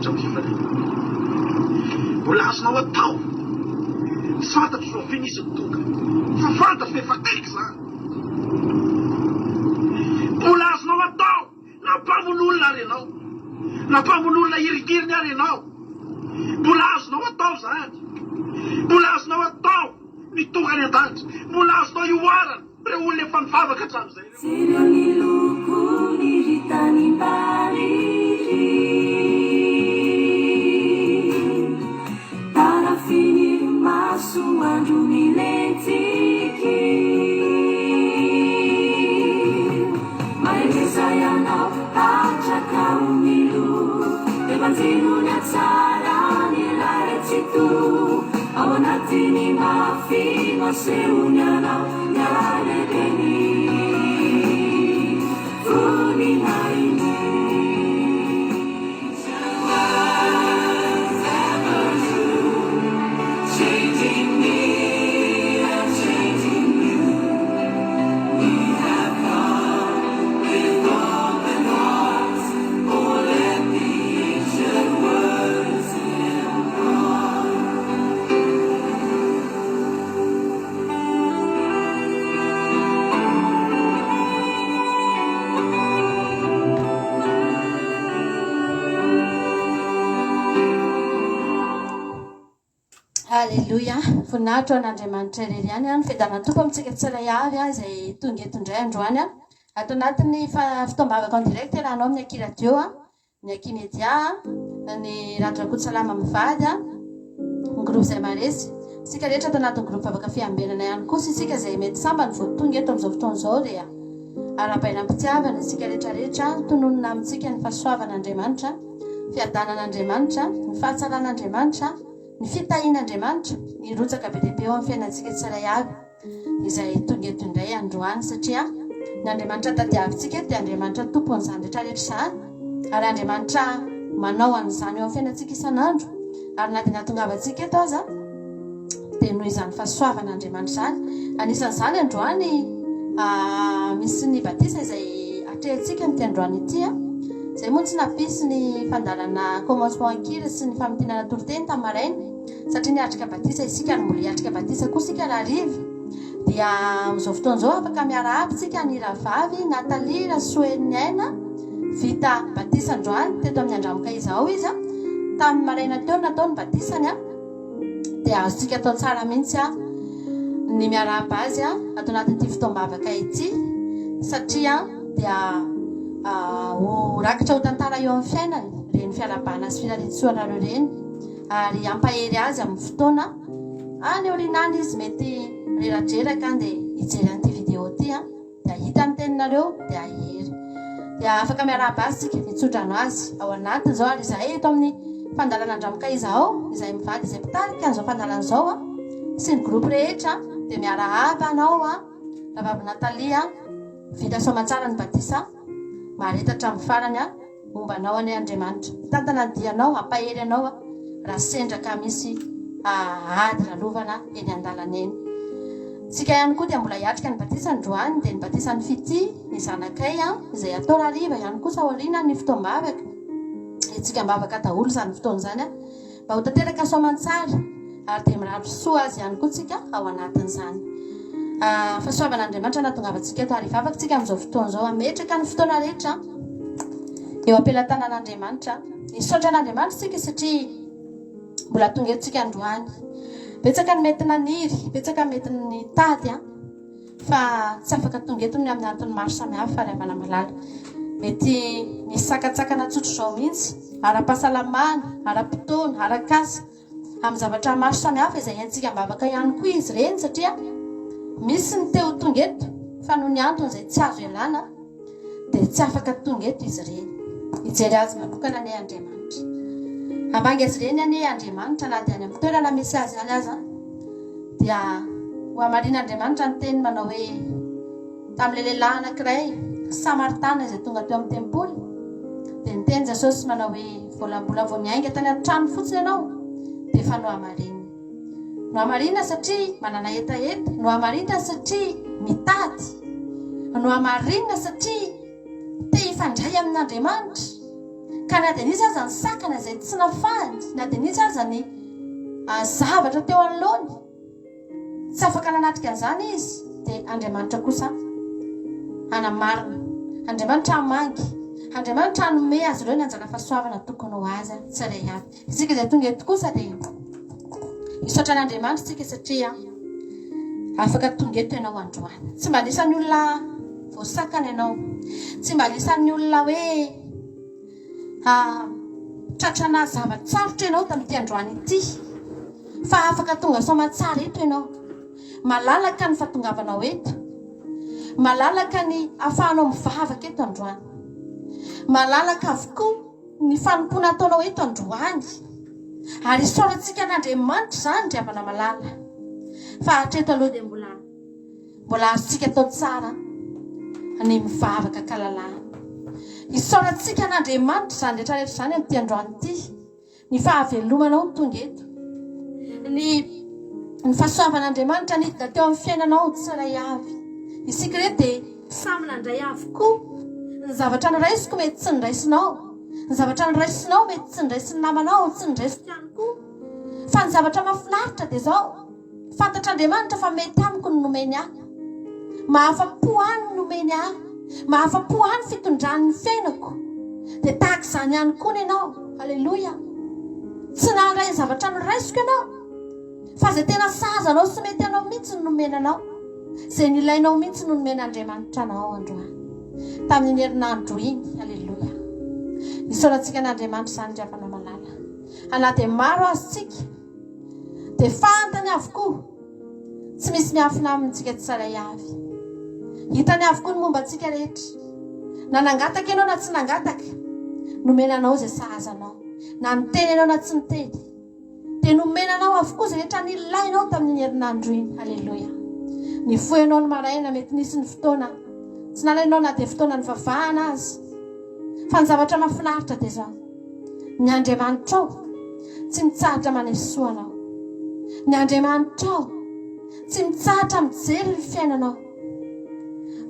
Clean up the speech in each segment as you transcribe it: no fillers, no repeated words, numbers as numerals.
an-danitra amin'ny fifaliana. Mbola azonao atao. Tsy fantatro rahoviana izy no tonga, fa fantatro fa efa akaiky izany. Mbola azonao atao na mpamono olona ary ianao, na mpamono olona hirigiriny ary ianao. Mbola azonao atao izany. Mbola azonao atao ny tonga any an-danitra. Mbola azonao ihoarana ireo olona efa nivavaka hatramin'izay ireo. Jereo ny lokony ry tanimbary ry Tarafin'ny masoandro milentiky Mahereza ianao hatraka ho miloko Dia banjino ny hatsaran'ilay Tsitoha Ao anatin'ny mafy no asehony anao ny halehiben'ny voninahiny. Aleloia! Voninahitra ho an'Andriamanitra irery ihany an! Fiadanan'ny Tompo amintsika tsirairay avy an, izay tonga eto indray androany an! Ato anatin'ny fotoam-bavaka en direct iarahanao amin'ny Aky Radio an! Ny Aky Media, ny Rado Rakotosalama mivady, ny groupe Zay Maharesy. Isika rehetra ato anatin'ny groupe Vavaka Fiambenana ihany koa sy isika izay mety sambany vao tonga eto amin'izao fotoana izao dia arahabaina am-pitiavana isika rehetra rehetra, tononina amintsika ny fahasoavan'Andriamanitra, fiadanan'Andriamanitra, ny fahatsaran'Andriamanitra, ny fitahian'Andriamanitra hirotsaka be dia be eo amin'ny fiainantsika tsirairay avy. izay tonga eto indray androany satria ny Andriamanitra tadiavintsika eto dia Andriamanitra tompon'izany rehetra rehetra izany ary Andriamanitra manao an'izany eo amin'ny fiainantsika isan'andro ary na dia nahatongavantsika eto aza dia noho izany fahasoavan'Andriamanitra izany. Anisan'izany androany misy ny batisa izay atrehintsika amin'ity androany ity. Izay moa tsy nampisy ny fandalana commencement an-kira sy ny famintinana toriteny tamin'ny maraina. Satria niatrika batisa isika ary mbola hiatrika batisa koa isika rahariva dia amin'izao fotoana izao afaka miarahaba isika ny rahavavy Nathalie Rasoheriniaina vita batisa androany teto amin'ny Andramokaiza ao izy tamin'ny maraina teo no natao ny batisany dia azontsika atao tsara mihitsy ny miarahaba azy ato anatin'ity fotoam-bavaka ity satria dia ho rakitra ho tantara eo amin'ny fiainany ireny fiarahabana sy firariantsoanareo ireny. ary hampahery azy amin'ny fotoana any aoriana any izy mety reradreraka an dia hijery an'ity vidéo ity an dia hahita ny teninareo dia hahery dia afaka miarahaba azy tsika hitsodrano azy ao anatiny izao ary izahay eto amin'ny fandalana Andramokaiza ao izay mivady izay mpitarika an'izao fandalana izao an sy ny groupe rehetra dia miarahaba anao an rahavavy Nathalie an vita soamantsara ny batisa mahareta hatramin'ny farany an Homba anao anie Andriamanitra. Hitantana ny dianao, hampahery anao raha sendra ka misy ady lalovana eny an-dalana eny. Tsika ihany koa dia mbola hiatrika ny batisa androany, dia ny batisan'i Fitia, ny zanakay, izay hatao rahariva ihany kosa aoriana ny fotoam-bavaka. Hetsika am-bavaka daholo izany fotoana izany. Mba ho tanteraka soamantsara ary dia mirary soa azy ihany koa tsika ao anatin'izany. Fahasoavan'Andriamanitra nahatongavantsika eto ary hivavaka tsika amin'izao fotoana izao hametraka ny fotoana rehetra eo am-pelatanan'Andriamanitra. Hisaotra an'Andriamanitra tsika satria mbola tonga eto tsika androany. Betsaka ny mety naniry, betsaka ny mety nitady an. Fa tsy afaka tonga eto ny amin'ny antony maro samihafa ry havana malala. Mety misy sakantsakana tsotr'izao mihitsy, ara-pahasalamana, ara-potoana, arak'asa, amin'ny zavatra maro samihafa izay haintsika am-bavaka ihany koa izy ireny satria misy ny te ho tonga eto fa noho ny antony izay tsy azo ialana dia tsy afaka tonga eto izy ireny. Hijery azy manokana anie Andriamanitra. Hamangy azy ireny anie Andriamanitra na dia any amin'ny toerana misy azy any aza. Dia ho hamarin'Andriamanitra ny teniny manao hoe, Tamin'ilay lehilahy anankiray Samaritana izay tonga teo amin'ny tempoly, dia niteny Jesosy manao hoe, Vola mbola vao niainga tany an-trano fotsiny ianao, dia efa nohamarinina. Nohamarinina satria manana hetaheta, nohamarinina satria mitady, nohamarinina satria te hifandray amin'Andriamanitra. Ka na dia nisy aza ny sakana izay tsy nafahany, na dia nisy aza ny zavatra teo anoloany, tsy afaka nanatrika an'izany izy, dia Andriamanitra kosa hanamarina. Andriamanitra hamangy. Andriamanitra hanome azy ireo ny anjara fahasoavana tokony ho azy tsirairay avy. Isika izay tonga eto kosa dia hisaotra an'Andriamanitra isika satria afaka tonga eto ianao androany. Tsy mba anisan'ny olona voasakana ianao. Tsy mba anisan'ny olona hoe tratrana zava-tsarotra ianao tamin'ity androany ity. Fa afaka tonga soamantsara eto ianao. Malalaka ny fahatongavanao eto. Malalaka ny ahafahanao mivavaka eto androany. Malalaka avokoa ny fanompoana ataonao eto androany. Ary isaorantsika an'Andriamanitra izany ry havana malala. Fa hatreto aloha dia mbola mbola azontsika atao tsara ny mivavaka an-kalalahana. Isaorantsika an'Andriamanitra izany rehetra rehetra izany amin'ity androany ity. Ny fahavelomanao no tonga eto. Ny ny fahasoavan'Andriamanitra nidina teo amin'ny fiainanao tsirairay avy. Isika ireto dia samy nandray avokoa. Ny zavatra noraisiko mety tsy noraisinao. Ny zavatra noraisinao mety tsy noraisin'ny namanao, tsy noraisiko ihany koa. Fa ny zavatra mahafinaritra dia izao, Fantatr'Andriamanitra fa mety amiko ny nomeny ahy. Mahafa-po ahy ny nomeny ahy. Mahafa-po ahy ny fitondrany ny fiainako. Dia tahaka izany ihany koa ny anao. Aleloia. Tsy nahandray ny zavatra noraisiko ianao. Fa izay tena sahaza anao sy mety anao mihitsy no nomena anao. Izay nilainao mihitsy no nomen'Andriamanitra anao androany. Tamin'iny herinandro iny. Aleloia. Isaorantsika an'Andriamanitra izany ry havana malala. Na dia maro aza isika. Dia fantany avokoa, tsy misy miafina aminy tsika tsirairay avy. Hitany avokoa ny momba antsika rehetra. Na nangataka ianao na tsy nangataka, nomena anao izay sahaza anao. Na niteny ianao na tsy niteny, dia nomena anao avokoa izay rehetra nilainao tamin'iny herinandro iny. Aleloia. Nifoha ianao ny maraina, mety nisy ny fotoana tsy nalainao na dia fotoana nivavahana aza. Fa ny zavatra mahafinaritra dia izao. Ny Andriamanitrao tsy mitsahatra manesoa anao. Ny Andriamanitrao tsy mitsahatra mijery ny fiainanao.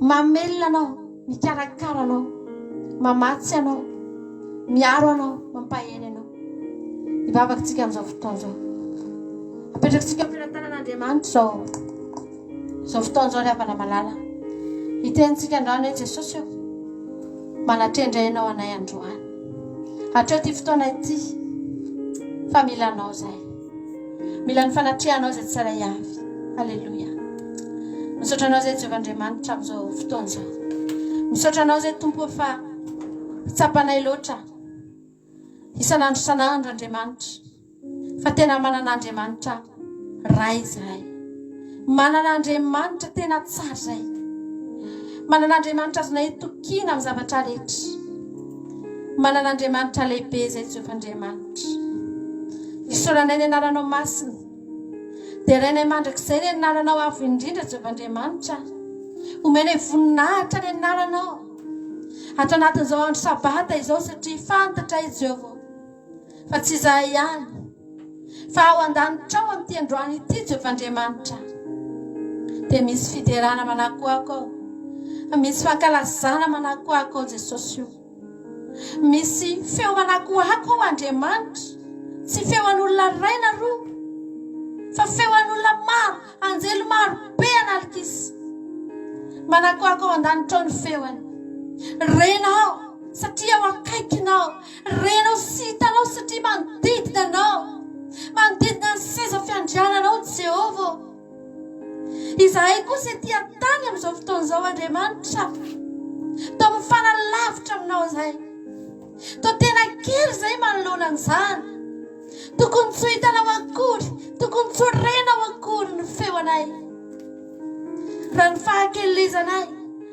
Mamelona anao, mikarakara anao, mamatsy anao, miaro anao, mampahery anao. Hivavaka tsika amin'izao fotoana izao. Apetrakitsika am-pelatanan'Andriamanitra izao. Izao fotoana izao ry havana malala. Hitenintsika androany hoe Jesosy ô, manatrendra Ianao anay androany. Hatreo ity fotoana ity fa mila Anao izahay. Mila ny fanatrehanao izay tsirairay avy. Aleloia. Misaotra Anao izay Jehovah Andriamanitra amin'izao fotoana izao. Misaotra Anao izay Tompo fa tsapanay loatra Isan'andro isan'andro Andriamanitra fa tena manana Andriamanitra Ray izahay. Manana Andriamanitra tena tsara izahay. Manana Andriamanitra azonay itokiana amin'ny zavatra rehetra. Manana Andriamanitra lehibe izay Jehovah Andriamanitra. Isaoranay ny anaranao masina. Derainay mandrakizay ny anaranao avo indrindra Jehovah Andriamanitra. Omenay voninahitra ny anaranao. Ato anatin'izao andro Sabata izao satria fantatray Jehovah fa tsy izahay ihany fa ao an-danitra ao amin'ity androany ity Jehovah Andriamanitra dia misy fiderana manakoako ao, misy fankalazana manakoako ao Jesosy io. Misy feo manakoako ao Andriamanitra, tsy feo an'olona iray na roa fa feo an'olona maro, anjely maro be an'alikisa. Manakoako ao an-danitra ao ny feony. Renao satria ao akaikinao. Renao sy hitanao satria manodidina anao. Manodidina ny seza fiandriananao Jehovah. Izahay kosa ety an-tany amin'izao fotoana izao Andriamanitra. Toa mifanalavitra aminao izahay. Toa tena kely izahay manoloana an'izany. Tokony tsy ho hitanao akory, tokony tsy ho renao akory ny feonay. Raha ny fahakelezanay,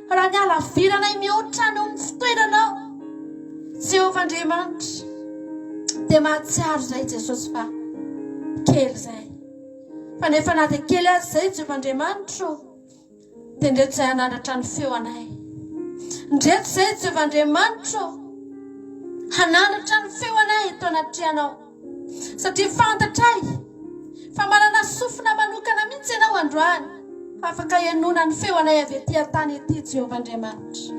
raha ny halaviranay mihoatra noho ny fitoeranao, Jehovah Andriamanitra, dia mahatsiaro izahay Jesosy fa kely izahay. Fa nefa na dia kely aza izay Jehovah Andriamanitro, dia ndreto izay hanandratra ny feo anay. Ndreto izay Jehovah Andriamanitro, hanandratra ny feo anay eto anatrehanao. Satria fantatray fa manana sofina manokana mihitsy ianao androany, afaka henoana ny feo anay avy ety an-tany ety Jehovah Andriamanitra.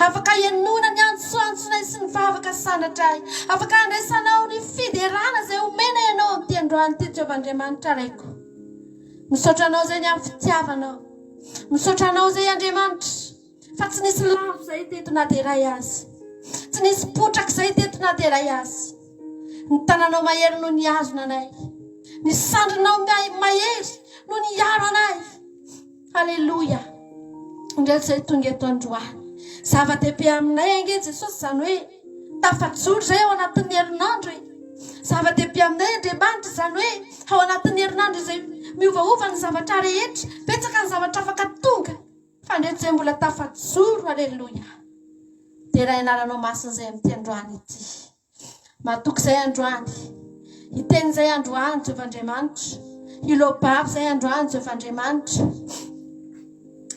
Afaka henoina ny antsoantsonay sy ny vavaka sandratray. Afaka handraisanao ny fiderana izay omena ianao amin'ity androany ity, Jehovah Andriamanitra Raiko. Misaotra anao izay ny amin'ny fitiavanao. Misaotra anao izay Andriamanitra fa tsy nisy lavo izay teto na dia iray aza. Tsy nisy potraka izay teto na dia iray aza. Ny tananao mahery no nihazona anay. Ny sandrinao mahery no niaro anay. Aleloia! Indreto izay tonga eto androany. Zava-dehibe aminay ange Jesosy izany hoe tafajoro izay ao anatin'ny herinandro e. Zava-dehibe aminay Andriamanitra izany hoe ao anatin'ny herinandro izay miovaova ny zavatra rehetra, betsaka ny zavatra afaka tonga fa indreto izay mbola tafajoro. Aleloia! Dera anaranao masina izay amin'ity androany ity. Matoky izay androany. Hiteny izay androany, Jehovah Andriamanitra. Hiloa-bava izay androany, Jehovah Andriamanitra.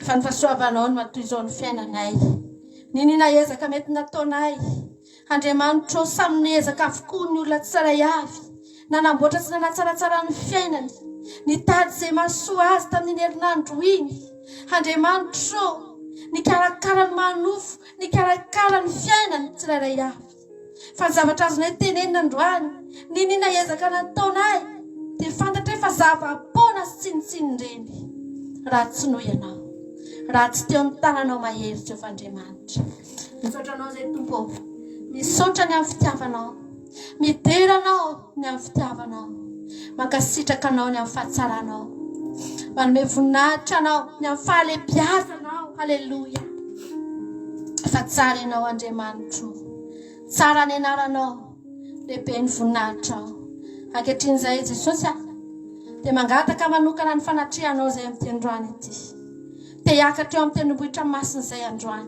Fa ny fahasoavanao no matoy izao ny fiainanay. Niniana ezaka mety nataonay. Andriamanitro, samy niezaka avokoa ny olona tsirairay avy. Nanamboatra sy nanatsaratsara ny fiainany. Nitady izay mahasoa azy tamin'iny herinandro iny. Andriamanitro, nikarakara ny maha-nofo, nikarakara ny fiainany tsirairay avy. Fa ny zavatra azonay tenenina androany, niniana ezaka nataonay, dia fantatray fa zava-poana sy tsinontsinona ireny, raha tsy noho Ianao, raha tsy teo ny tananao mahery, Jehovah Andriamanitra. Misaotra Anao izay, Tompo ô. Misaotra ny amin'ny fitiavanao. Midera Anao ny amin'ny fitiavanao. Mankasitraka Anao ny amin'ny fahatsaranao. Manome voninahitra Anao ny amin'ny fahalehibiazanao. Haleloia. Fa tsara Ianao, Andriamanitro. Tsara ny anaranao. Lehibe ny voninahitrao. Ankehitriny izay, Jesosy a, dia mangataka manokana ny fanatrehanao izay amin'ity androany ity. Te hiakatra eo amin'ny tendrombohitra masina izay androany.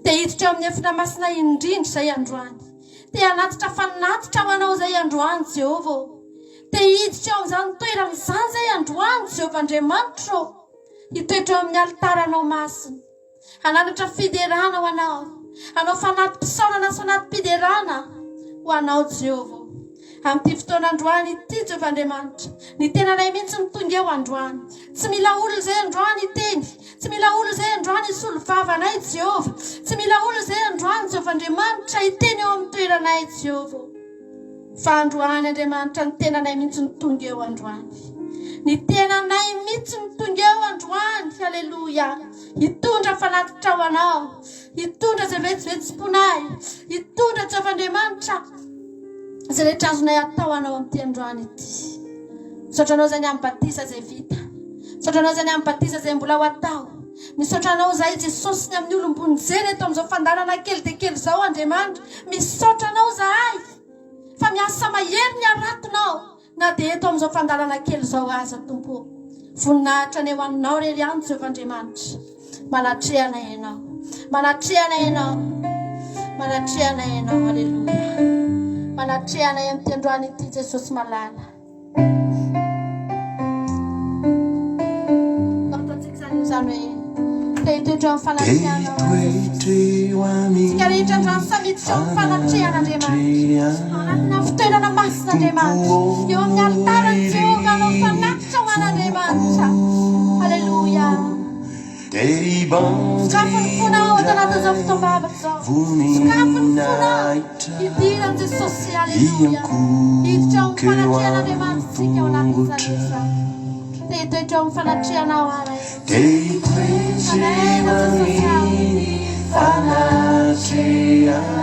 Te hiditra eo amin'ny efitra masina indrindra izay androany. Te hanatitra fanatitra ho anao izay androany, Jehovah ô. Te hiditra eo amin'izany toerana izany izay androany, Jehovah Andriamanitro ô. Hitoetra eo amin'ny alitaranao masina. Hananatra fiderana ho anao. Hanao fanati-pisaorana sy fanati-piderana ho anao, Jehovah ô. Amin'ity fotoana androany ity, Jehovah Andriamanitra, ny tenanay mihitsy no tonga eo androany. Tsy mila olona izay androany hiteny. Tsy mila olona izay androany hisolo vava anay, Jehovah. Tsy mila olona izay androany, Jehovah Andriamanitra, hiteny eo amin'ny toeranay, Jehovah. Fa androany, Andriamanitra, ny tenanay mihitsy no tonga eo androany. Ny tenanay mihitsy no tonga eo androany. Haleloia. Hitondra fanatitra ho anao. Hitondra izay vetsovetsom-ponay. Hitondra, Jehovah Andriamanitra, izay rehetra azonay atao anao amin'ity androany ity. Misaotra anao izay ny amin'ny batisa izay vita. Misaotra anao izay ny amin'ny batisa izay mbola ho atao. Misaotra anao izahay Jesosy ny amin'ny olom-bonjena eto amin'izao fandaharana kely dia kely izao Andriamanitra. Misaotra anao izahay fa miasa mahery ny haratonao na dia eto amin'izao fandaharana kely izao aza Tompo ô. Voninahitra anie ho anao irery ihany Jehovah Andriamanitra. Manatreha anay Ianao. Manatreha anay Ianao. Manatreha anay Ianao. Aleloia. Manatreha anay amin'ity androany ity Jesosy malala. Te hitoetra eo amin'ny fanatrehanao Tsika rehetra androany samy hiditra eo amin'ny fanatrehan'Andriamanitra. Ao anatina fitoerana masina Andriamanitra. Eo amin'ny alitaran'i Jehovah hanao fanatitra ho an'Andriamanitra. Aleloia. Sokafy ny fonao ato anatin'izao fotoam-bavaka izao. Sokafy ny fonao hidiran'i Jesosy. Aleloia. Hiditra ao amin'ny fanatrehan'Andriamanitra isika ao anatin'izany rehetra izany. Te hitoetra eo amin'ny fanatrehanao aho Ray. Amen Jesosy aho.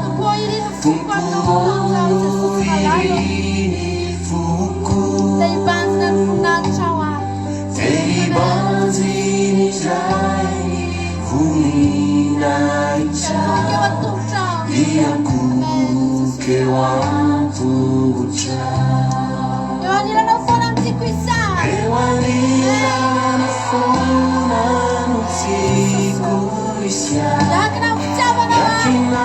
Tompo ô, irino ny foko aminao fotoana izao Jesosy malala ô. Te hibanjina ny voninahitrao aho. Eo anilanao foana no tiako hisy Miankina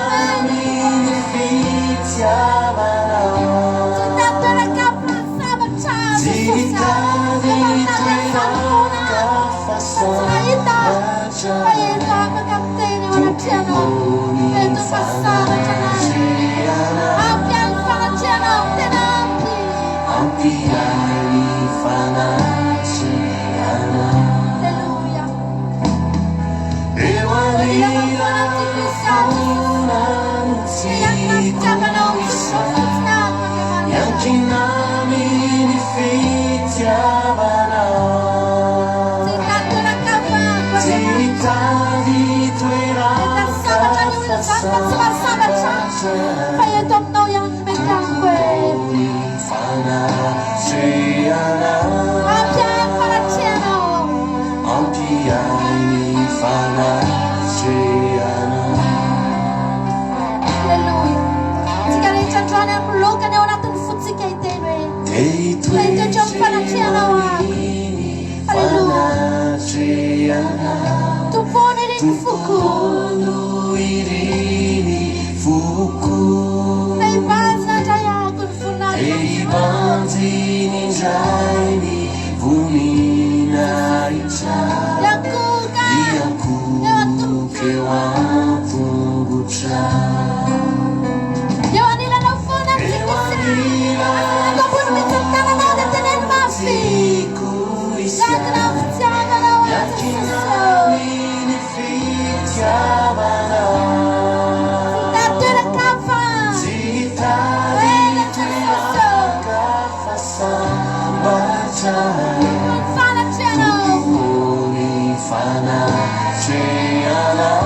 amin'ny fitiavanao aho. Tsy hitady toeran-kafa sabatra Jesosy aho. ny foko. Tompo no iriny foko. Te hibanjina indray ako ny voninahitro. Te hibanjina indray ny voninahitra. Hiankohoka eo an-tongotra. Hiankohoka eo an-tongotra. Eo anilanao foana ny Eo tiako isy. Asandrato ambony mihitsy ny tananao dia teneno mafy. Tiako isy. Miankina amin'ny fitiavanao aho Miankina Jesosy ô. amin'ny fitiavanao. Tsy hitady toeran-kafa. Tsy hitady Eny Jesosy ô. toeran-kafa sambatra. Tompo ny fanatrehanao. Tompo ny fanatrehanao.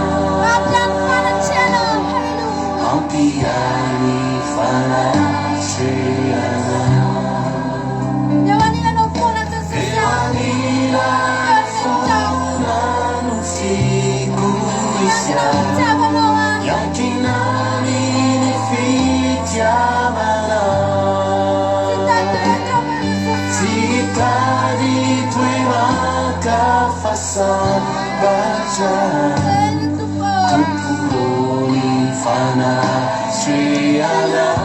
Ampy ahy ny fanatrehanao. Haleloia. Ampy ahy ny fanatrehanao. Eo anilanao foana Jesosy Eo a. anilanao foana no tiako hisy Miankina amin'ny ahy. fitiavanao aho. Miankina amin'ny fitiavanao. Tsy hitady toeran-kafa Jesosy a. Tsy hitady toeran-kafa sambatra. Eny Tompo ô. Tompo ny fanatrehanao.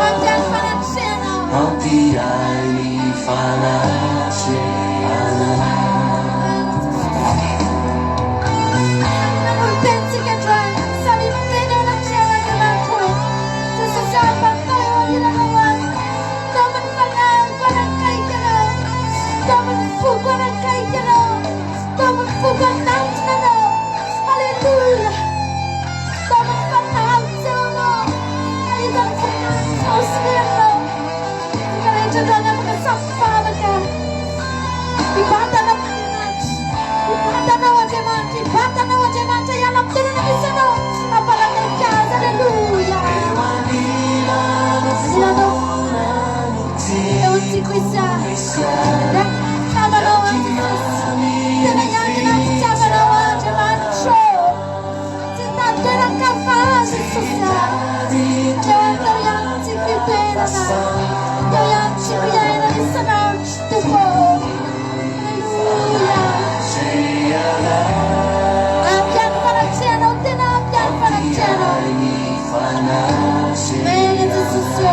Ampy ahy ny fanatrehanao. Ampy ahy ny fanatrehanao. Eny Jesosy. Nanolo-tenintsika androany, samy miteny eo anatrehan'Andriamanitra hoe, Jesosy aho mpanota eo anilanao aho. Taomy ny fanahiko hanakaiky Anao. Taomy ny foko hanakaiky Anao. Taomy ny foko hanantona Anao. Aleloia. Taomy ny fanahiko tsy eo Anao. Hahita ny voninahitrao sy ny herinao. Isika rehetra androany afaka samy mivavaka. Hibata anao Andriamanitra. Hibata anao Andriamanitra. Hibata anao Andriamanitra. Hiala amin'ny toerana misy anao. Hampanakaiky azy. Aleloia. Eo anilanao Anilanao. foana no Eo tiako hisy tiako ahy. hisy ahy. Miankina amin'ny fitiavanao aho Miankina Jesosy. amin'ny Tena hiankina amin'ny fitiavanao aho Andriamanitra. Tsy hitady toeran-kafa aho Jesosy ah. Eo aminao ihany tiako hitoerana. Eo ihany tiako hiainana isan'andro Tompo. Aleloia. Ampy ahy ny fanatrehanao, tena ampy ahy ny fanatrehanao. Amen Jesosy ô.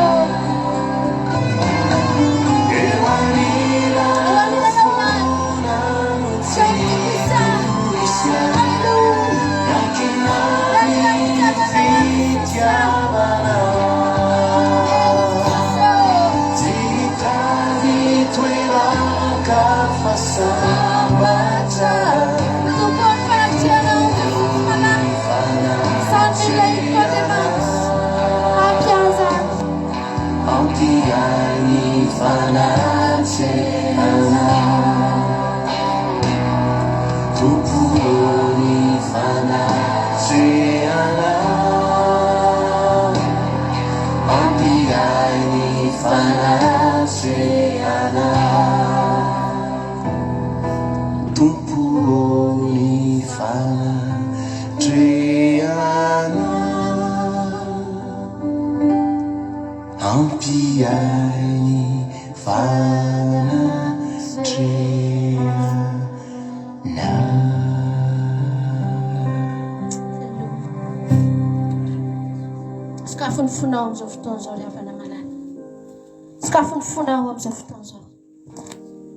Eo Eo anilanao anilanao ihany. foana no Tsy eo tiako hisy ahy. tiako hisy ahy. Aleloia. Miankina Miankina amin'ny amin'ny fitiavanao aho Jesosy ah. fitiavanao. Amen Jesosy ô. Tsy hitady toeran-kafa sambatra. Tompo ny fanatrehanao Jesosy fanahy. Izany mila hiko Andriamanitra. Ampy ahy izany. Ampy ahy ny fanatrehanao. Tompo ny fanatrehanao. Ampy ahy ny fanatrehanao. Tompo ny fanatrehanao. Ampy ahy ny fanatrehanao. Sokafy ny fonao amin'izao fotoana izao ry havana malala. Sokafy ny fonao amin'izao fotoana izao.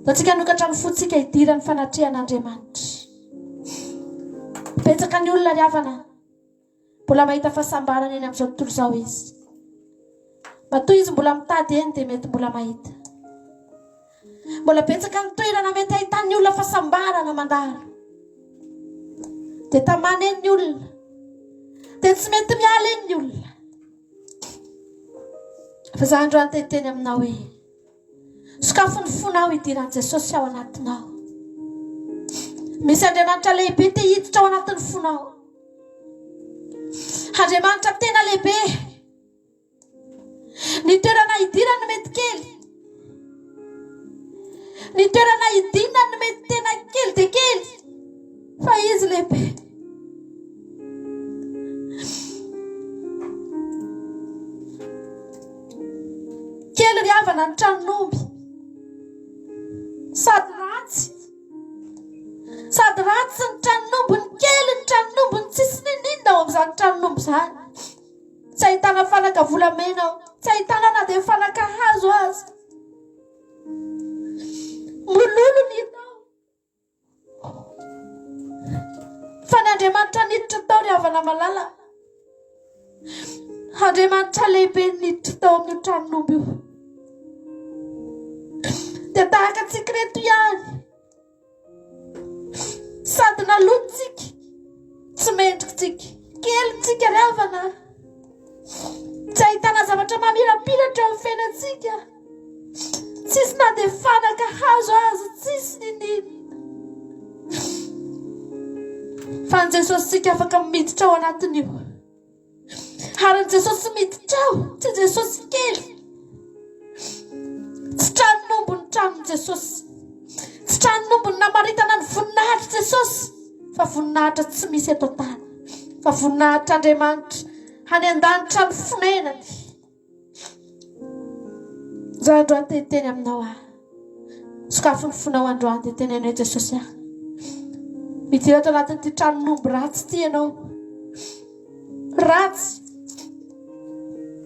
Ataontsika hanokatra ny fontsika hidiran'ny fanatrehan'Andriamanitra. Betsaka ny olona ry havana mbola mahita fahasambarana eny amin'izao tontolo izao izy. Matoa izy mbola mitady eny dia mety mbola mahita. Mbola betsaka ny toerana mety ahitan'ny olona fahasambarana mandalo. Dia tamana eny ny olona. Dia tsy mety miala eny ny olona. Fa za androany te hiteny aminao hoe sokafy ny fonao hidiran'i Jesosy ao anatinao. Misy Andriamanitra lehibe te hiditra ao anatin'ny fonao. Andriamanitra tena lehibe. Ny toerana hidirany no mety kely. Ny toerana hidinany no mety tena kely dia kely. Fa izy lehibe. Kely ry havana ny tranon'omby. Sady ratsy. Sady ratsy ny tranon'omby no. izany. Tsy ahitana fanaka volamena ao, tsy ahitana na dia fanaka hazo aza. Mololo ny hita ao. Fa ny Andriamanitra niditra tao ry havana malala. Andriamanitra lehibe niditra tao amin'io tranon'omby io. Dia tahaka antsika ireto ihany. Sady naloto tsika, tsy mendrika tsika, kely tsika ry havana. Tsy ahitana zavatra mamirapiratra eo amin'ny fiainantsika. Tsisy na dia fanaka hazo aza, tsisy niniana. Fa ny Jesosy-tsika afaka miditra ao anatin'io. Ary ny Jesosy miditra ao, tsy Jesosy kely. Tsy tranon'omby ny tranon'i Jesosy. Tsy tranon'omby ny namaritana ny voninahitr'i Jesosy, fa voninahitra tsy misy eto an-tany, fa voninahitr'Andriamanitra any an-danitra ny fonenany. Za androany te hiteny aminao aho. Sokafy ny fonao androany dia teneno hoe Jesosy aho. Midira ato anatin'ity tranon'omby ratsy ity ianao. Ratsy.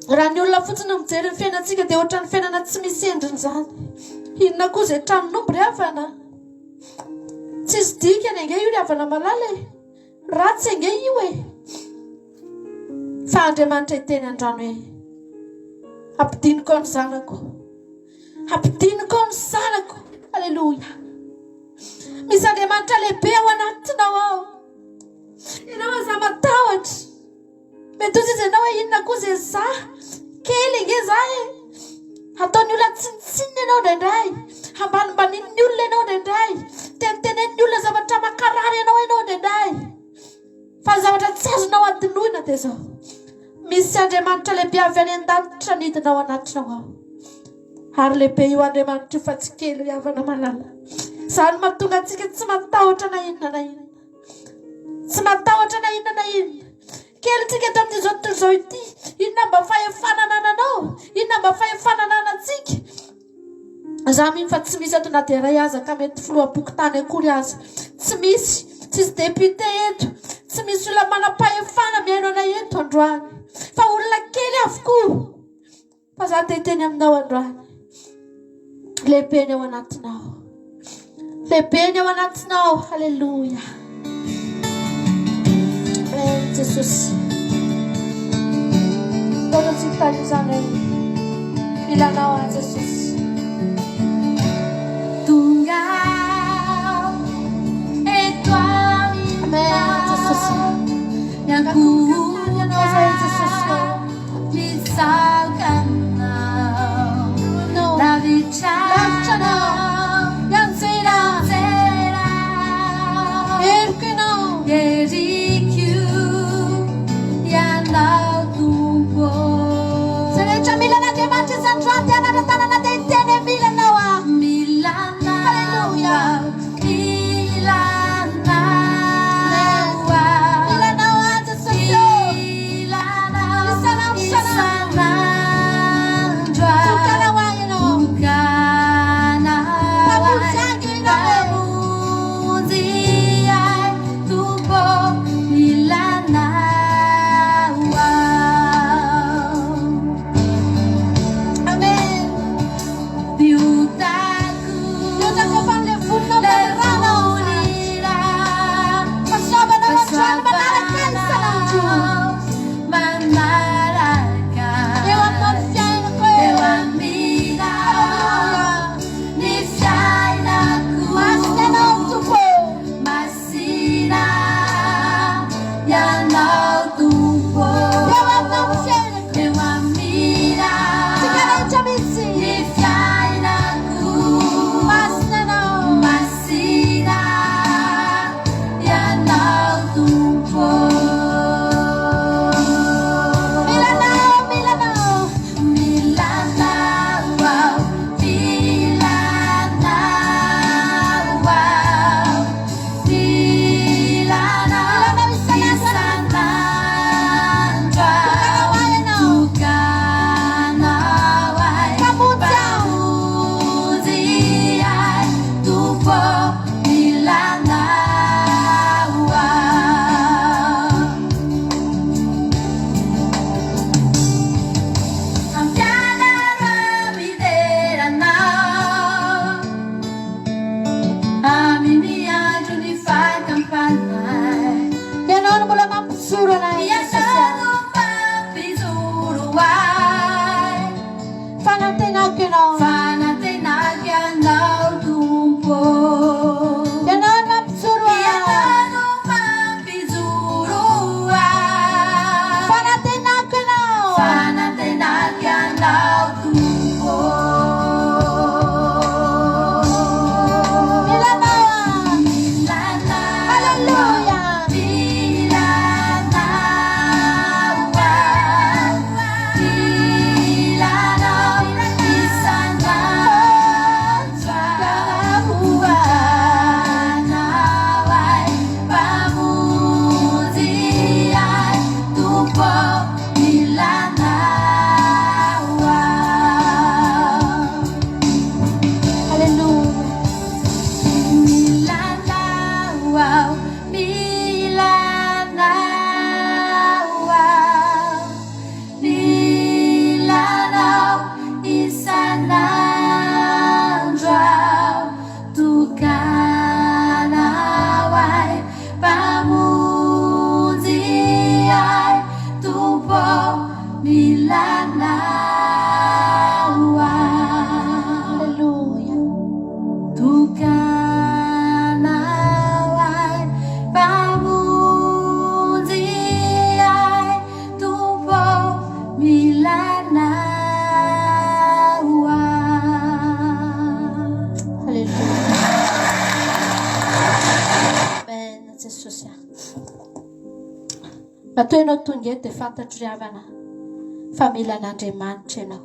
Raha ny olona fotsiny no mijery ny fiainantsika dia ohatran'ny fiainana tsy misy endriny izany. Inona koa izay tranon'omby ry havana? Tsisy dikany ange io ry havana malala e. Ratsy ange io e! Fa Andriamanitra hiteny androany hoe, Ampidiniko ao ny zanako. Ampidiniko ao ny zanako. Aleloia. Misy Andriamanitra lehibe ao anatinao ao. Ianao aza matahotra. Mety hoy izy ianao hoe inona koa izay za? Kely ange za e! Ataon'ny olona tsinontsinona ianao indraindray. Ambanimbanin'ny olona ianao indraindray. Tenitenenin'ny olona zavatra mankarary anao ianao indraindray. Fa ny zavatra tsy azonao adinoina dia izao. Misy Andriamanitra lehibe avy any an-danitra nidina ao anatinao ao. Ary lehibe io Andriamanitra io fa tsy kely ry havana malala. Izany mahatonga antsika tsy matahotra na inona na inona. Tsy matahotra na inona na inona. Kely tsika eto amin'izao tontolo izao ity. Inona mba fahefana anananao? Inona mba fahefana ananantsika? Za mino fa tsy misy eto na dia iray aza ka mety filoham-pokontany akory aza. Tsy misy. Tsisy député eto. Tsy misy olona manam-pahefana mihaino anay eto androany. Fa olona kely avokoa. Fa za te hiteny aminao androany. Lehibe ny ao anatinao. Lehibe ny ao anatinao. Haleloia. Amen Jesosy. Taona tsy hitany izany hoe mila anao aho Jesosy. Tonga eto Amen Jesosy. Miankohoka Ianao izay Jesosy. Misaoka anao Lavitra Lavitra anao Mianjera Mianjera Heriko ianao Heriko Ianao Tompo Izay rehetra mila an'Andriamanitra isan'androany dia hanara-tanana dia hiteny hoe mila anao aho. Mila anao Haleloia. Mila anao aho Mila anao aho Jesosy ô. Natokanao ahy, Mpamonjy ahy, Tompo ô, mila Anao aho. Alléluia. Amen Jesosy a. Matoa ianao tonga eto dia fantatro ry havana fa mila an'Andriamanitra ianao.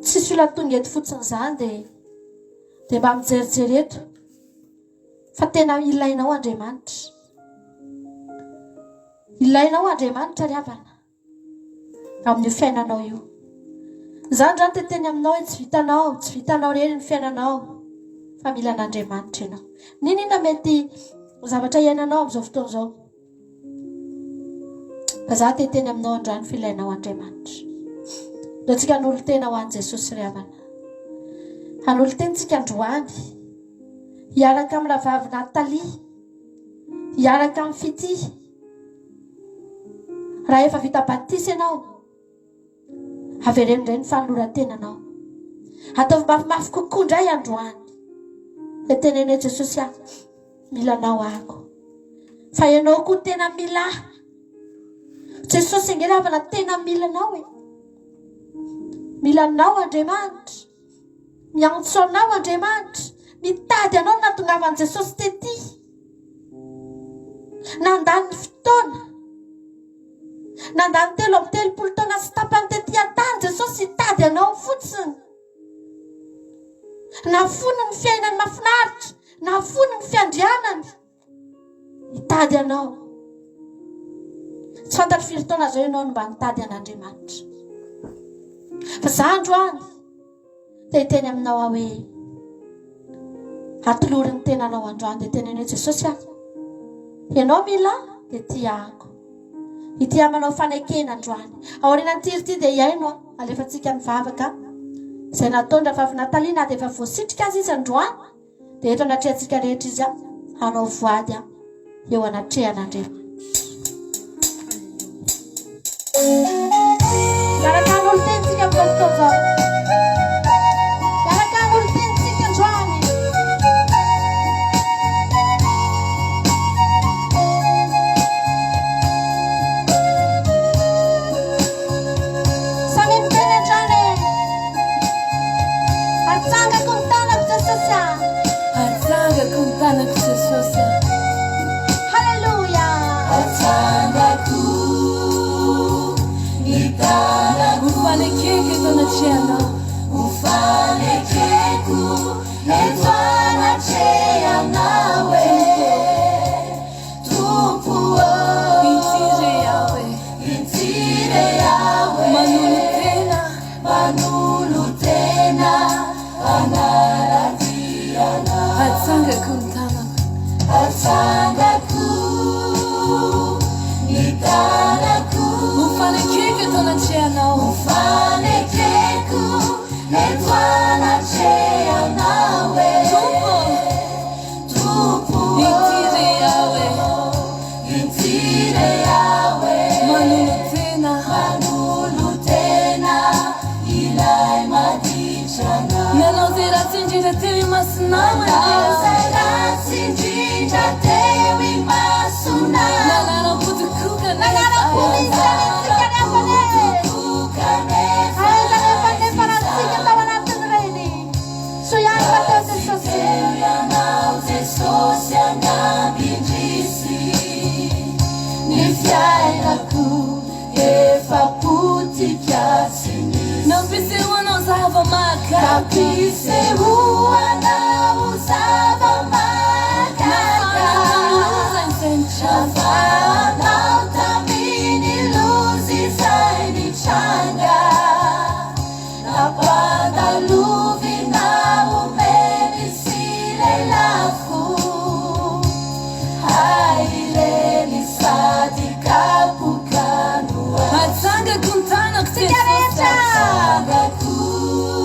Tsisy olona tonga eto fotsiny izany dia dia mba mijerijery eto fa tena ilainao Andriamanitra. Ilainao Andriamanitra ry havana amin'io fiainanao io. Izany raha te teny aminao hoe tsy vitanao, tsy vitanao irery ny fiainanao fa mila an'Andriamanitra ianao. N'inona mety zavatra iainanao amin'izao fotoana izao. Fa za te hiteny aminao androany fa ilainao Andriamanitra. Ndao tsika hanolo-tena ho an'i Jesosy ry havana. Hanolo-tena tsika androany. Hiaraka amin'ny rahavavy Nathalie. Hiaraka amin'ny Fitia. Raha efa vita batisa ianao, Avereno indray ny fanoloran-tenanao. Ataovy mafimafy kokoa indray androany. Dia teneno hoe Jesosy ah, mila anao ahako. Fa ianao koa tena mila ahy. Jesosy ange ravana tena mila anao e. Mila anao Andriamanitra. Miantso anao Andriamanitra. Mitady anao nahatongavan'i Jesosy tety. Nandany fotoana. Nandany 33 taona sy tapany tety an-tany Jesosy hitady anao fotsiny. Nafoiny ny fiainany mahafinaritra, nafoiny ny fiandrianany hitady anao. Tsy fantatro firy taona izao ianao no mba nitady an'Andriamanitra. Fa za androany Te hiteny aminao aho hoe, atolory ny tenanao androany dia teneno hoe Jesosy ah, Ianao mila ahy dia tia ahako. Ity aho manao fanekena androany. Aorianan'ity hira ity dia hihaino aho, alefantsika ny vavaka izay nataony Rahavavy Nathalie na dia efa voasitrika aza izy androany dia eto anatrehantsika rehetra izy hanao voady eo anatrehan'Andriamanitra. Miaraka hanolo-tenintsika amin'izao fotoana izao. Miaraka hanolo-tenintsika androany. Samy miteny androany e. Atsangako ny tanako Jesosy a. Atsangako ny tanako Jesosy a. Haleloia. Atsangako ny tanako. Ho fanekeko eto anatrehanao. Ho fanekeko eto anatrehanao e. Tompo ô. Ity re aho e. Ity re aho e. Manolo-tena. Manolo-tena hanara-dia Anao. Atsangako ny tanako. Atsangako ny tanako. Ho fanekeko eto anatrehanao. Ho fanekeko eto anatrehanao e. Tompo ô. Tompo ô. Ity re aho e. Ity re aho e. Manolo-tena. Manolo-tena ilay maditra anao. Nanao izay ratsy indrindra teo imasonao anie. Nanao izay ratsy indrindra teo imasonao. Nanaram-po tokoa kanefa. Nanaram-po mihitsy anie tsika nefa anie. Aiza nefa nefa raha tsika tao anatin'ireny. Soa ihany fa teo Jesosy. Teo ianao Jesosy angamba indrisy ny fiainako efa potika tsy misy. Nampisehoanao zava-mahagaga. Nampisehoanao zava-mahagaga. Nafahanao tamin'ny loza izay nitranga. Nafahanao tamin'ny loza izay nitranga. Nampandalovina omeny sy lelafo Hay ireny sady kapoka no azo. Atsangako ny tanako Tsika Jesosy rehetra atsangako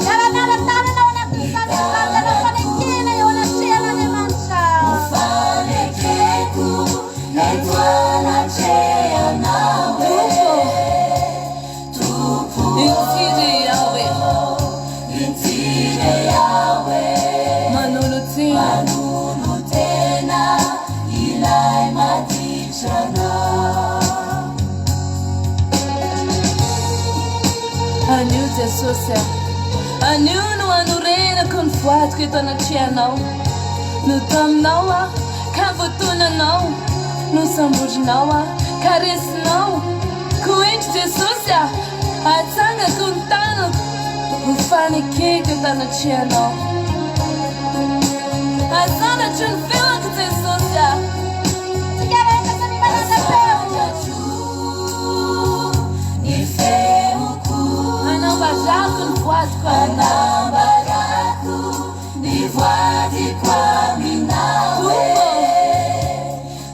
miara-miara tanana ao anatin'izany ny herinandro. Jesosy a! Anio no anorenako ny voadiko eto anatrehanao. Notaominao aho ka voatonanao, nosamborinao aho ka resinao. Koa indro Jesosy a! Atsangako ny tanako ho fanekeko eto anatrehanao. Asandatro ny feoko Jesosy a! Tsika rehetra samy manana feo. Ny feoko. Anambarako ny voadiko aminao. Anambarako ny voadiko aminao.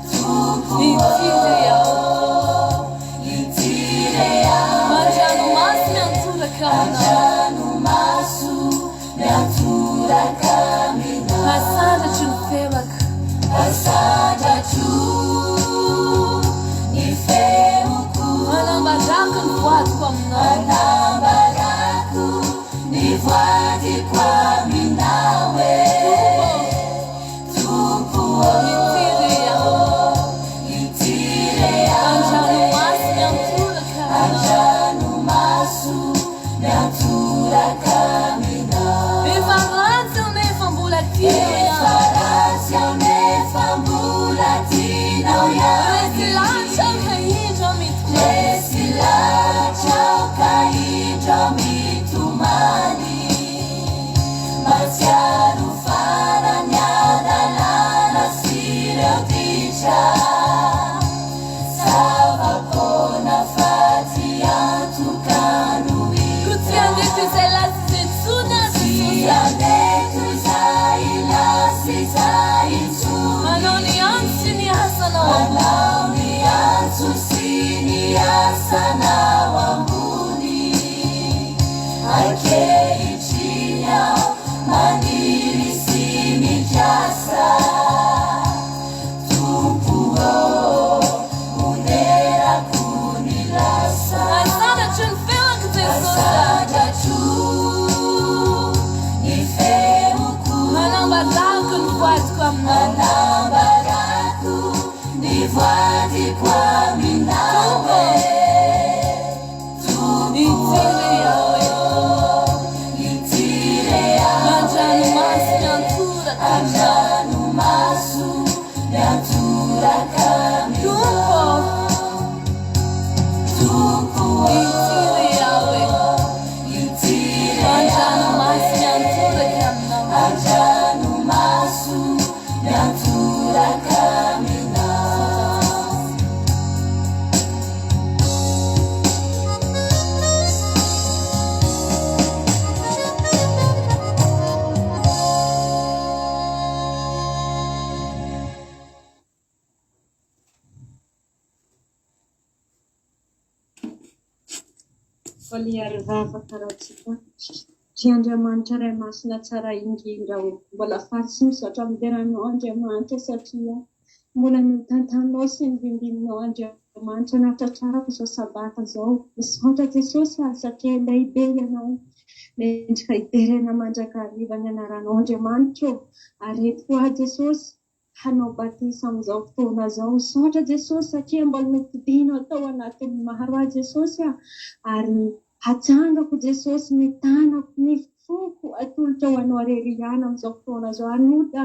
Tompo, ity re aho. Ity re aho. An-dranomaso miantoraka aminao. An-dranomaso miantoraka aminao. Asandratro ny feoko. Asandratro ny feoko. Anambarako ny voadiko aminao. Anambarako ny voadiko aminao e. Tompo ô, ity re aho. Ity re aho. An-dranomaso miantoraka aminao. An-dranomaso miantoraka aminao. Efa ratsy aho nefa mbola tianao ihany. Efa ratsy aho nefa mbola tianao ihany. Resy lahatra aho ka indro aho mitomany. Resy lahatra aho ka indro aho mitomany. Mahatsiaro farany adalana sy ireo ditra. Zava-poana fa tsy antoka no hita. Koa tsy handeha toy izay lasa izay intsony aho Jesosy a. Tsy handeha toy izay lasa izay intsony. Manao ny antso sy ny asanao ambony. Manao ny antso sy ny asanao ambony. Ankehitriny aho maniry sy mikasa. Tompo ô, onerako ny lasa. Asandratro ny feoko Jesosy. Asandratro ny feoko. Anambarako ny voadiko aminao. Anambarako ny voadiko aminao. Tompo Tompo ity re aho e. Ity re aho e. An-dranomaso miantoraka aminao. An-dranomaso miantoraka aminao. Tompo ô. Tompo ô. Ity re aho e. Ity re aho e. An-dranomaso miantoraka aminao. An-dranomaso miantoraka aminao. Valiarivavaka Ratsika. Ry Andriamanitra Ray Masina tsara indrindra ô, mbola faly sy misaotra midera Anao Andriamanitra satria mbola notantanao sy novimbinao Andriamanitra nahatratrarako izao sabata izao. Misaotra Jesosy a, satria lehibe Ianao. Mendrika hiderena mandrakariva ny anaranao Andriamanitra ô. Ary eto koa Jesosy hanao batisa amin'izao fotoana izao. Misaotra Jesosy satria mbola nofidinao tao anatin'ny maro ahy Jesosy a. Ary hatsangako Jesosy ny tanako, ny foko atolotra ho anao irery ihany amin'izao fotoana izao. Hanota,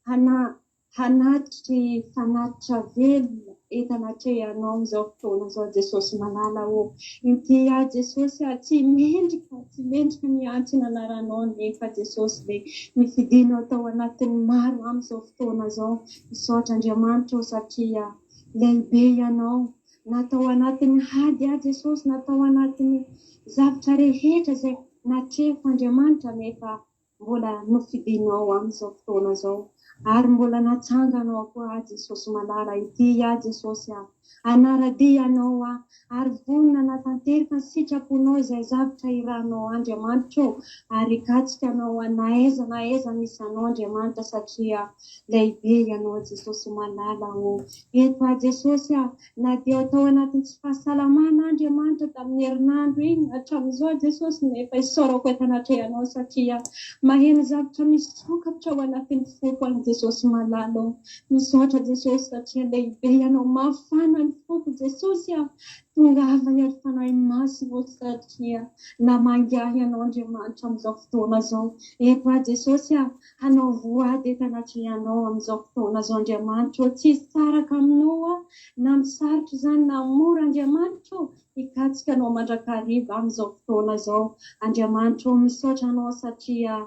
hana, hanatitry fanatitra velona eto anatrehanao amin'izao fotoana izao Jesosy malala ô. Inty aho Jesosy a, tsy mendrika, tsy mendrika ny hiantso ny anaranao nefa Jesosy le nifidinao tao anatin'ny maro amin'izao fotoana izao. Misaotra Andriamanitra ô satria lehibe Ianao. Na tao anatin'ny hady aho Jesosy, na tao anatin'ny zavtra rehetra izay natrehiko Andriamanitra nefa mbola nofidinao amin'izao fotoana izao ary mbola natsanganao koa aho Jesosy malala ity aho Jesosy ah hanara-dia Anao aho ary vonona hanatanterka ny sitraponao izay zavtra iranao Andriamanitra ô ary hikatsika Anao aho na aiza na aiza misy Anao Andriamanitra satria lehibe Ianao Jesosy malala ô eto aho Jesosy ah Na dia tao anatin'ny tsy fahasalamana Andriamanitra tamin'ny herinandro iny hatramin'izao Jesosy no efa isaorako eto anatrehanao satria maheno zavatra misokatra ao anatin'ny foko any Jesosy malala ô. Misaotra Jesosy satria lehibe Ianao, mafana. Mitaraina ny foko Jesosy a! Tongava hery Fanahy Masina ô satria namangy ahy Ianao Andriamanitra amin'izao fotoana izao. Eto aho Jesosy a! Hanao voady eto anatrehanao amin'izao fotoana izao Andriamanitra ô! Tsy hisaraka aminao aho na amin'ny sarotra izany na amin'ny mora Andriamanitra ô! Hikatsika Anao mandrakariva amin'izao fotoana izao Andriamanitra ô! Misaotra Anao satria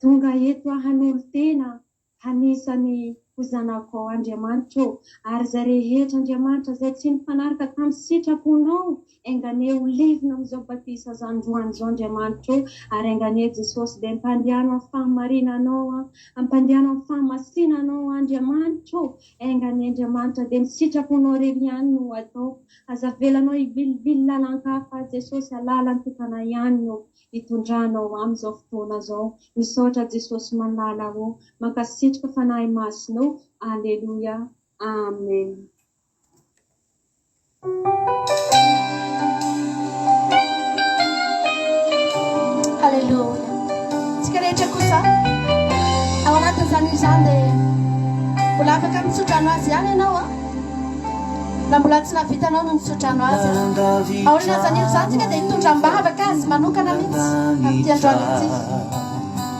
tonga eto aho hanolo-tena Anisany ho zanakao Andriamanitra ô, ary izay rehetra Andriamanitra izay tsy nifanaraka tamin'ny sitraponao, enganie ho levona amin'izao batisa androany izao Andriamanitra ô, ary enganie Jesosy dia ampandehano amin'ny fahamarinanao an, ampandehano amin'ny fahamasinanao Andriamanitra ô, enganie Andriamanitra dia ny sitraponao irery ihany no atao, aza avelanao hivilivily lalan-kafa Jesosy a, lalan-tokana ihany no hitondranao amin'izao fotoana izao. Misaotra Jesosy malala ô. Mankasitrka Fanahy Masina ô. Aleloia. Amen. Aleloia. Tsika rehetra kosa ao anatin'izany izany dia mbola afaka mitsodrano azy ihany ianao a. Na mbola tsy nahavitanao no nitsodrano azy a. Aorian'izany hira izany tsika dia hitondra am-bavaka azy manokana mihitsy amin'ity androany ity.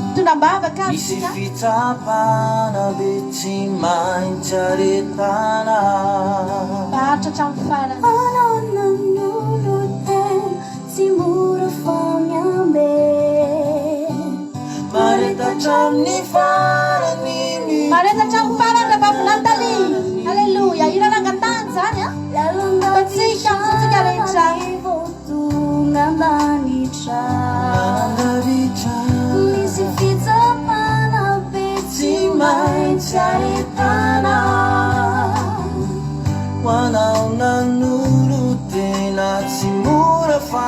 Hitondra am-bavaka azy Misy tsika. fitsapana be tsy maintsy aretana. Mba haharitra hatramin'ny farany. Anao nanolo-tena tsy mora fa miambe. Mahareta hatramin'ny farany Mahareta hatramin'ny mitondra farany ny Rahavavy Nathalie. anarany. Alléluia. Hira nangatahana izany a. Ataontsika amin'ny fontsika rehetra. Lalan-davitra vao tonga an-danitra. Lalan-davitra. Misy fitsapana be Tsy tsy maintsy maintsy aretana. aretana. Ho anao nanolo-tena tsy mora fa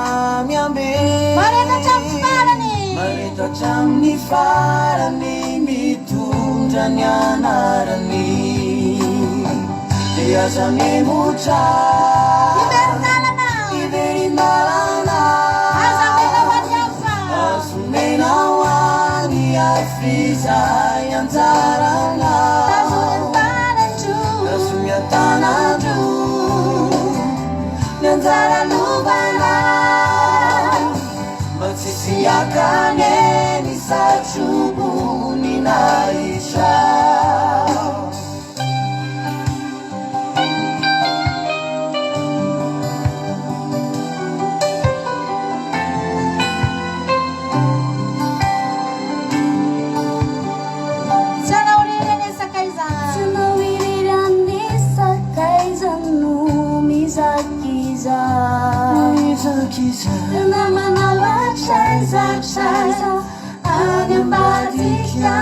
miambe. Mahareta hatramin'ny farany. Mahareta hatramin'ny farany mitondra ny anarany. Dia aza mihemotra. Hiverin-dalana. Hiverin-dalana. Aza omena ho an'ny hafa. Aza omena ho an'ny hafa izay anjaranao. Tazomy an-tanan-droa. Tazomy an-tanan-droa. Ny anjara lovanao. Mba tsisy hakany ny satroboninahitra. Tsy hanao irery anie sakaiza. Tsy hanao irery anie sakaiza no mizakiza. Mizakiza. Namanao hatraiza hatraiza any ambadika.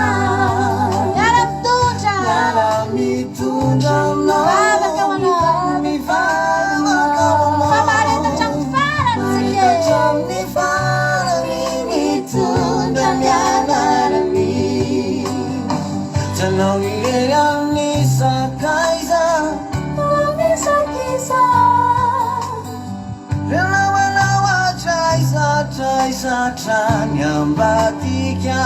Miara-mitondra. Miara-mitondra aminao. Mivavaka ho anao. Mivavaka ho anao. Fa mahareta hatramin'ny farany tsika Mahareta e. hatramin'ny farany mitondra ny anarany. Tsy hanao irery amin'ny sakaiza. Mizakiza. Namanao hatraiza hatraiza hatrany ambadika.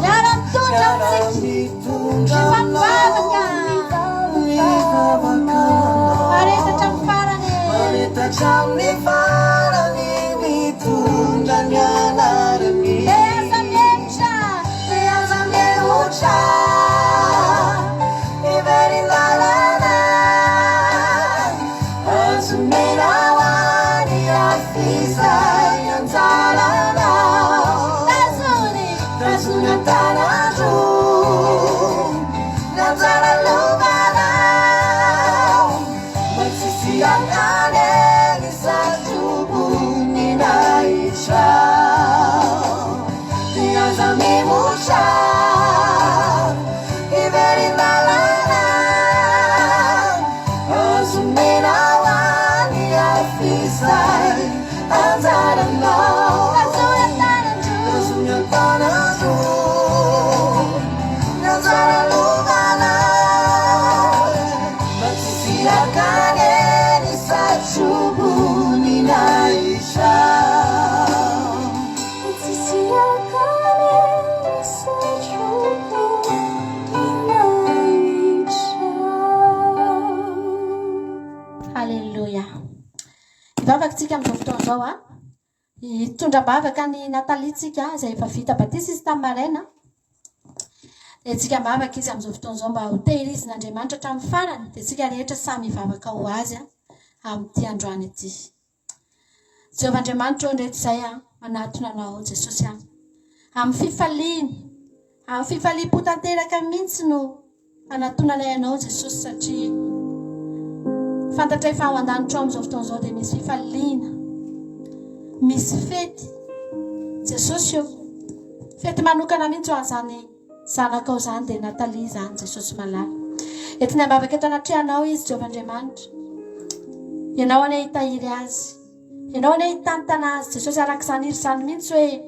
Miara-mitondra amintsika. Miara-mitondra Mifampivavaka. aminao. Mivavaka aminao. Mahareta hatramin'ny farany e. Mahareta hatramin'ny farany mitondra ny anarany. Dia aza mihemotra. Dia aza mihemotra. Hiverin-dalana. Azo omena ho an'ny hafa izay anjaranao. Tazony. Tazony an-tanan-droa. Ny anjara lovanao. Mba tsisy hakany ny satroboninahitra. Dia aza mihemotra. Hiverin-dalana. Azo omena ho an'ny hafa izay anjaranao. Tazony an-tanan-droa. Tazony an-tanan-droa. Ny anjara lovanao. izao a. Hitondra am-bavaka an'i Nathalie tsika izay efa vita batisa izy tamin'ny maraina. Dia tsika am-bavaka izy amin'izao fotoana izao mba ho tehirizin'Andriamanitra hatramin'ny farany. Dia tsika rehetra samy hivavaka ho azy amin'ity androany ity. Jehovah Andriamanitra ô, ndreto izay aho manatona Anao Jesosy aho. Amin'ny fifaliana, amin'ny fifaliam-po tanteraka mihitsy no anatonanay Anao Jesosy satria fantatray fa ao an-danitra ao amin'izao fotoana izao dia misy fifaliana, misy fety. Jesosy ô, fety manokana mihitsy ho an'izany zanakao izany dia Nathalie izany Jesosy malala. Entiny am-bavaka eto anatrehanao izy Jehovah Andriamanitra. Ianao anie hitahiry azy. Ianao anie hitantana azy Jesosy araka izany hira izany mihitsy hoe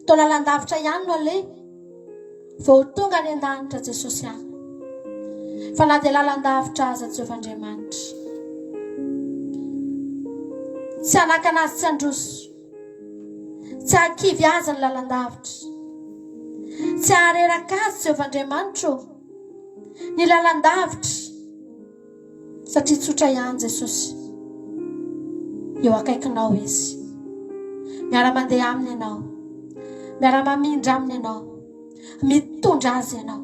toa lalan-davitra ihany no aleha vao ho tonga any an-danitra Jesosy an. Fa na dia lalan-davitra aza Jehovah Andriamanitra tsy hanakana azy tsy handroso. Tsy hahakivy azy ny lalan-davitra. Tsy hahareraka azy Jehovah Andriamanitra ô. Ny lalan-davitra. Satria tsotra ihany Jesosy. Eo akaikinao Izy. Miara-mandeha aminy ianao. Miara-mamindra aminy ianao. Mitondra azy ianao.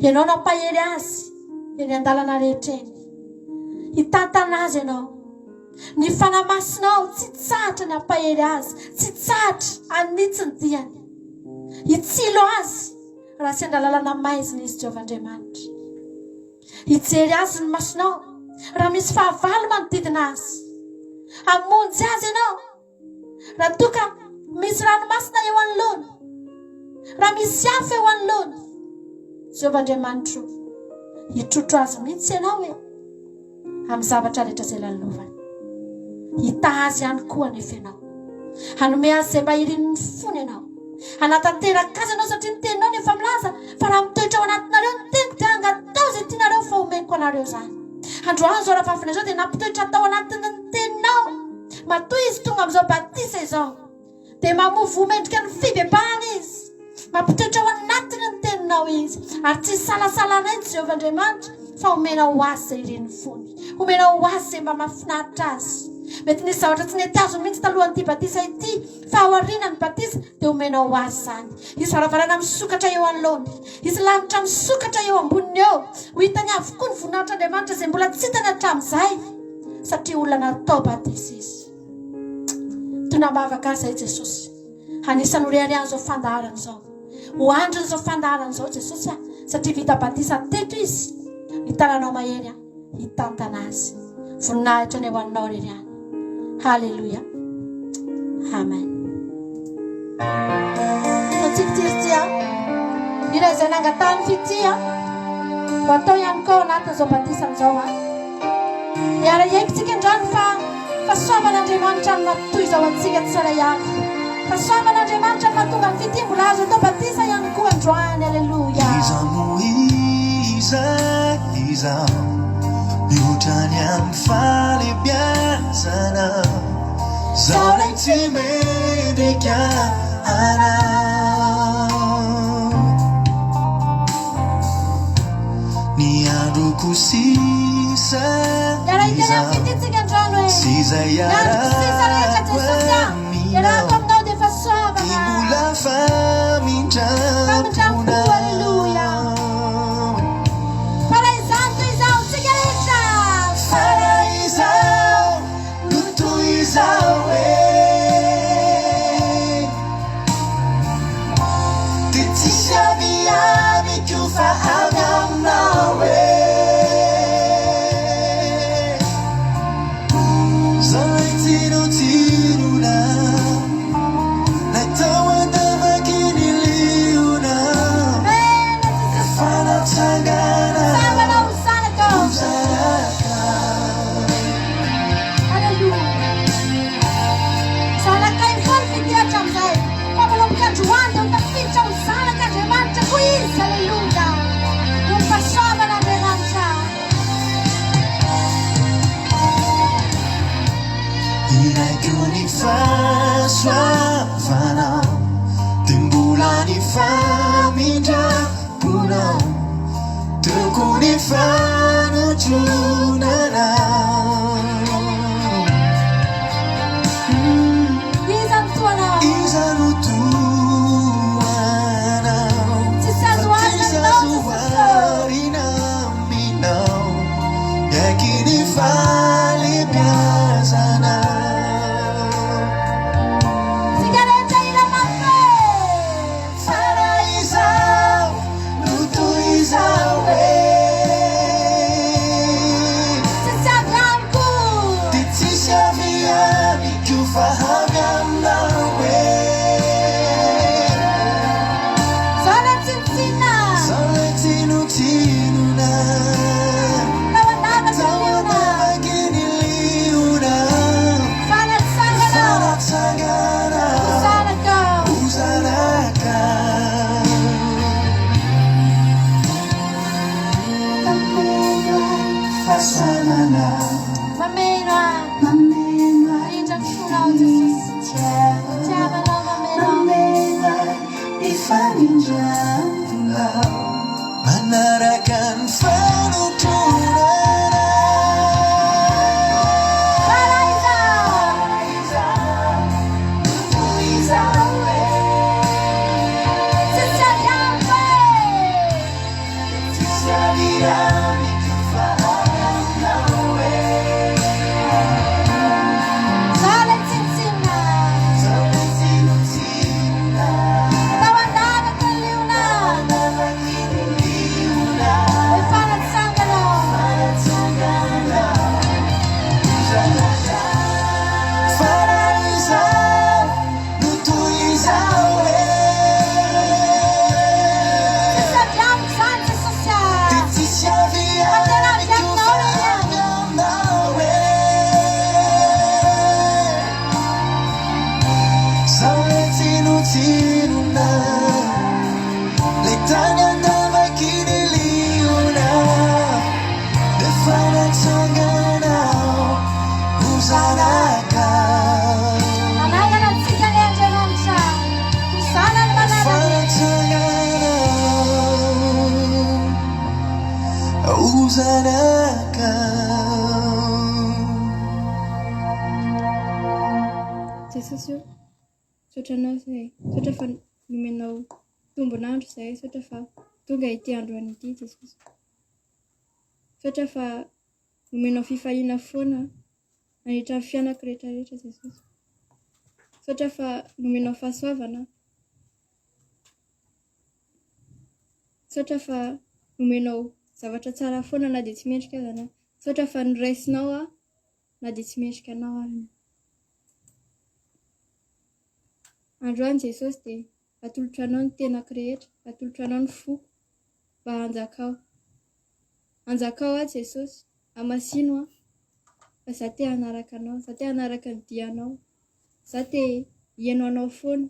Ianao no hampahery azy eny an-dalana rehetra eny. Hitantana azy ianao. Ny Fanahy Masinao tsy hitsahatra ny hampahery azy, tsy hitsahatra hanitsy ny diany. Hitsilo azy raha sendra lalana maizina izy, Jehovah Andriamanitra. Hijery azy ny masonao raha misy fahavalo manodidina azy. Hamonjy azy ianao Raha toa ka misy ranomasina eo anoloany, raha misy afo eo anoloany, Jehovah Andriamanitro, hitrotro azy mihitsy ianao e, amin'ny zavatra rehetra izay lalovany. Hitaha azy ihany koa anefa ianao. Hanome azy izay mba irin'ny fony ianao. Hanatanteraka azy ianao satria ny teninao no efa milaza fa raha mitoetra ao anatinareo ny teniko dia angatao izay tianareo fa homeko anareo izany. Androany izao rahavavina izao dia nampitoetra tao anatin'ny teninao. Matoa izy tonga amin'izao batisa izao, dia mamoa voa mendrika ny fibebahana izy. Mampitoetra ao anatiny ny teninao izy, ary tsy isalasalanay Jehovah Andriamanitra fa homenao ho azy izay irin'ny fony. Homenao ho azy izay mba mahafinaritra azy. Mety nisy zavatra tsy nety azony mihitsy talohan'ity batisa ity, fa aorianan'ny batisa dia homenao ho azy izany. Hisy varavarana misokatra eo anoloany. Hisy lanitra misokatra eo amboniny eo. Ho hitany avokoa ny voninahitr'Andriamanitra izay mbola tsy hitany hatramin'izay, satria olona natao batisa izy. Tonam-bavaka azy izay Jesosy. Anisan'ny ho reharehan'izao fandaharana izao. Ho andrin'izao fandaharana izao Jesosy a, satria vita batisa teto izy. Ny tananao mahery a. hitantana azy. Voninahitra ny ho anao irery ihany. Haleloia. Amen. Ataontsika ity ry ity a. Hira izay nangatahan'ny fitia ho atao ihany koa ao anatin'izao batisany izao a. Hiara-hiaiky androany fa fahasoavan'Andriamanitra no mampitohy izao antsika tsirairay avy. Fahasoavan'Andriamanitra no mahatonga ny fitia mbola azo atao batisa ihany koa androany. Aleloia. Iza no iza iza mihoatra ny amin'ny fahalebiazana Zaho lay tsy mendrika anao Ny androko sisa Hiara-hiteny amin'ny fitia tsika androany hoe Sy izay Ny androko sisa rehetra iarahako Jesosy a Iarahako aminao dia Dia fahasoavana mbola famindram-ponao Famindram-po Aleloia Fa raha izany toy izao tsika rehetra Fa raha izao no toy izao e Dia tsisy avy amiko fa avy aminao e Zay tsinontsinona Lay tao an-davaky ny liona Amen Jesosy Efa natsangana Tsangana ho zanaka ho zanaka Aleloia Zanakay foana fitia hatramin'izay fa manomboka androany dia ho tafiditra ho zanak'Andriamanitra koa izy Aleloia Noho ny fahasoavan'Andriamanitra Ilaiko ny fahasoavanao Dia mbola ny famindram-ponao Teo koa ny fanotronanao. famindranao. Manaraka ny fanotronanao. Fa raha izaho. Toy izao e. Tsisy avy amiko e. Tsisy avy amiko fa avy aminao e. Zaho ilay tsinontsinona. Zaho ilay tsinontsinona. Tao an-davaky ny liona. Tao an-davaky ny liona. Efa natsanganao. Efa natsanganao. Fa raha izaho no toy izao e. Tsisy avy amiko izany Jesosy a. Dia tsisy avy Fa tena avy amiko aminao fa re. avy aminao e. Zaho ilay tsinontsinona, ilay tany an-davaky ny liona, efa natsanganao ho zanakao. Nanangana antsika anie Andriamanitra ho zanany Efa malalany. natsanganao ho zanakao. Jesosy ô, misaotra Anao izahay, misaotra fa nomenao tombon'andro izahay, misaotra fa tonga ity androany ity Jesosy. Misaotra fa nomenao fifaliana foana nandritra ny fiainako rehetra rehetra Jesosy. Misaotra fa nomenao fahasoavana. Misaotra fa nomenao zavatra tsara foana na dia tsy mendrika aza anao. Misaotra fa noraisinao aho na dia tsy mendrika anao ary. Androany Jesosy dia atolotro anao ny tenako rehetra, atolotro anao ny foko mba hanjakao. Anjakao aho Jesosy, amasino aho fa za te hanaraka anao, za te hanaraka ny dianao, za te hihaino anao foana,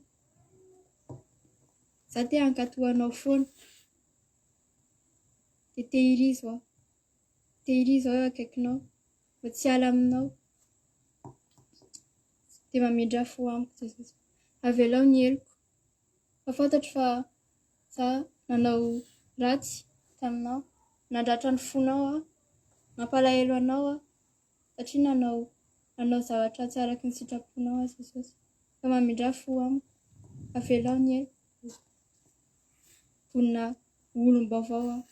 za te hankatò anao foana. Dia tehirizo aho, tehirizo aho eo akaikinao mba tsy hiala aminao. Dia mamindrà fo amiko Jesosy. Avelao ny heloko. Fa fantatro fa za nanao ratsy taminao, nandratra ny fonao aho, nampalahelo anao aho, satria nanao nanao zavatra tsy araka ny sitraponao aho Jesosy. Fa mamindrà fo amiko. Avelao ny heloko. Vonona ho olom-baovao aho.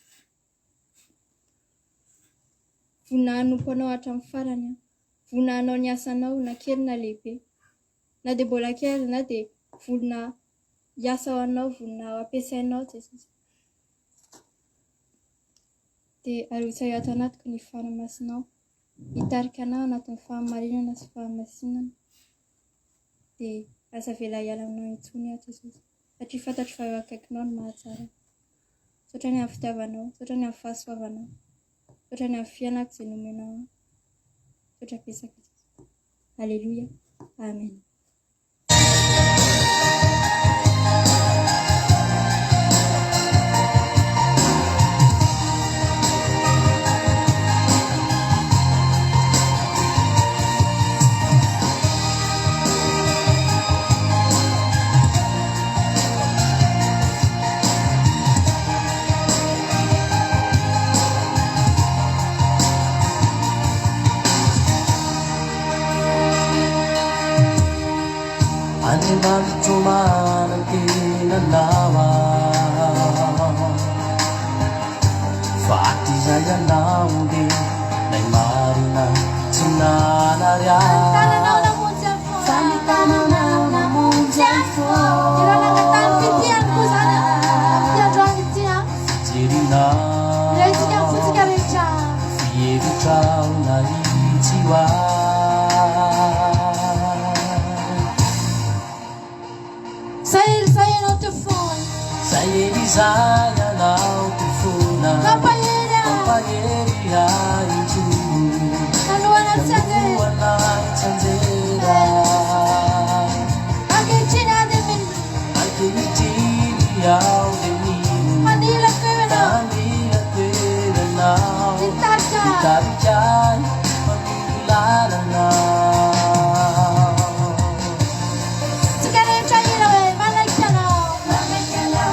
Vonona hanompo anao hatramin'ny farany aho. Vonona hanao ny asanao na kely na lehibe. Na dia mbola kely aza na dia vonona hiasa ho anao, vonona ho ampiasainao Jesosy. Dia arotsahy ato anatiko ny Fanahy Masinao hitarika anah anatin'ny fahamarinana sy fahamasinana. Dia aza avela hiala aminao intsony aho Jesosy. Satria fantatro fa eo akaikinao no mahatsara ahy. Misaotra ny amin'ny fitiavanao, misaotra ny amin'ny fahasoavanao, misaotra ny amin'ny fiainako izay nomenao ahy. Misaotra betsaka Jesosy. Aleloia. Amen. Andriamanitro manantena anao aho Fa hatrizay ianao dia ilay marina tsy nanary ahy Fa ny tananao namonjy ahy foana. Ireo nangatahany fitia ihany koa izany amin'ity androany ity an. Fijerinao Ilaintsika ny fontsika rehetra. Fihevitrao nahitsy ho ahy. Zay izay ianao teo foana. Zay izay ianao teo foana. Nampahery ahy. Nampahery ahy intsony. Nanohana tsy anjera. Nanohana tsy anjera. Ankehitriny aho dia mino. Ankehitriny aho dia mino. Hanilako eo ianao. Hanilako eo ianao. Hitarika ahy. Hitarika ahy manoro lalana. Tsika rehetra hira hoe manaiky anao. Manaiky anao.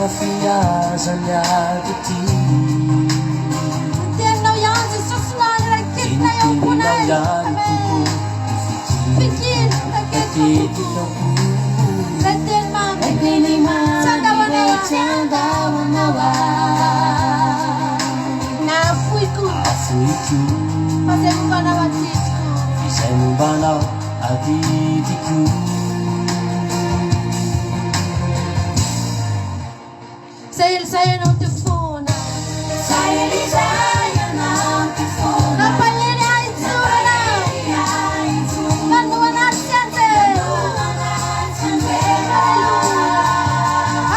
mafy aza ny ady ity. Ny teninao ihany Jesosy no hany raiketina eo am-ponay. Amen. Fikiro, raiketiko Tompo. Ilay teny mamy. Tsy handao anao aho. Tsy handao anao aho. Nafoiko. Afoiko. Fa izay momba anao adidiko. Izay momba anao adidiko. Zay ela izay ianao teo foana. Zay ela izay ianao teo foana. Nampahery ahy hijoro ianao. Nampahery ahy hijoro. Nanohana ahy tsy hanjera. Nanohana ahy tsy hanjera. Haleloia.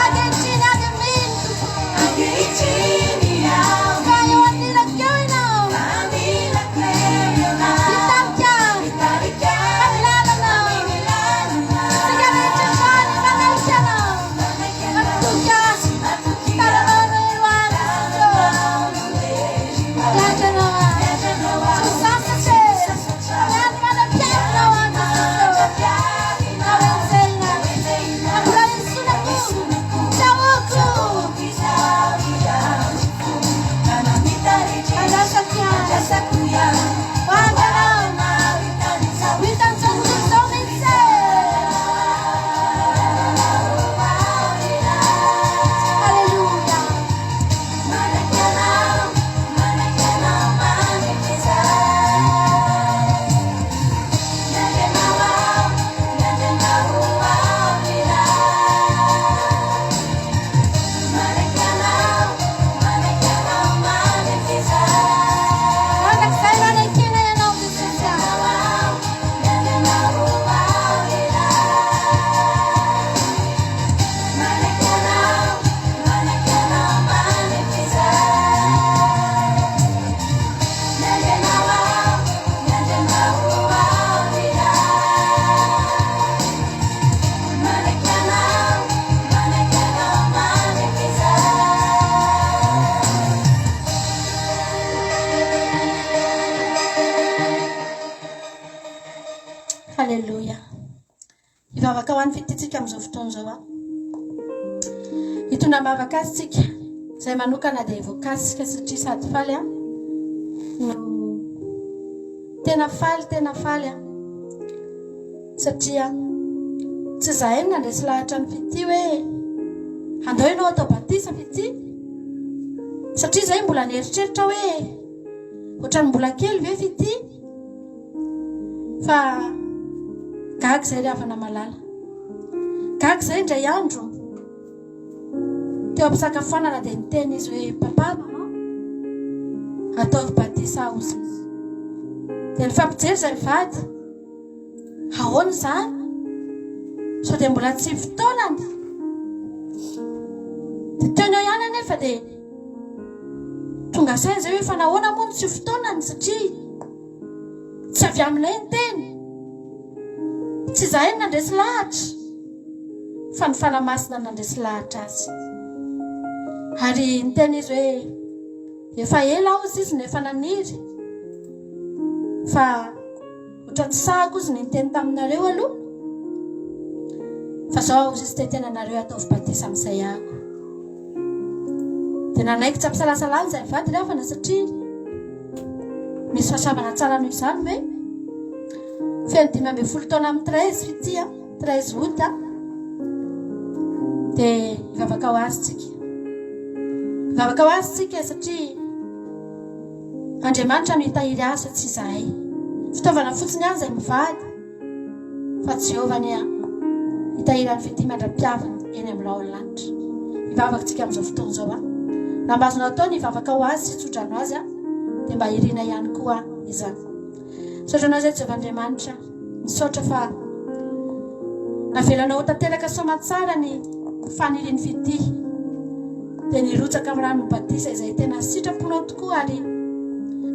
Ankehitriny aho dia mino Tompo. Ankehitriny aho Fa eo anilako eo ianao. Fa anilako eo ianao. Mitarika ahy. Mitarika ahy. Amin'ny lalanao. Amin'ny lalanao. Tsika rehetra hatrany manaiky anao. Matoky ahy. Tananao no ero ahy Jesosy. Miandry anao aho. Tsy ho sasatra e. Miandry mandra-piavinao aho Jesosy. Na ho enjehina. Na mbola esoinako. Tsy ahoako. Andrasako ihany. Ho andranao. Ho hitan'izao tontolo izao mihitsy e. Haleloia. Mandrakizay no anekena ianao Jesosy a. Haleloia. Hivavaka ho an'ny fitia-tsika amin'izao fotoana izao aho. Hitondra am-bavaka azy tsika. Izay manokana dia voakasika satria sady faly aho no tena faly, tena faly aho. Satria tsy izahay no nandresy lahatra an'i Fitia hoe andao ianao atao batisa Fitia. Satria izahay mbola nieritreritra hoe ohatran'ny mbola kely ve Fitia? Fa gaga izay ry havana malala. Gaga izay indray andro. Teo am-pisakafoanana dia niteny izy hoe papa, maman, ataovy batisa aho ozy izy. Dia nifampijery izay mivady. Ahoana izany? Sao dia mbola tsy fotoanany? Dia teo no eo ihany anefa dia tonga saina izay hoe fa nahoana moa no tsy fotoanany satria tsy avy aminay ny teny. Tsy izahay no nandresy lahatra fa ny Fanahy Masina no nandresy lahatra azy. Ary niteny izy hoe efa ela aho izy no efa naniry fa Ohatran'ny sahako ozy ny niteny taminareo aloha fa zao ozy izy te anareo ataovy batisa amin'izay ako. Dia nanaiky tsy ampisalasalana izay mivady ry havana satria misy fahasoavana tsara noho izany ve? Feno 15 taona amin'ny 13 fitia, 13 août. Dia hivavaka ho azy tsika. Hivavaka ho azy tsika satria Andriamanitra no hitahiry azy fa tsy izahay. Fitaovana fotsiny ihany izay mivady fa Jehovah anie hitahiry an'i Fitia mandra-piaviny eny amin'ny rahon'ny lanitra. Hivavaka tsika amin'izao fotoana izao a. Raha mba azonao atao ny hivavaka ho azy sy hitsodrano azy a, dia mba irina ihany koa izany. Misaotra anao izay Jehovah Andriamanitra. Misaotra fa navelanao ho tanteraka soamantsara ny fanirian'i Fitia. Dia nirotsaka amin'ny ranon'ny batisa izay tena sitraponao tokoa ary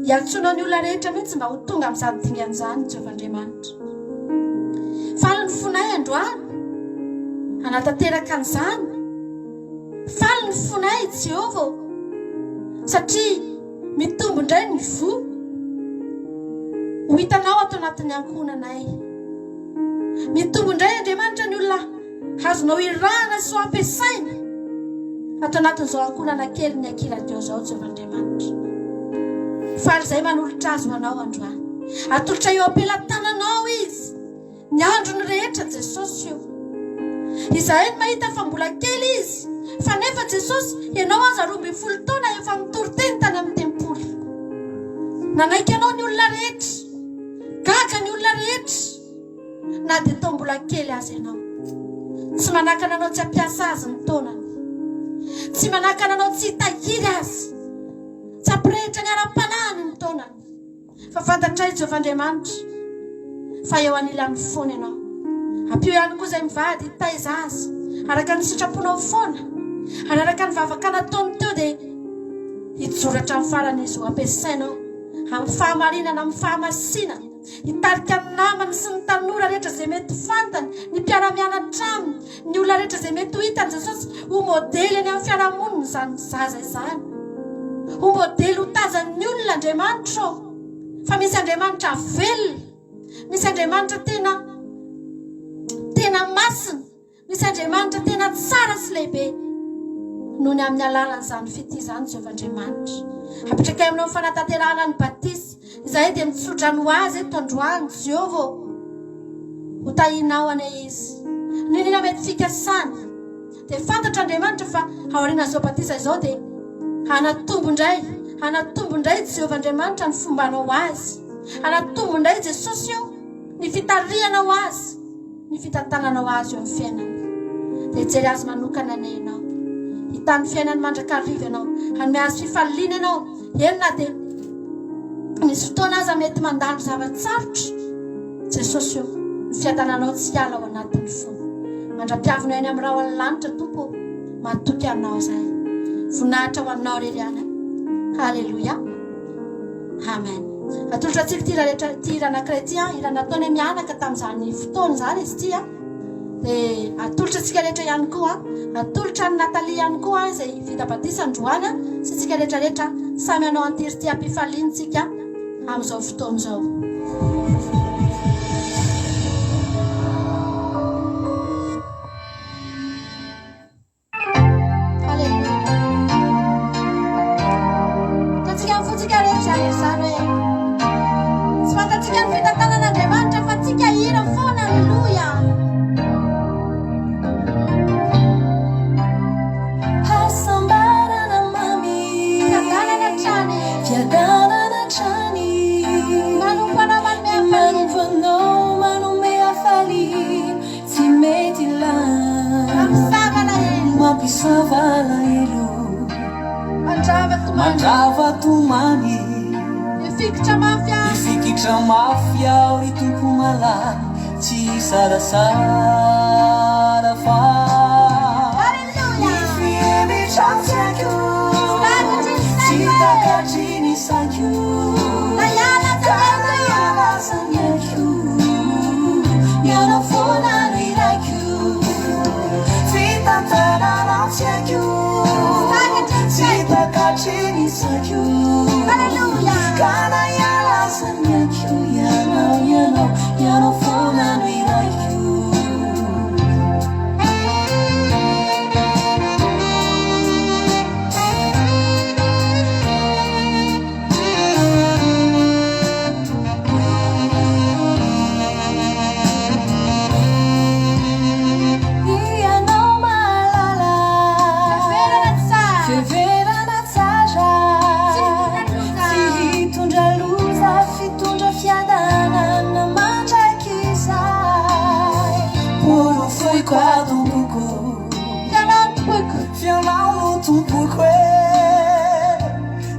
iantsoanao ny olona rehetra mihitsy mba ho tonga amin'izany dingana izany, Jehovah Andriamanitra. Faly ny fonay androany hanatanteraka an'izany. Faly ny fonay, Jehovah ô, satria Mitombo indray ny voa ho hitanao ato anatin'ny ankohonanay. Mitombo indray Andriamanitra ny olona azonao irahana sy ho ampiasaina. Ato anatin'izao ankohonana kely ny Aky Radio izao, Jehovah Andriamanitra. Faly izay manolotra azy ho anao androany. Atolotra eo am-pelatananao izy. Ny androny rehetra Jesosy o. Izahay no mahita fa mbola kely izy. Fa nefa Jesosy, ianao aza 12 taona efa nitory teny tany amin'ny tempoly. Nanaiky anao ny olona rehetra. Gaga ny olona rehetra. Na dia toa mbola kely aza ianao. Tsy manakana anao tsy hampiasa azy ny taonany. Tsy manakana anao tsy hitahiry azy. Tsy hampirehitra ny ara-panahiny ny taonany. Fa fantatray Jehovah Andriamanitra fa eo anilany foana ianao. Ampio ihany koa izay mivady hitaiza azy araka ny sitraponao foana. Ary araka ny vavaka nataony teo dia hijoro hatramin'ny farany izy ho ampiasainao amin'ny fahamarinana, amin'ny fahamasinana, hitarika ny namany sy ny tanora rehetra izay mety fantany, ny mpiara-mianatra aminy, Ny olona rehetra izay mety ho hitan'i Jesosy ho modely eny amin'ny fiarahamonina izany zaza izany. Ho modely ho tazan'ny olona Andriamanitra ô. Fa misy Andriamanitra velona. Misy Andriamanitra tena tena masina. Misy Andriamanitra tena tsara sy lehibe. Noho ny amin'ny alalan'izany fitia izany Jehovah Andriamanitra. Apetrakay aminao ny fanatanterahana ny batisa. Izahay dia mitsodrano ho azy eto androany, Jehovah ô. Ho tahinao anie izy. N'inona mety fikasany, dia fantatro Andriamanitra fa aorian'izao batisa izao dia hanatombo indray, hanatombo indray Jehovah Andriamanitra ny fombanao azy. Hanatombo indray Jesosy ô ny fitarihanao azy. Ny fitantananao azy eo amin'ny fiainany. Dia hijery azy manokana anie ianao. Hitahy ny fiainany mandrakariva ianao. Hanome azy fifaliana ianao. Eny na dia misy fotoana aza mety mandalo zava-tsarotra. Jesosy ô, ny fiadananao tsy hiala ao anatin'ny fony. Mandra-piavinao eny amin'ny rahon'ny lanitra, Tompo ô, matoky anao izahay. Voninahitra ho anao irery ihany. Haleloia. Amen. Atolotra antsika ity hira rehetra ity hira anankiray ity an, hira nataonay mianaka tamin'izany fotoana izany izy ity an. Dia atolotra antsika rehetra ihany koa an. Atolotra an'i Nathalie ihany koa an, izay vita batisa androany an, sy antsika rehetra rehetra samy hanao an'ity ity am-pifaliana isika amin'izao fotoana izao. Haleloia. Ataontsika amin'ny fontsika rehetra izany hoe tsy fantatsika ny fitantanan'Andriamanitra fa tsika hira foana. Haleloia. Hasambarana mamy. Fiadanana hatrany. Fiadanana hatrany. Manompo anao manome hafaliana. Manompo anao manome hafaliana. Tsy mety lany. Mampisava alahelo. Mampisava alahelo. Mandrava tomany. Mandrava tomany. Hifikitra mafy aho. Hifikitra mafy aho ry Tompo malala tsy hisalasala fa. Haleloia. Ny fihevitra tsy haiko. Tsy takatry ny saiko. Tsy takatry ny saiko. Na hiala aza Ka ny na aiko. hiala aza ny aiko. Ianao foana no iraiko. Fitantanana tsy haiko. Tsy takatry ny Tsy saiko. takatry ny saiko. Haleloia. Ka na hiala aza ny aiko. Ianao, ianao, ianao foana no iraiko. Ianao mahalala. Fiheverana tsara. Fiheverana tsara. Tsy hitondra loza. Tsy hitondra loza, fitondra fiadanana mandrakizay. Porofoiko atompoko. Fianao no tompoiko. Fianao no tompoko e.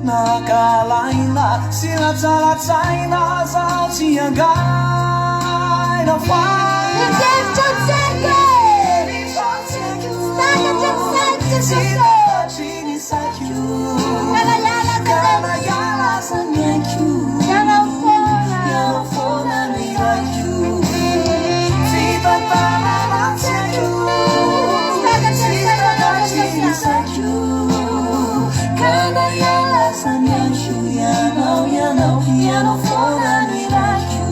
Nankahalaina sy natsaratsaina zaho tsy angaina fa. Ny fihevitra tsy haiko e. Fihevitra tsy haiko. Tsy takatry ny saiko Tsy Jesosy ô. takatry ny saiko. Ka na hiala aza Ka ny na aiko. hiala aza ny aiko. Ianao foana. Ianao foana no iraiko. Fitantanana tsy haiko. Tsy takatry ny Tsy saiko ianao takatry ny Jesosy. saiko. Ka na hiala aza ny aiko. Ianao, ianao, ianao foana no iraiko.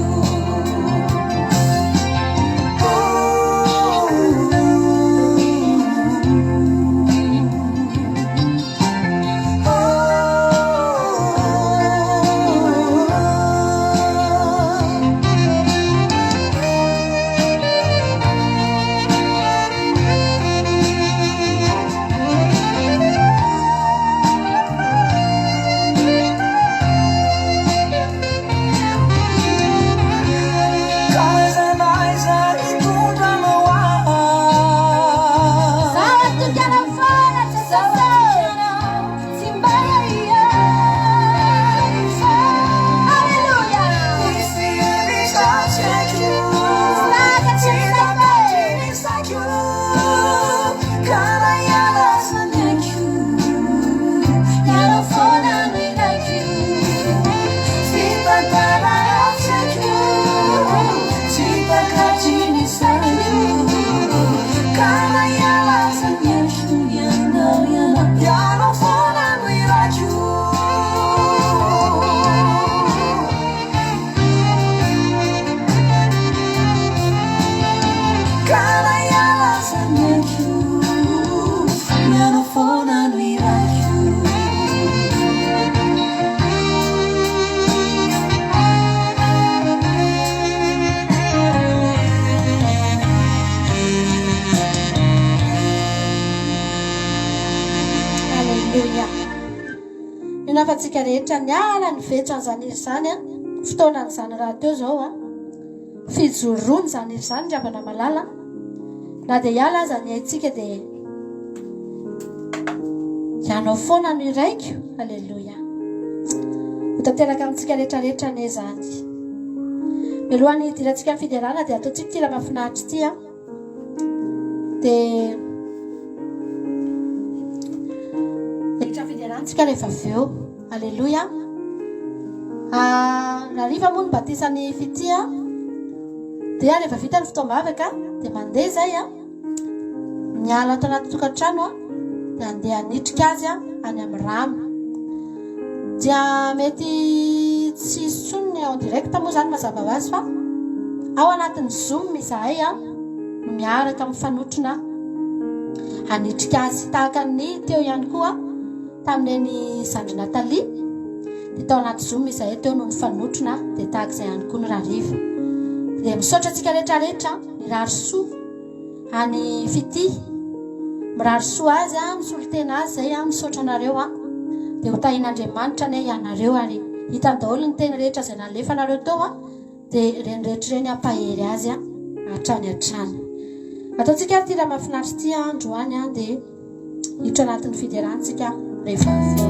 antsika rehetra niara nivetso an'izany hira izany an, fotoanan'izany rahateo izao an, fijoroana izany hira izany ry havana malala an, na dia hiala aza ny aintsika dia ianao foana no iraiko, aleloia. Ho tanteraka amintsika rehetra rehetra anie izany. Mialohan'ny hidirantsika amin'ny fiderana dia ataontsika ity hira mahafinaritra ity an. Dia hiditra fiderantsika rehefa avy eo. Aleloia. Ah, Rariva moa ny batisan'ny fitia. Dia rehefa vita ny fotoam-bavaka dia mandeha izay a. Miala ato anaty tokantrano a, dia handeha hanitrika azy a any amin'ny rano. Dia mety tsy hisy intsony ny en direct moa izany mazava ho azy fa ao anatin'ny zoom izahay a no miaraka mifanotrona hanitrika azy tahaka ny teo ihany koa tamin'ireny zandry Nathalie dia tao anaty zoom izahay teo no nifanotrona dia tahaka izay ihany koa ny rariva. Dia misaotra antsika rehetra rehetra mirary soa any Fitia. Mirary soa azy aho, misolo tena azy izay aho, misaotra anareo aho. Dia ho tahian'Andriamanitra anie ianareo ary hitany daholo ny teny rehetra izay nalefanareo teo aho, dia ireny rehetra ireny hampahery azy hatrany hatrany. Ataontsika ary ity raha mahafinaritra ity androany dia hiditra anatin'ny fiderana isika rehefa avy eo.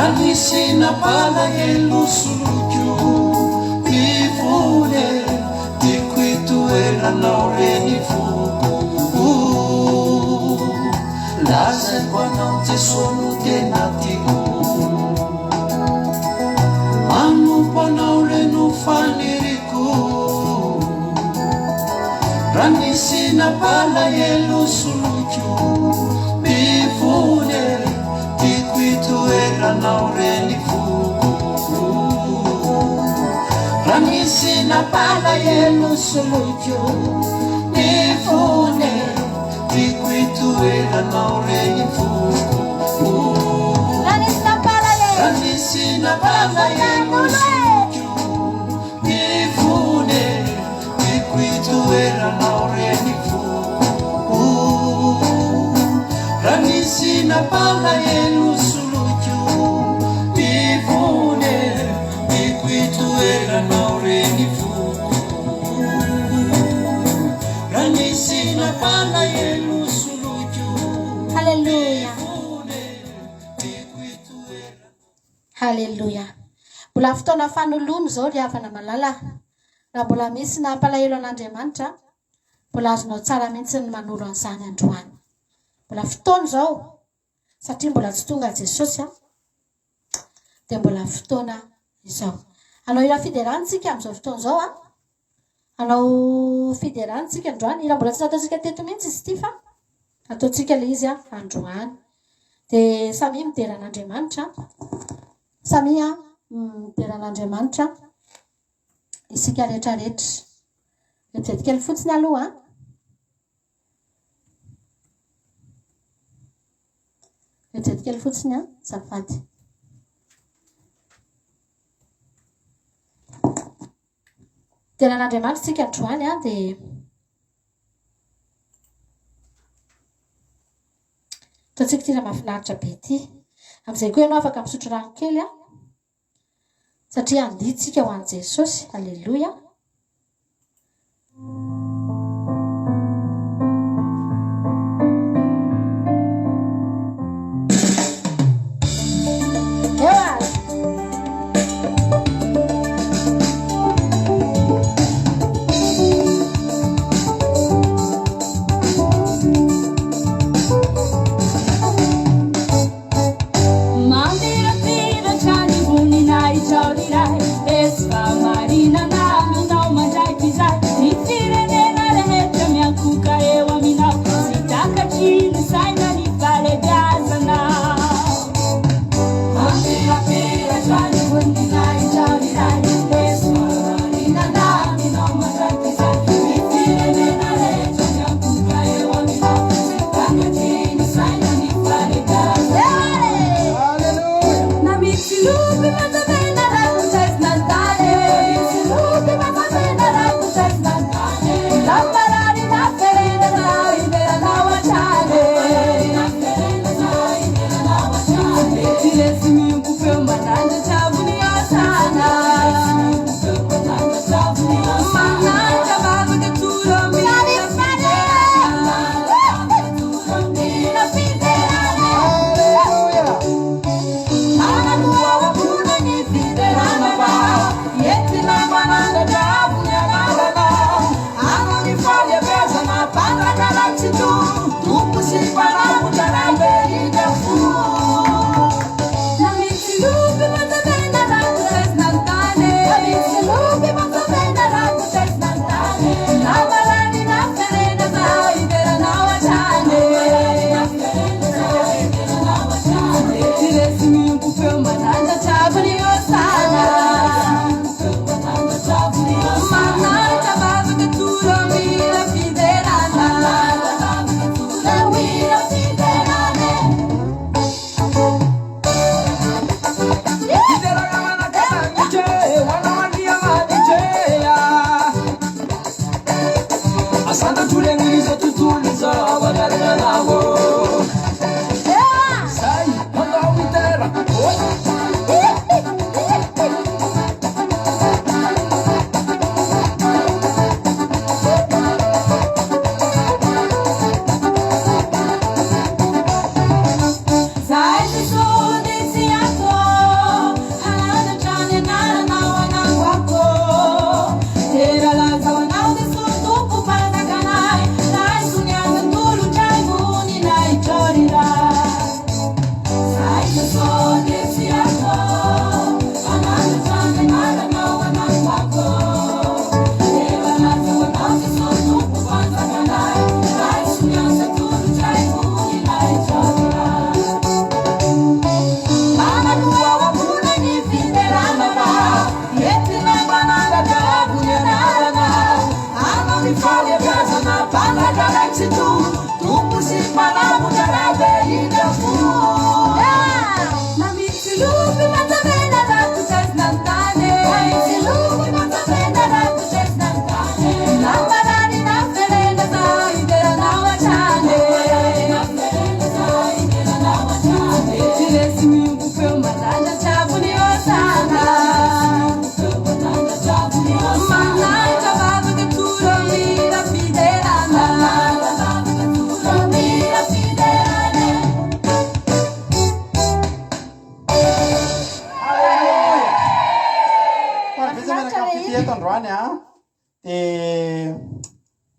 Raha nisy nampalahelo soloiko ny fony e, tiako hitoeranao re ny foko o. Lazaiko anao Jeso no tena tiako. Manompo anao re no faniriako. Raha nisy nampalahelo soloiko ny fony e, tiako hitoeranao re ny foko. Raha nisy nampalahelo soloiko ny fony e, tiako hitoeranao re ny foko. Raha nisy nampalahelo. Raha nisy nampalahelo soloiko ny fony e, tiako hitoeranao re ny foko. Raha nisy nampalahelo soloiko ny fony e, tiako hitoeranao re ny foko. Raha nisy nampalahelo soloiko Haleloia. fony e, tiako hitoeranao. Haleloia. Mbola fotoana fanoloana izao ry havana malala. Raha mbola misy nampalahelo an'Andriamanitra, mbola azonao tsara mihitsy ny manolo an'izany androany. Mbola fotoana izao, satria mbola tsy tonga Jesosy a. Dia mbola fotoana izao. Hanao hira fiderana isika amin'izao fotoana izao a. Hanao fiderana isika androany. Hira mbola tsy nataontsika teto mihitsy izy ity fa ataontsika ilay izy a androany. Dia samia midera an'Andriamanitra. Samia midera an'Andriamanitra isika rehetrarehetra. Vetivety kely fotsiny aloha a. Vetivety kely fotsiny a, azafady. Midera an'Andriamanitra isika androany a, dia ataontsika ity raha mahafinaritra be ity. Amin'izay koa ianao afaka misotro rano kely a, satria handihy tsika ho an'i Jesosy. Aleloia. Eo ary. Mamirapiratra ny voninahitrao ry Ray, Esy fahamarinana aminao mandrakizay. Ny firenena rehetra miankohoka eo aminao, tsy takatry ny saina ny fahalehibiazanao. Mamirapiratra ny voninahitrao ry Ray, Esy fahamarinana aminao mandrakizay. Ny firenena rehetra miankohoka eo aminao, tsy takatry ny saina ny fahalehibiazanao. Na mitsilopy matamena rakotraizina ny tany. Mitsilopy matamena rakotraizina ny tany. Na marary na ferenana ivelanao hatrany. Mety lesy miombom-peo manandratra voniasana. Manandratra vavaka toro mila fiderana. Mila fiderana. Anako ao am-pony ny Fitia eto androany a. Dia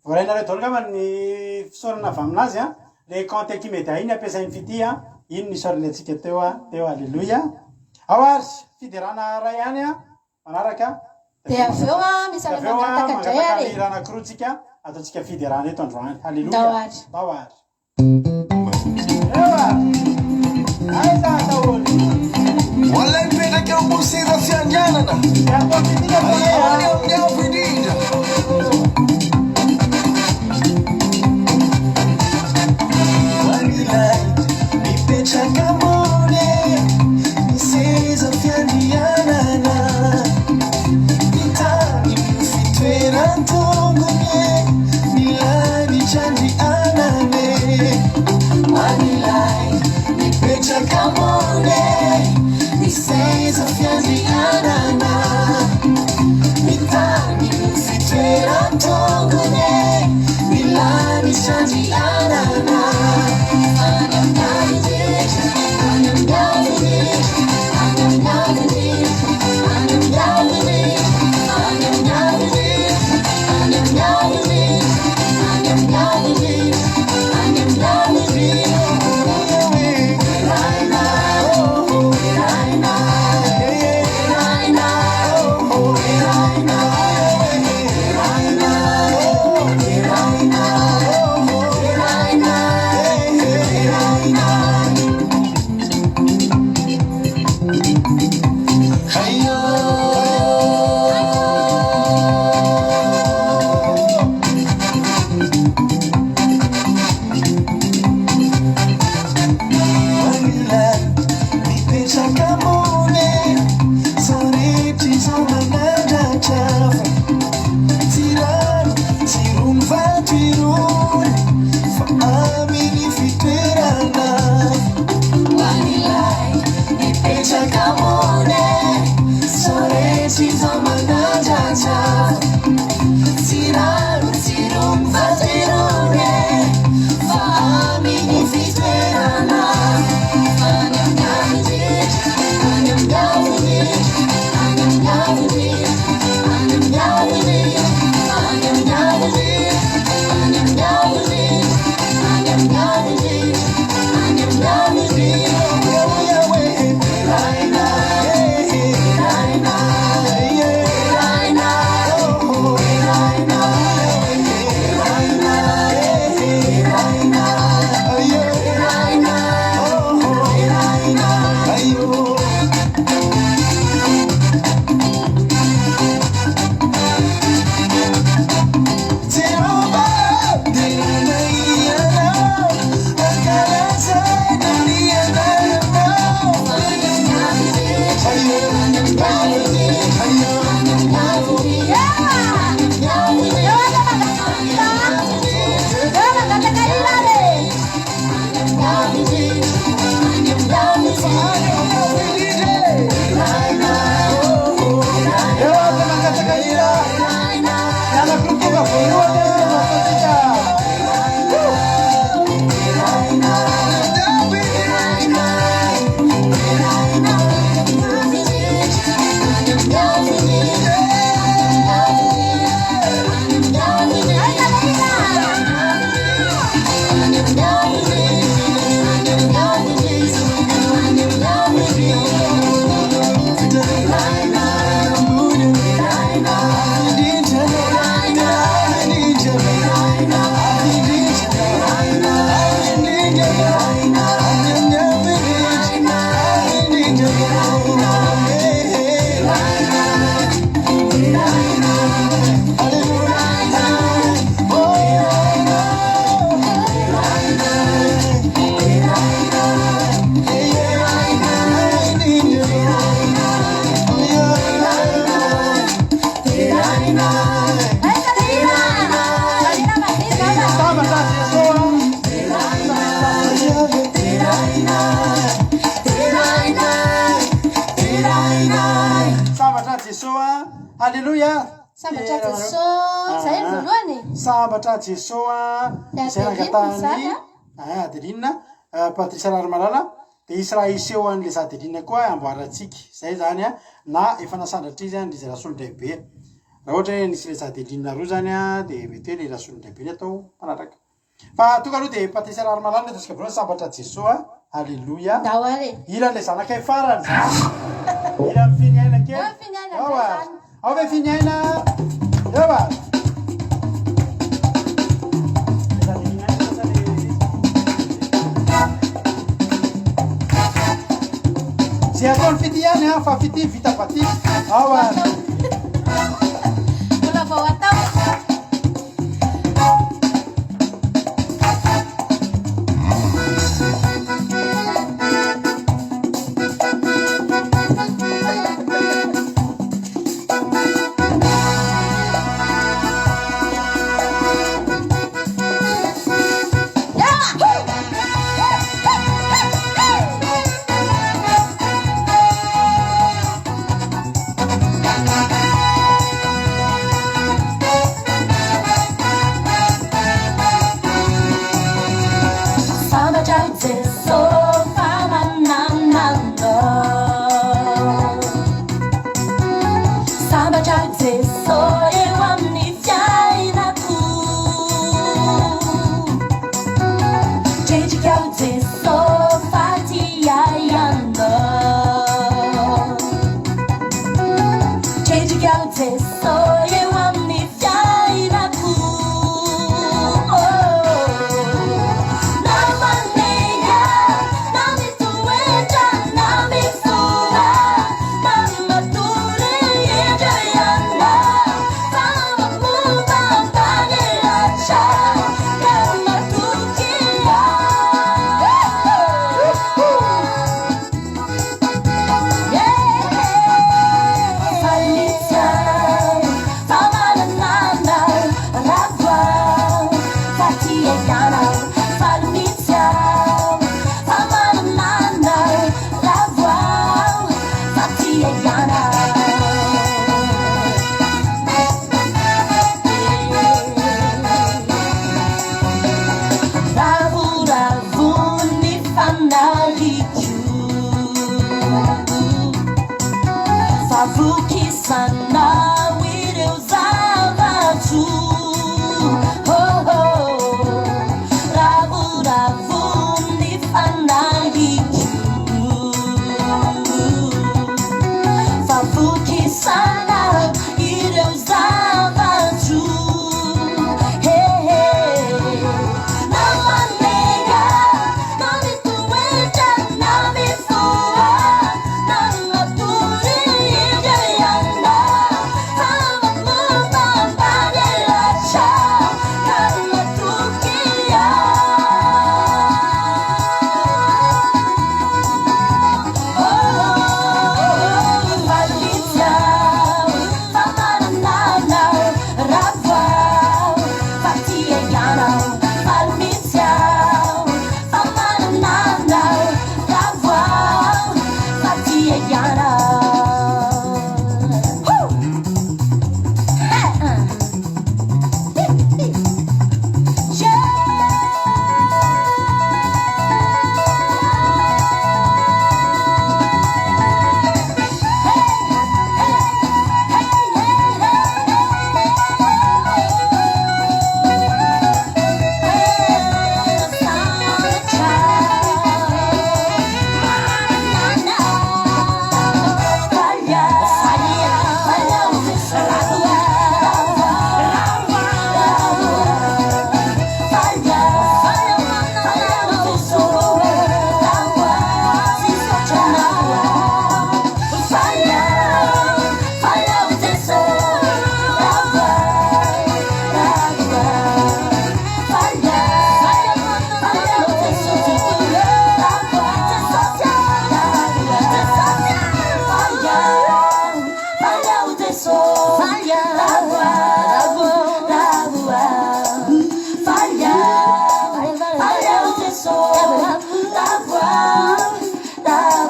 voarainareo daholo angamba ny fisaorana avy aminazy a. Le compte Ekimedia iny ampiasain'i Fitia a. Iny nisaorany antsika teo a. Teo aleloia. Ao ary fiderana iray ihany a. Manaraka. Dia avy eo a misy Dia avy eo a mangataka indray mangataka ary e. hira anankiroa tsika ataontsika fiderana eto androany. Ndao Aleloia. ary. Ndao ary. Ewa! Aiza daholo? Olona mipetraka eo ambony seza fiandrianana. Dia atao fitia fa Any amin'ny avo indrindra. Manilay mipetraka ambony ny seza fiandrianana. Ny tany no fitoeran-tongony, ny lanitra andrianany. Manilay mipetraka ambony ny seza fiandrianana. Ny tany no fitoeran-tongony, ny lanitra andrianana. Any amin'ny avo indrindra, any amin'ny avo indrindra, any amin'ny avo indrindra, any amin'ny avo indrindra, any amin'ny avo indrindra, any amin'ny avo indrindra, any amin'ny avo indrindra, any amin'ny avo indrindra. Deraina, deraina, deraina, deraina, deraina, deraina, deraina, deraina. Ayo. Manilay mipetraka ambony, zao rehetra izao manandratra fa tsy rano, tsy rony vato irony, fa amin'ny fitoerana. Manilay mipetraka ambony, zao rehetra izao manandratra tsy rano, tsy rony vato irony, fa amin'ny fitoerana. Any amin'ny avo indrindra, any amin'ny avo indrindra, any amin'ny avo indrindra, any amin'ny avo indrindra, any amin'ny avo indrindra, any amin'ny avo indrindra, any amin'ny avo indrindra, any amin'ny avo indrindra. Deraina, deraina, deraina, deraina, deraina, deraina, deraina, deraina, ayo. Jehovah, deraina ianao, ankalazaina ny anaranao. Ayo, ayo, ayo. Ewa dia mangataka hira. Ny anankiroa tonga voalohany no ataontsika. Sambatra Jesoa. Sambatra Jesoa. Alléluia. Sambatra Jesoa. Zay ny voalohany. Sambatra Jesoa. Dia Izay Adeline nangatahany izany, a? Ah, Adeline, ah, Patrice Raharimalala. Dia hisy raha hiseho an'ilay Adeline koa amboarantsika. Izay izany a, na efa nasandratra izy an, Liza Rasolondraibe. Raha ohatra hoe nisy Lesa Adeline roa zany an, dia mety hoe le Rasolondraibe ny atao mpanaraka. Fa tonga aloha dia Patricia Raharimalala no ataontsika voalohany, Sambatra Jesoa, Aleloia. Ndao ary e. Hiran'ilay zanakay farany zany. Hiran'i Finiaina kely. Eo Finiaina Eo indray ary. zany. Ao ve Finiaina? Eo ary. Lesa Adeline sa le Zay ataon'i Fitia ihany an, fa Fitia vita batisa. Ao ary. Mbola vao atao. Sambatra Jeso fa manana anao. Sambatra Jeso eo amin'ny fiainako. Tretrika Jeso fa tia ianao. Tretrika Jeso eo amin'ny fiainako. Na manenga, na mitoetra, na mifoha, na matory indray ianao. Fa mamoa ambany elatra, ka matoky aho. Ravoravo ny fanahiko Fa vokisanao ireo zavatro. Oh, oh. Ravoravo ny fanahiko Fa vokisanao ireo zavatro. Hey, hey. Na manenga, na mitoetra, na mifoha, na matory indray ianao. Fa mamoa ambany elatra, ka matoky aho. Oh, faly aho, fa manana anao, ravo aho, fa tia ianao. Faly mihitsy aho, fa manana anao, ravo aho, fa tia ianao. Woo! Eh, eh.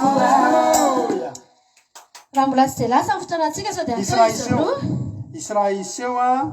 Alléluia. Raha mbola tsy dia lasa ny fotoanantsika sao dia Hisy raha atao izy hiseho. roa. Hisy raha hiseho an.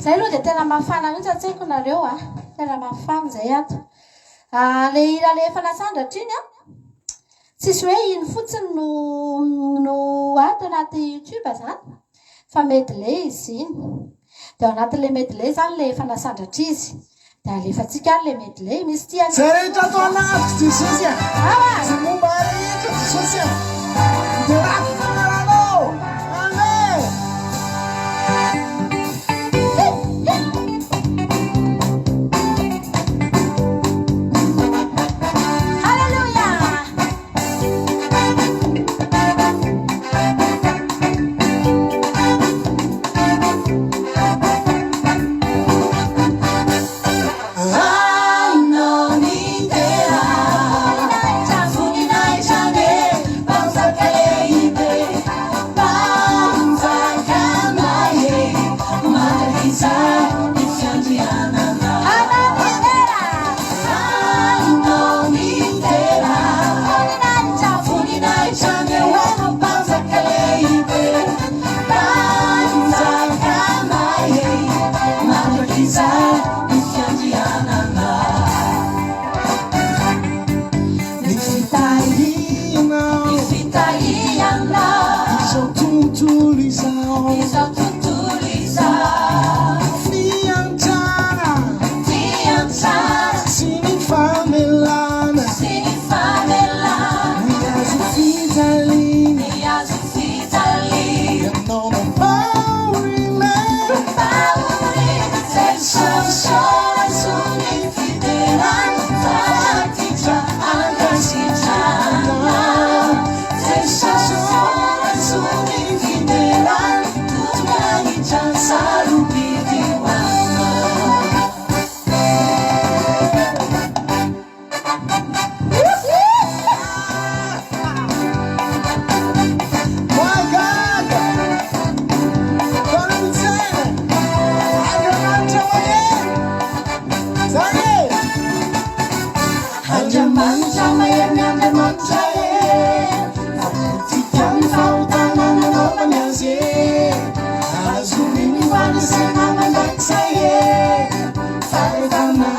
Zay aloha dia tena mafana mihitsy an-tsaiko nareo a. Tena mafana izay ato. Ah, le hira le efa nasandratra iny a. Tsisy hoe iny fotsiny no no ato anaty YouTube zany fa medley izy iny. Dia ao anatin'ilay medley zany le efa nasandratra izy. Dia alefantsika any le medley. Misy tia Zay rehetra ato anatiko Jesosy a. Zay momba ahy rehetra Jesosy a. Derako ny anaranao. Amen. Ny fitahianao, Ny fitahianao, izao tontolo izao, izao tontolo izao, fiantrana fiantrana sy ny famelana, sy ny famelana, ny hazo fijaliana, ny hazo fijaliana. ianao nampahoriana. Fahoriana, Jesosy, raiso ny fiderana, fanatitra ankasitrahana. Jesosy, raiso ny fiderana, tompon'anitra sarobidy ho anao. Mahagaga! Vanintsena! Andriamanitra mahery! Zany e! Andriamanitra mahery ny Andriamanitra e, Fatintsika ny fahotana nanaovany azy e. Azony ny fandresena mandrakizay e. Fahefana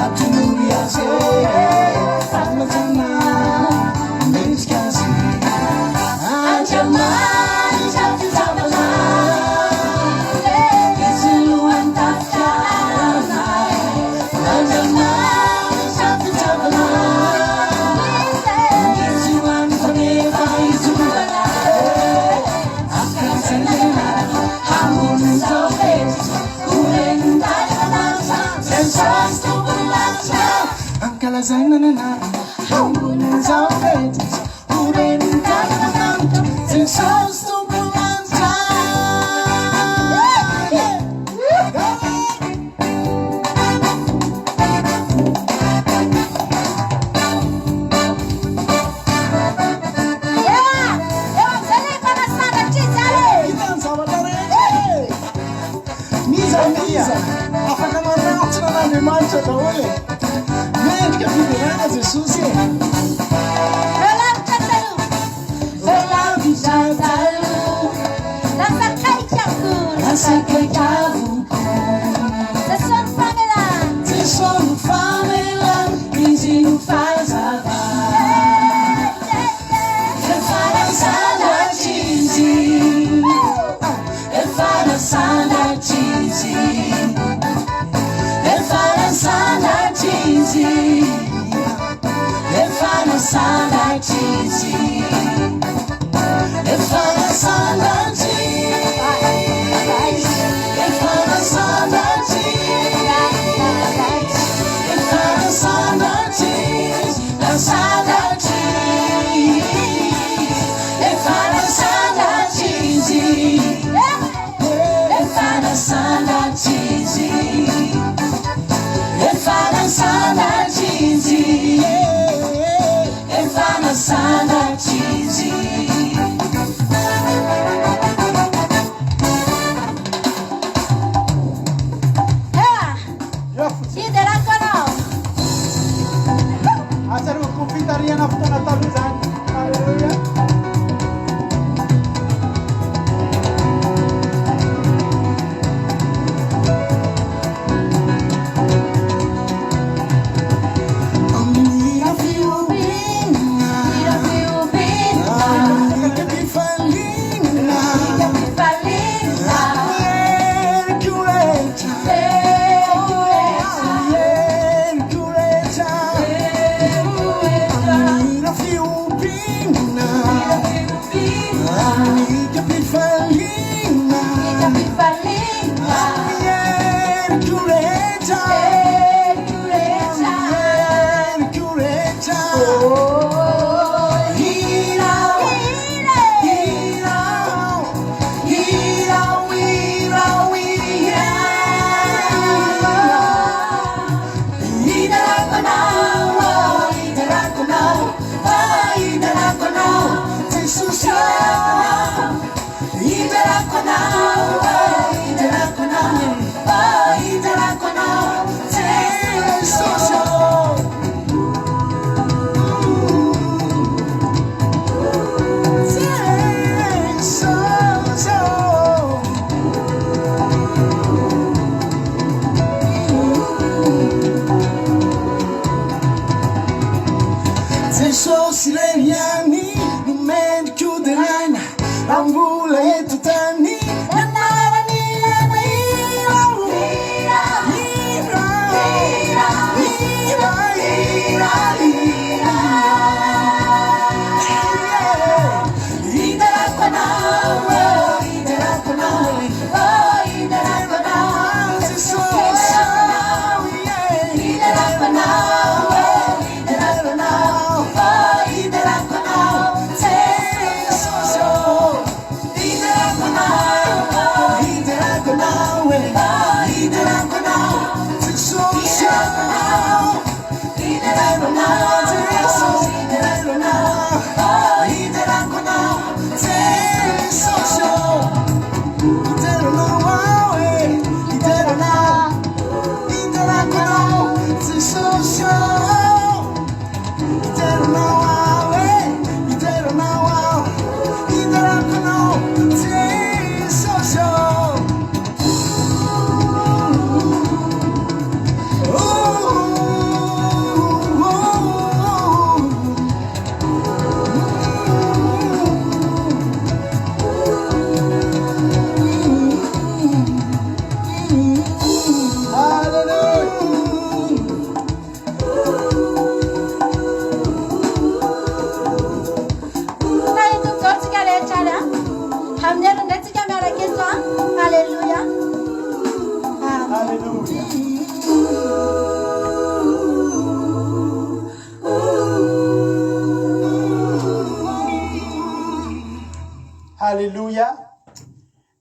atolory azy e. Fanajana mendrika azy. Andriamanitra fitiavana, Izy lohan'ny tafika anay. Andriamanitra fitiavana, Izy ho an'ny faneva ijoroana. Ankalazaina ny anarany, hamono izao rehetra, ho ren'ny tany aman-danitra, Jesosy Tompon'ny lanitra. Ankalazaina ny anarana, hamono izao rehetra, ho ren'ny tany aman-danitra, Jesosy Tompon'ny lanitra. Eo eo amin'izay le efa nasandratra izy ary e. Hita ny zavatra rehetra e. N'iza n'iza afaka manatona an'Andriamanitra daholo e. Mendrika fiderana Jesosy e. Eo lavitra taloha. Eo lavitra taloha, Lasa akaiky avokoa. lasa akaiky avokoa. Jesosy ny famelana. Jesosy no famelana, Izy no fahazavana. Efa nasandratra Izy, efa nasandratra Izy, efa nasandratra Izy, efa nasandratra Izy, efa nasandratra Izy,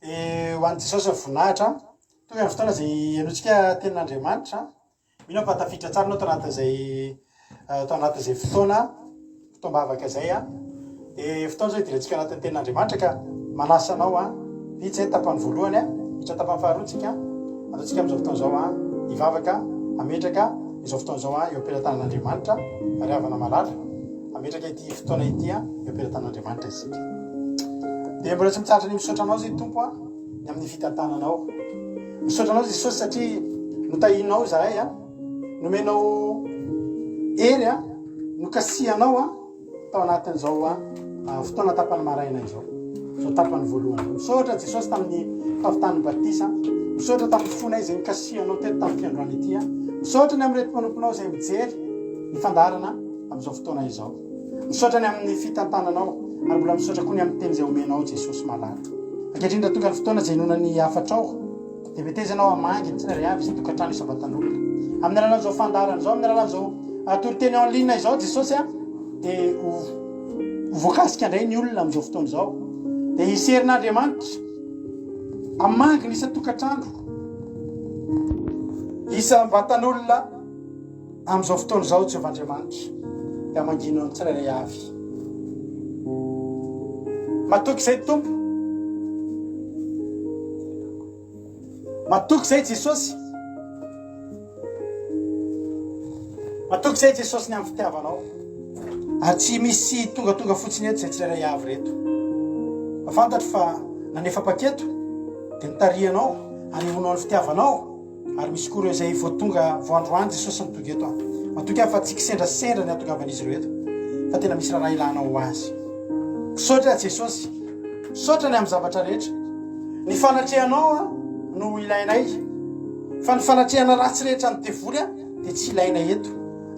Dia ho an'i Jesosy ny voninahitra. Tonga ny fotoana izay henointsika tenin'Andriamanitra. Mino aho fa tafiditra tsara ianao tao anatin'izay tao anatin'izay fotoana fotoam-bavaka izay. Dia fotoana izao hidirantsika anatin'ny tenin'Andriamanitra ka manasa anao an. Vita izay ny tapany voalohany an. Hiditra tapany faharoa tsika. Ataontsika amin'izao fotoana izao an, hivavaka, hametraka izao fotoana izao an eo am-pelatanan'Andriamanitra, ry havana malala. Hametraka ity fotoana ity eo am-pelatanan'Andriamanitra isika. Dia mbola tsy mitsahatra ny misaotra anao izay Tompo a, ny amin'ny fitantananao. Misaotra anao Jesosy satria notahianao izahay a, nomenao hery a, nokasihanao a, tao anatin'izao a, fotoana tapany maraina izao. Izao tapany voalohany izao. Misaotra Jesosy tamin'ny fahavitan'ny batisa. Misaotra tamin'ny fonay izay nokasihanao teto tamin'ity androany ity a. Misaotra ny amin'ireto mpanomponao izay mijery ny fandaharana amin'izao fotoana izao. Misaotra ny amin'ny fitantananao ary mbola misaotra koa ny amin'ny teny izay omenao Jesosy malala. Ankehitriny raha tonga ny fotoana izay hinoana ny hafatrao dia meteza ianao hamangy ny tsirairay avy isan-tokantrano isam-batan'olona. Amin'ny alalan'izao fandaharana izao, amin'ny alalan'izao toriteny en ligne izao Jesosy a dia ho voakasika indray ny olona amin'izao fotoana izao. Dia hisy herin'Andriamanitra hamangy ny isan-tokantrano isam-batan'olona. Amin'izao fotoana izao, Jehovah Andriamanitra dia mangina ny tsirairay avy. Matoky izay Tompo. Matoky izay Jesosy. Matoky izay Jesosy ny amin'ny fitiavanao. Ary tsy misy tongatonga fotsiny eto izay tsirairay avy reto. Fa fantatro fa nanefa paketo dia nitarihanao hanehoanao ny fitiavanao. Ary misy koa ireo izay vao tonga vao androany Jesosy no tonga eto an. Matoky aho fa tsy kisendrasendra ny hahatongavan'izy ireo eto fa tena misy raharaha ilanao ho azy. Misaotra Jesosy. Misaotra ny amin'ny zavatra rehetra. Ny fanatrehanao an no ilainay. Fa ny fanatrehana ratsy rehetra ny devoly an dia tsy ilainay eto.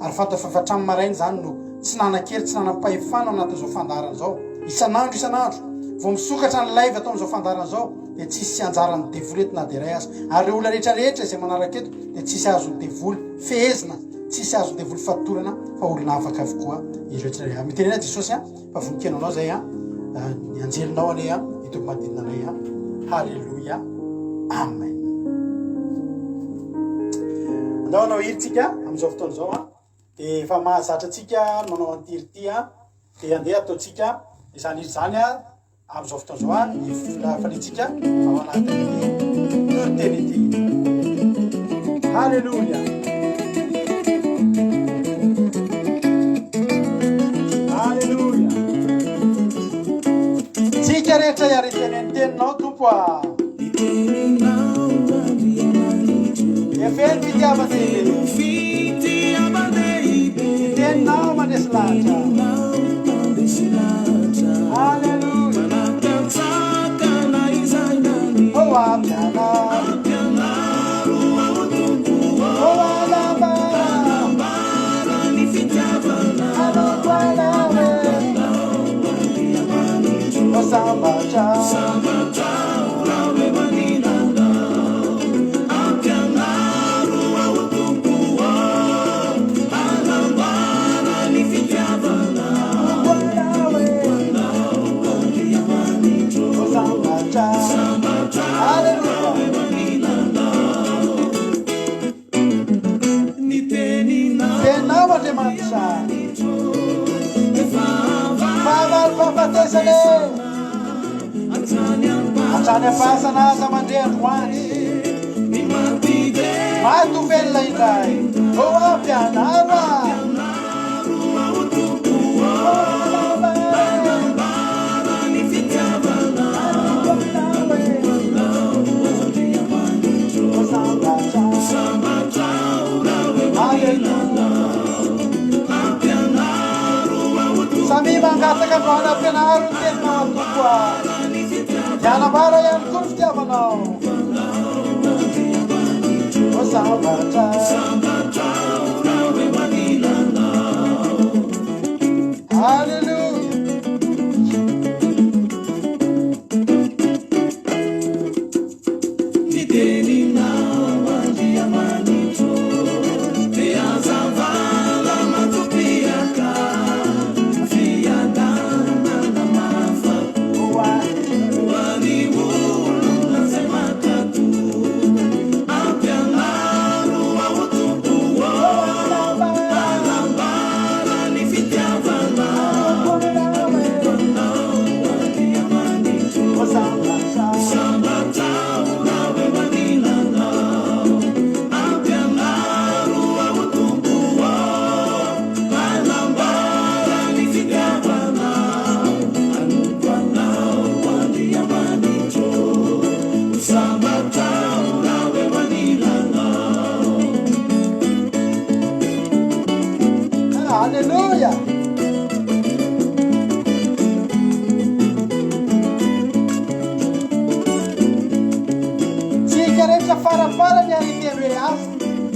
Ary fantatra fa efa hatramin'ny maraina izany no tsy nanan-kery, tsy nanam-pahefana ao anatin'izao fandaharana izao. Isan'andro isan'andro, vao misokatra ny live atao amin'izao fandaharana izao, dia tsisy anjaran'ny devoly eto na dia iray aza. Ary ireo olona rehetra rehetra izay manaraka eto dia tsisy azon'ny devoly fehezina, tsisy azon'ny devoly fatorana fa olona afaka avokoa ireo tsirairay avy. Mitenena Jesosy a, fa vonon-keno anao izay a, ny anjelinao anie a, hitoby manodidina anay a. Haleloia. Amen. Andao hanao hira tsika amin'izao fotoana izao a. Dia efa mahazatra antsika ny manao an'ity hira ity a. Dia andeha ataontsika izany hira izany a. Amin'izao fotoana izao ary ny hafaliantsika ao anatin'ity toriteny ity. Haleloia! Haleloia! Tsika rehetra hiara-hiteny ny teninao Tompo a! Hevero fitiavan-dehibe. Ny teninao mandresy lahatra. Haleloia. Oh ampianaro. Oh anambara. Hanompo anao e. Oh sambatra. Tenao Andriamanitra. Fahavalom-pahafatesana e. Hatrany am-pasana aza mandre androany. Maty ho velona indray. Ô ampianaro ahy. Samia mangataka androany ampianaro ny teninao Tompo a. Dia hanambara ihany koa ny fitiavanao. Ho sambatra. Haleloia. Ny teninao Andriamanitro dia hazavana mampitopiaka fiadanana mahafapo ho an'ny olom-boavonjy.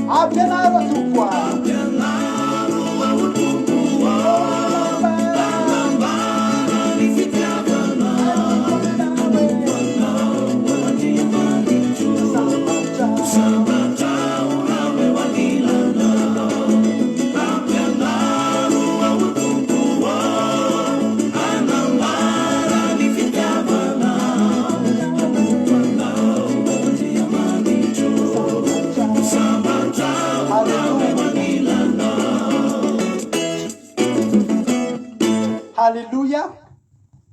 Ampianaro aho Tompo a. Ampianaro aho Tompo ô, hanambara ny fitiavanao, hanompo Anao Andriamanitro. Sambatra aho raha eo anilanao. Ampianaro aho Tompo ô, hanambara ny fitiavanao, hanompo Anao Andriamanitro. Sambatra aho raha eo anilanao. Haleloia!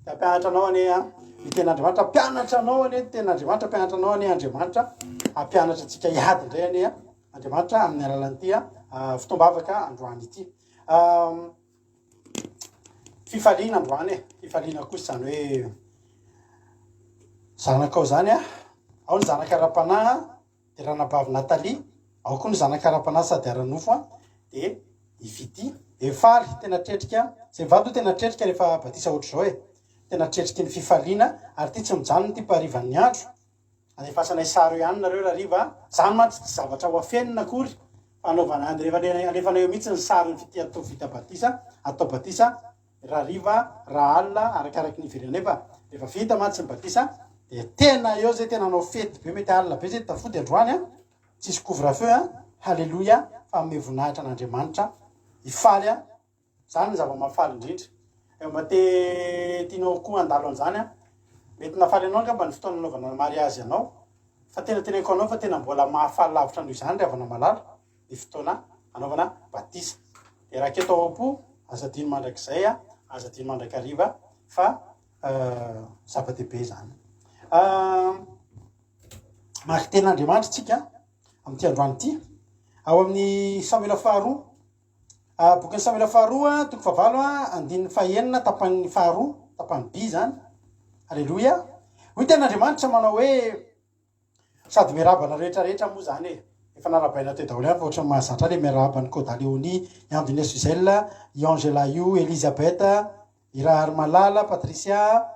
Dia hampianatra anao anie ny tenin'Andriamanitra, hampianatra anao anie ny tenin'Andriamanitra, hampianatra anao anie Andriamanitra, hampianatra antsika hiady indray anie Andriamanitra amin'ny alalan'ity fotoam-bavaka androany ity. Fifaliana androany e, fifaliana kosa izany hoe zanakao izany a, ao ny zanaka ara-panahy dia ranabavy Nathalie, ao koa ny zanaka ara-panahy sady ara-nofo a, dia i Fitia. Dia faly, tena tretrika, izay mivady aloha tena tretrika rehefa batisa ohatr'izao e, tena tretriky ny fifaliana, ary ity tsy mijanona ity fa harivan'ny andro, alefasanay sary eo ihany nareo rahariva a, zany mantsy tsy zavatra ho afenina akory fa anaovana, alefanay eo mihitsy ny sarin'ny Fitia atao vita batisa, atao batisa, Rahariva, rahalina, arakaraky ny hiverenanay fa rehefa vita mantsy ny batisa dia tena eo zay tena hanao fety be mety alina be zay tafody androany an, tsisy couvre feu an, haleloia fa hanome voninahitra an'Andriamanitra, hifaly an, zany ny zava-mahafaly indrindra, raha mba te tianao koa handalo an'izany an, mety nahafaly anao angamba ny fotoana nanaovana ny mariazy anao fa tena teneniko anao fa tena mbola mahafaly lavitra noho izany ry havana malala. ny fotoana anaovana batisa. Dia raketo ao am-po, aza adino mandrakizay, aza adino mandrakariva fa zava-dehibe izany. Maka tenin'Andriamanitra isika amin'ity androany ity, ao amin'ny Samoela faharoa, bokin'ny Samoela faharoa, toko fahavalo, andininy fahenina, tapany faharoa, tapany by izany. Aleloia. Hoy tenin'Andriamanitra manao hoe Sady miarahaba anareo rehetra rehetra moa zany e! Efa narahabaina teo daholo ihany fa ohatran'ny mahazatra ahy le miarahaba an'i Koda Léonie, i Andonès Suzelle, i Angela Io, Elisabeth, i Raharimalala, Patricia,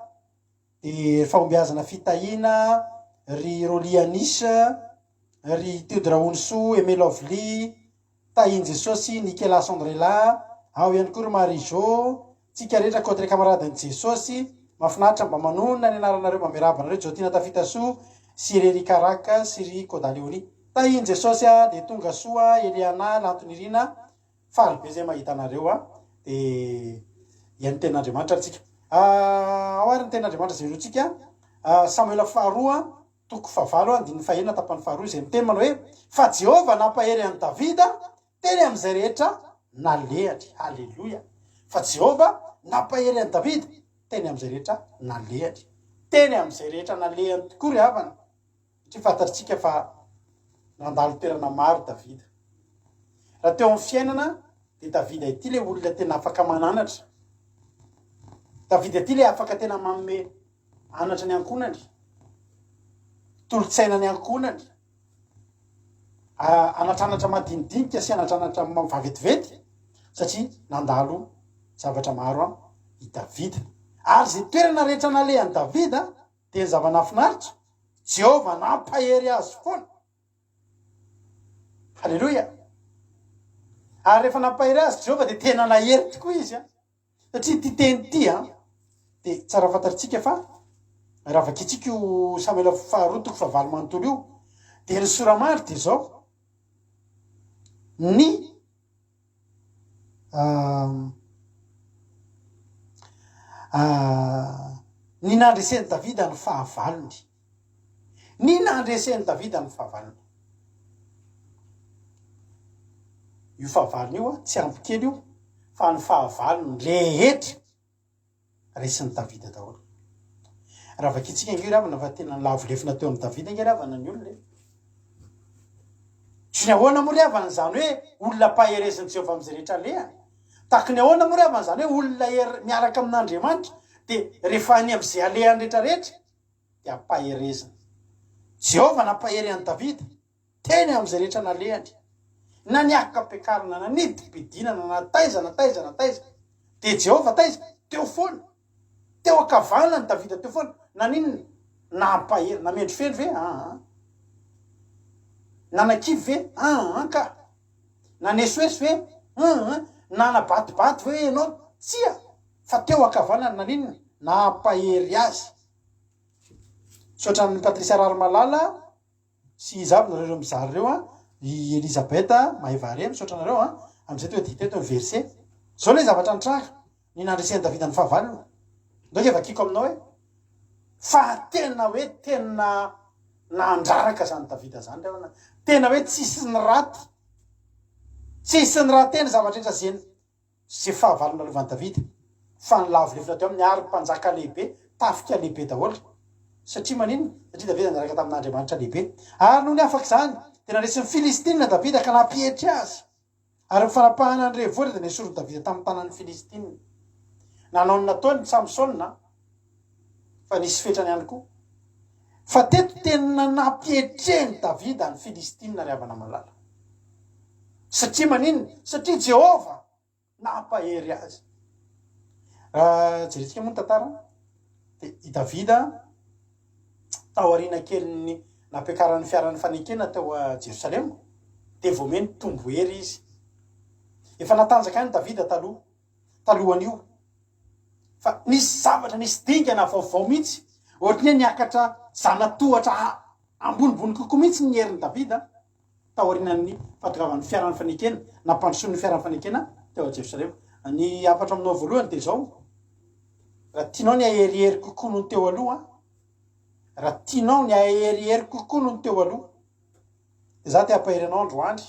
de ry Fahombiazana Fitahiana, ry Rolly Anis, ry Tody Rahonisoa, Aimé Lovely, Tahin'i Jesosy, Nikela Sandrella, ao ihany koa ry Marie Jo, tsika rehetra contre camarade an'i Jesosy, mahafinaritra mba manonona ny anaranareo mba miarahaba anareo Jotina Tafitasoa sy ry Eric Araka sy ry Koda Leonie. Tahin'i Jesosy a, dia tonga soa Eliana Lantonirina, faly be zay mahita anareo a, dia hihaino tenin'Andriamanitra ary tsika. Ao ary ny tenin'Andriamanitra izay rotsika, Samoela faharoa toko fahavalo andininy fahenina tapany faharoa izay miteny manao hoe, Fa Jehovah nampahery an'i Davida teny amin'izay rehetra nalehany. Haleloia! Fa Jehovah nampahery an'i Davida teny amin'izay rehetra nalehany. Teny amin'izay rehetra nalehany tokoa ry havana, satria fantatritsika fa nandalo toerana maro Davida. Raha teo amin'ny fiainana dia Davida ity ilay olona tena afaka mananatra. Davida ity ilay afaka tena manome Anatra ny ankohonany, tolo-tsaina ny ankohonany, anatranatra madinidinika sy anatranatra vaventiventy satria nandalo zavatra maro i Davida. Ary izay toerana rehetra nalehan'i Davida dia ny zava-nahafinaritra, Jehovah nampahery azy foana. Haleloia! Ary rehefa nampahery azy Jehovah dia tena nahery tokoa izy. Satria ity teny ity an, dia tsara fantatritsika fa raha vakintsika io Samoela faharoa toko fahavalo manontolo io, dia ny sora-mandry dia izao, ny ny nandresen'i Davida ny fahavalony. Ny nandresen'i Davida ny fahavalony. Io fahavalony io tsy ampy kely io fa ny fahavalony rehetra resin'i Davida daholo. Raha vakintsika ange ry havana fa tena nilavo lefona teo amin'i Davida ange ry havana ny olona e. Tsy ny ahoana moa ry havana izany hoe olona ampaherezin'i Jehovah amin'izay rehetra alehany. Tahaka ny ahoana moa ry havana izany hoe olona miaraka amin'Andriamanitra dia rehefa any amin'izay alehany rehetra rehetra dia ampaherezina. Jehovah nampahery an'i Davida teny amin'izay rehetra nalehany, na niakam-piakarana, na nidim-pidinana, na taiza na taiza na taiza. Dia Jehovah taiza? Teo foana. Teo ankavanan'i Davida teo foana. Naninona? Nampahery. Namendrofendro ve? Aa. Nanakivy ve? An ka. Nanesoeso ve? An. Nanabatibaty ve ianao? Tsia! Fa teo ankavanany naninona? Nampahery azy. Misaotra an'i Patricia Raharimalala sy iza avy nareo ireo mizara ireo an, i Elisabeth Maivare, misaotra anareo an, amin'izay tonga dia hita eto ny verset. Izao ilay zavatra nitranga, ny nandresen'i Davida ny fahavalony. Ndao ange vakiko aminao hoe, fa tena hoe tena nandraraka izany Davida izany ry havana, tena hoe tsisy niraty, tsisy niraty ny zavatra rehetra izay Izay fahavalo nalovan'i Davida, fa nilavo lefona teo aminy ary mpanjaka lehibe, tafika lehibe daholo. Satria maninona? Satria Davida niaraka tamin'Andriamanitra lehibe. Ary nony afaka izany, dia nandresy ny Filistina Davida ka nampietry azy. Ary ny fanapahana ny revohitra dia nesorin'i Davida tamin'ny tanan'ny Filistina. Nanao ny nataony Samsona, fa nisy fetrany ihany koa. Fa teto tena nampietreny Davida ny Filistina ry havana malala. Satria maninona? Satria Jehovah nampahery azy. Raha jerentsika moa ny tantara, dia i Davida taoriana kelin'ny nampiakarany fiaran'ny fanekena tao Jerosalema, dia vao miha nitombo hery izy. Efa natanjaka ihany Davida taloha, talohan'io. Fa nisy zavatra, nisy dingana vaovao mihitsy, ohatran'ny hoe niakatra zana-tohatra ambonimbony kokoa mihitsy ny herin'i Davida taorian'ny fahatongavan'ny fiaran'ny fanekena, nampandrosoany ny fiaran'ny fanekena teo Jerosalema. Ny hafatra aminao voalohany dia izao, raha tianao ny haherihery kokoa noho ny teo aloha, raha tianao ny haherihery kokoa noho ny teo aloha, dia za te hampahery anao androany,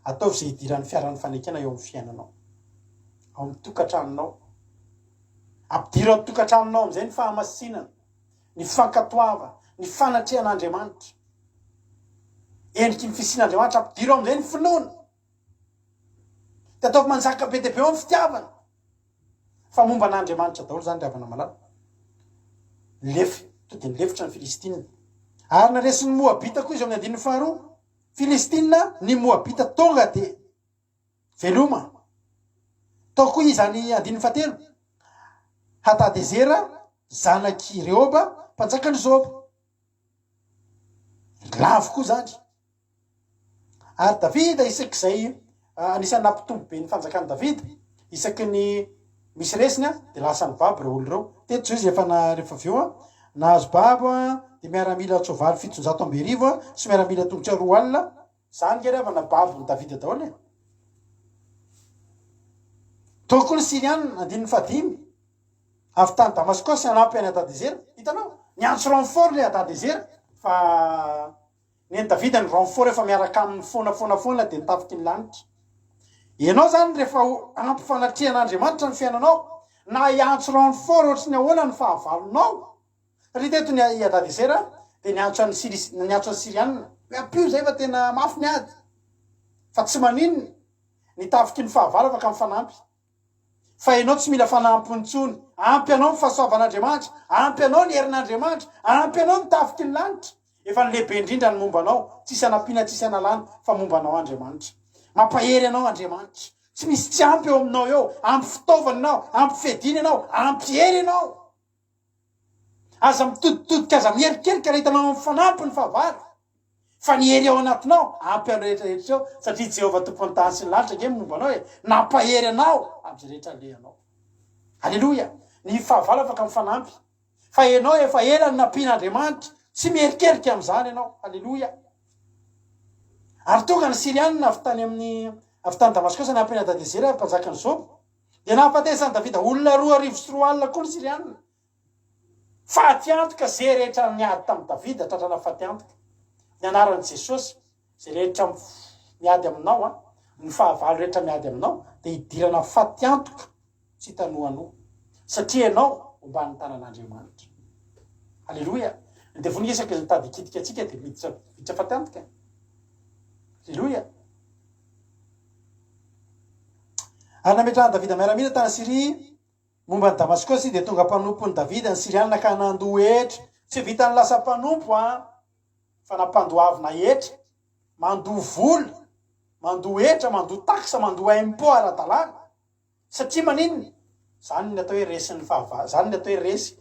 ataovy izay hidiran'ny fiaran'ny fanekena eo amin'ny fiainanao, ao amin'ny tokantranonao. Ampidiro ao tokantranonao amin'izay ny fahamasinana, ny fankatoavana, ny fanatrehan'Andriamanitra. Endriky ny fisian'Andriamanitra, ampidiro ao amin'izay ny finoana. Dia ataovy manjaka be dia be ao ny fitiavana. Fa momba an'Andriamanitra daholo izany ry havana malala. Lefy, to dia nilefitra ny Filistina. Ary naresin'ny Moabita koa izy ao amin'ny andininy faharoa. Filistina, ny Moabita tonga dia veloma. Tao koa izany andininy fahatelo. Hadadezera, zanak'i Rehoba, mpanjakan'i Zoba. Lavo koa izany. Ary Davida isak'izay anisan'ny nampitombo be ny fanjakan'i Davida, isaky ny misy resiny dia lasa nibabo ireo olona ireo. Teto izao izy efa na rehefa avy eo nahazo babo dia miaramila an-tsoavaly 1700 sy miaramila tongotra 20. Izany nge ry havana babon'i Davida daholo e. Tao koa ny Syriana, andininy fahadimy, avy tany Damaskosy hanampy an'i Hadadezera. Hitanao? Niantso renfort ilay Hadadezera fa Nen'i Davida ny renfort efa miaraka aminy foana foana foana dia ny tafiky ny lanitra. Ianao zany rehefa ho ampy fanatrehan'Andriamanitra ny fiainanao na hiantso renfort ohatry ny ahoana ny fahavalonao, satria teto ny i Hadadezera dia niantso an'i Syria niantso an'i Syriana hoe ampio zay fa tena mafy ny ady fa tsy maninona ny tafiky ny fahavalo afaka mifanampy. Fa ianao tsy mila fanampiny intsony. Ampy anao ny fahasoavan'Andriamanitra, ampy anao ny herin'Andriamanitra, ampy anao ny tafiky ny lanitra. Efa ny lehibe indrindra ny momba anao, tsisy anampiana tsisy analana fa momba anao Andriamanitra. Mampahery anao Andriamanitra. Tsy misy tsy ampy eo aminao eo, ampy fitaovana ianao, ampy fiadiana ianao, ampy hery ianao. Aza mitoditodika, aza mierikerika raha hitanao amin'ny fanampy ny fahavalo. Fa ny hery ao anatinao ampy an'ireo rehetra rehetra ireo, satria Jehovah Tompon'ny tany sy ny lanitra ange no momba anao e, nampahery anao amin'izay rehetra alehanao. Aleloia! Ny fahavalo afaka mifanampy, fa ianao efa ela no nampian'Andriamanitra, tsy mierikerika amin'izany ianao. Aleloia! Ary tonga ny Syrianina avy tany amin'ny avy tany Damaskosy hanampy an'i Hadadezera, mpanjakan'i Zoba. Dia nahafatesan'i Davida olona 2002 koa ny Syrianina. Faty antoka ze rehetra niady tamin'i Davida tratrana faty antoka. Ny anaran'i Jesosy, ze rehetra miady aminao an, ny fahavalo rehetra miady aminao dia hidirana faty antoka tsy hita noanoa. Satria ianao omban'ny tanan'Andriamanitra. Aleloia. Ny devoly nge isaky ny mitady hikitika antsika dia miditra miditra faty antoka. Aleloia. Ary nametrahan'i Davida miaramila tany Syria Momba an'i Damaskosy dia tonga mpanompon'i Davida ny Syriana ka nandoa hetra. Tsy vitan'ny lasa mpanompo an, fa nampandoavina hetra, mandoa vola, mandoa hetra, mandoa taxe, mandoa impôt ara-dalàna. Satria maninona? Izany ny atao hoe resin'ny fahavalo, izany ny atao hoe resy.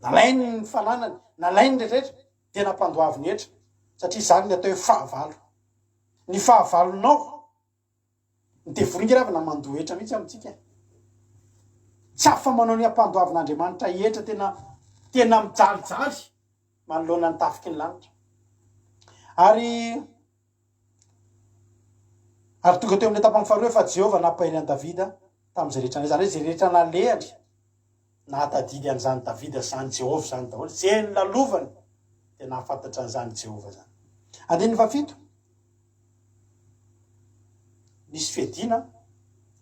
Nalainy ny fananany, nalainy ny rehetra rehetra, dia nampandoaviny hetra. Satria izany ny atao hoe fahavalo. Ny fahavalonao, ny devoly nge ravina mandoa hetra mihitsy amintsika e. Tsy afa-manao ny ampandoavin'Andriamanitra hetra tena tena mijalijaly manoloana ny tafiky ny lanitra. Ary ary tonga teo amin'ny tapany faharoa fa Jehovah nampahery an'i Davida tamin'izay rehetra nalehany. Izany hoe izay rehetra nalehany, nahatadidy an'izany Davida izany Jehovah izany daholo. Izay nolalovany dia nahafantatra an'izany Jehovah izany. Andininy fahafito. Nisy fiadiana,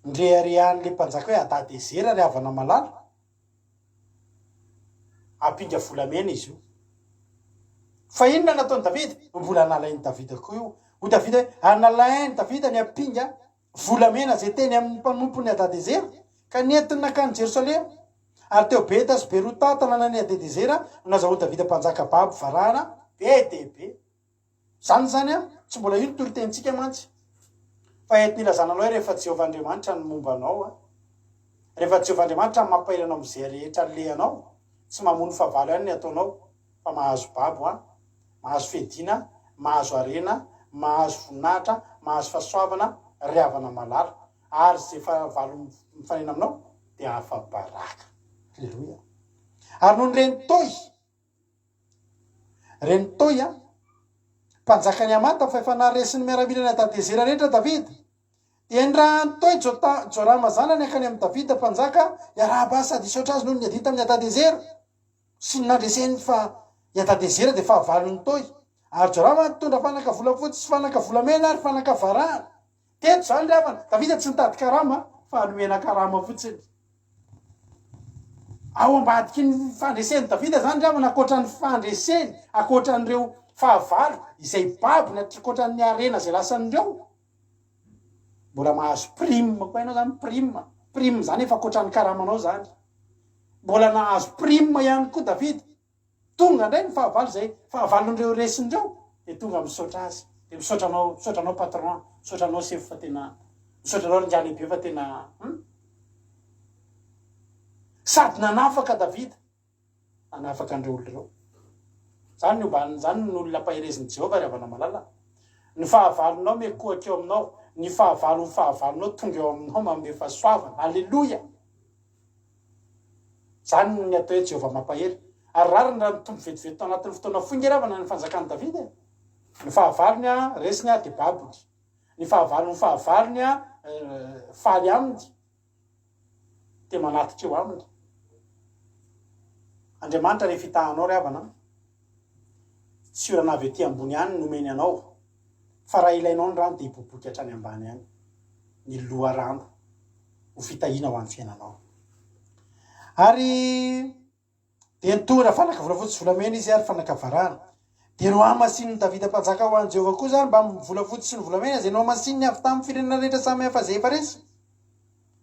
nireharehan'ilay mpanjaka hoe Hadadezera ry havana malala. Ampinga volamena izy io. Fa inona nataon'i Davida? Mbola nalain'i Davida koa io. Hoy Davida hoe, Ary nalain'i Davida ny ampinga volamena izay teny amin'ny mpanompon'i Hadadezera, ka nentiny nankany Jerosalema. Ary teo Beta sy Berotà, tanànan'i Hadadezera, no nazahoan'i Davida mpanjaka babo varahana be dia be. Izany izany an, tsy mbola io ny toritenintsika mantsy. Fa entina ilazana anao hoe rehefa Jehovah Andriamanitra no momba anao an, rehefa Jehovah Andriamanitra no mampahery anao amin'izay rehetra alehanao, tsy mamono fahavalo ihany ny ataonao fa mahazo babo an, mahazo fiadiana, mahazo harena, mahazo voninahitra, mahazo fahasoavana, ry havana malala. Ary izay fahavalo mifanena aminao dia afa-baraka. Aleloia. Ary nony ren'i Toy, Ren'i Toy, mpanjakan'i Hamata, fa efa naharesy ny miaramilan'i Hadadezera rehetra Davida. Dia nirahan'i Toy Jota, Jorama zanany hankany amin'i Davida mpanjaka hiarahaba azy sady hisaotra azy noho ny niadiany tamin'i Hadadezera sy ny nandreseny fa i Hadadezera dia fahavalon'i Toy. Ary Jorama nitondra fanaka volafotsy sy fanaka volamena ary fanaka varahana. Teto izany ry havana, Davida tsy nitady karama fa nomena karama fotsiny. Ao ambadiky ny fandresen'i Davida izany ry havana, ankoatra ny fandreseny, ankoatra an'ireo fahavalo izay babony, ankoatra ny harena izay lasan'ireo, mbola mahazo prime koa ianao izany, prime, prime izany efa ankoatra ny karamanao izany. Mbola nahazo prime ihany koa Davida. Tonga indray ny fahavalo izay fahavalon'ireo resiny ireo dia tonga misaotra azy dia misaotra anao misaotra anao patron misaotra anao sefo fa tena misaotra anao ry ingahy lehibe fa tena hum sady nanafaka Davida nanafaka an'ireo olona ireo zany ny omban'ny zany ny olona ampaherezin'i Jehovah ry havana malala ny fahavalonao mikohaka eo aminao ny fahavalon'ny fahavalonao tonga eo aminao manome fahasoavana aleloia Izany ny atao hoe Jehovah mampahery. Ary rariny raha nitombo vetivety tao anatin'ny fotoana fohy nge ravana ny fanjakan'i Davida e! Ny fahavalony resiny dia babony. Ny fahavalon'ny fahavalony faly aminy dia manatitra eo aminy. Andriamanitra rehefa hitaha anao ry havana an, tsy orana avy aty ambony ihany no omeny anao fa raha ilainao ny rano dia hiboiboika hatrany ambany any ny loharano. ho fitahiana ho an'ny fiainanao. Ary dia nitondra fanaka volafotsy sy volamena izy ary fanaka varahana. Dia nohamasinin'i Davida mpanjaka ho an'i Jehovah koa izany mbamin'ny volafotsy sy ny volamena izay nohamasininy avy tamin'ny firenena rehetra samy hafa izay efa resy.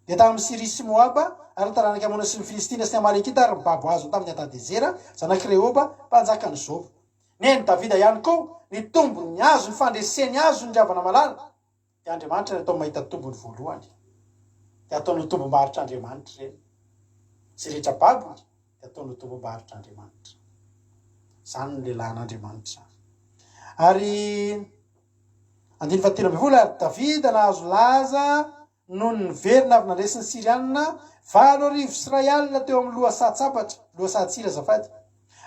Dia tamin'i Syria sy Moaba ary ny taranak'i Amona sy ny Filistina sy ny Amalekita ary ny babo azony tamin'i Hadadezera, zanak'i Rehoba, mpanjakan'i Zoba. Nen'i Davida ihany koa ny tombony azony, fandreseny azony ry havana malala. Dia Andriamanitra no atao mahita tombony voalohany. Dia ataony ho tombom-barotr'Andriamanitra ireny. Izay rehetra babony dia ataony ho tombom-barotr'Andriamanitra. Izany no lehilahin'Andriamanitra izany. Ary andininy fahatelo ambin'ny folo, ary Davida nahazo laza nony niverina avy nandresy ny Syriana 2008 teo amin'ny lohasahan-tsabatra, lohasahan-tsira azafady.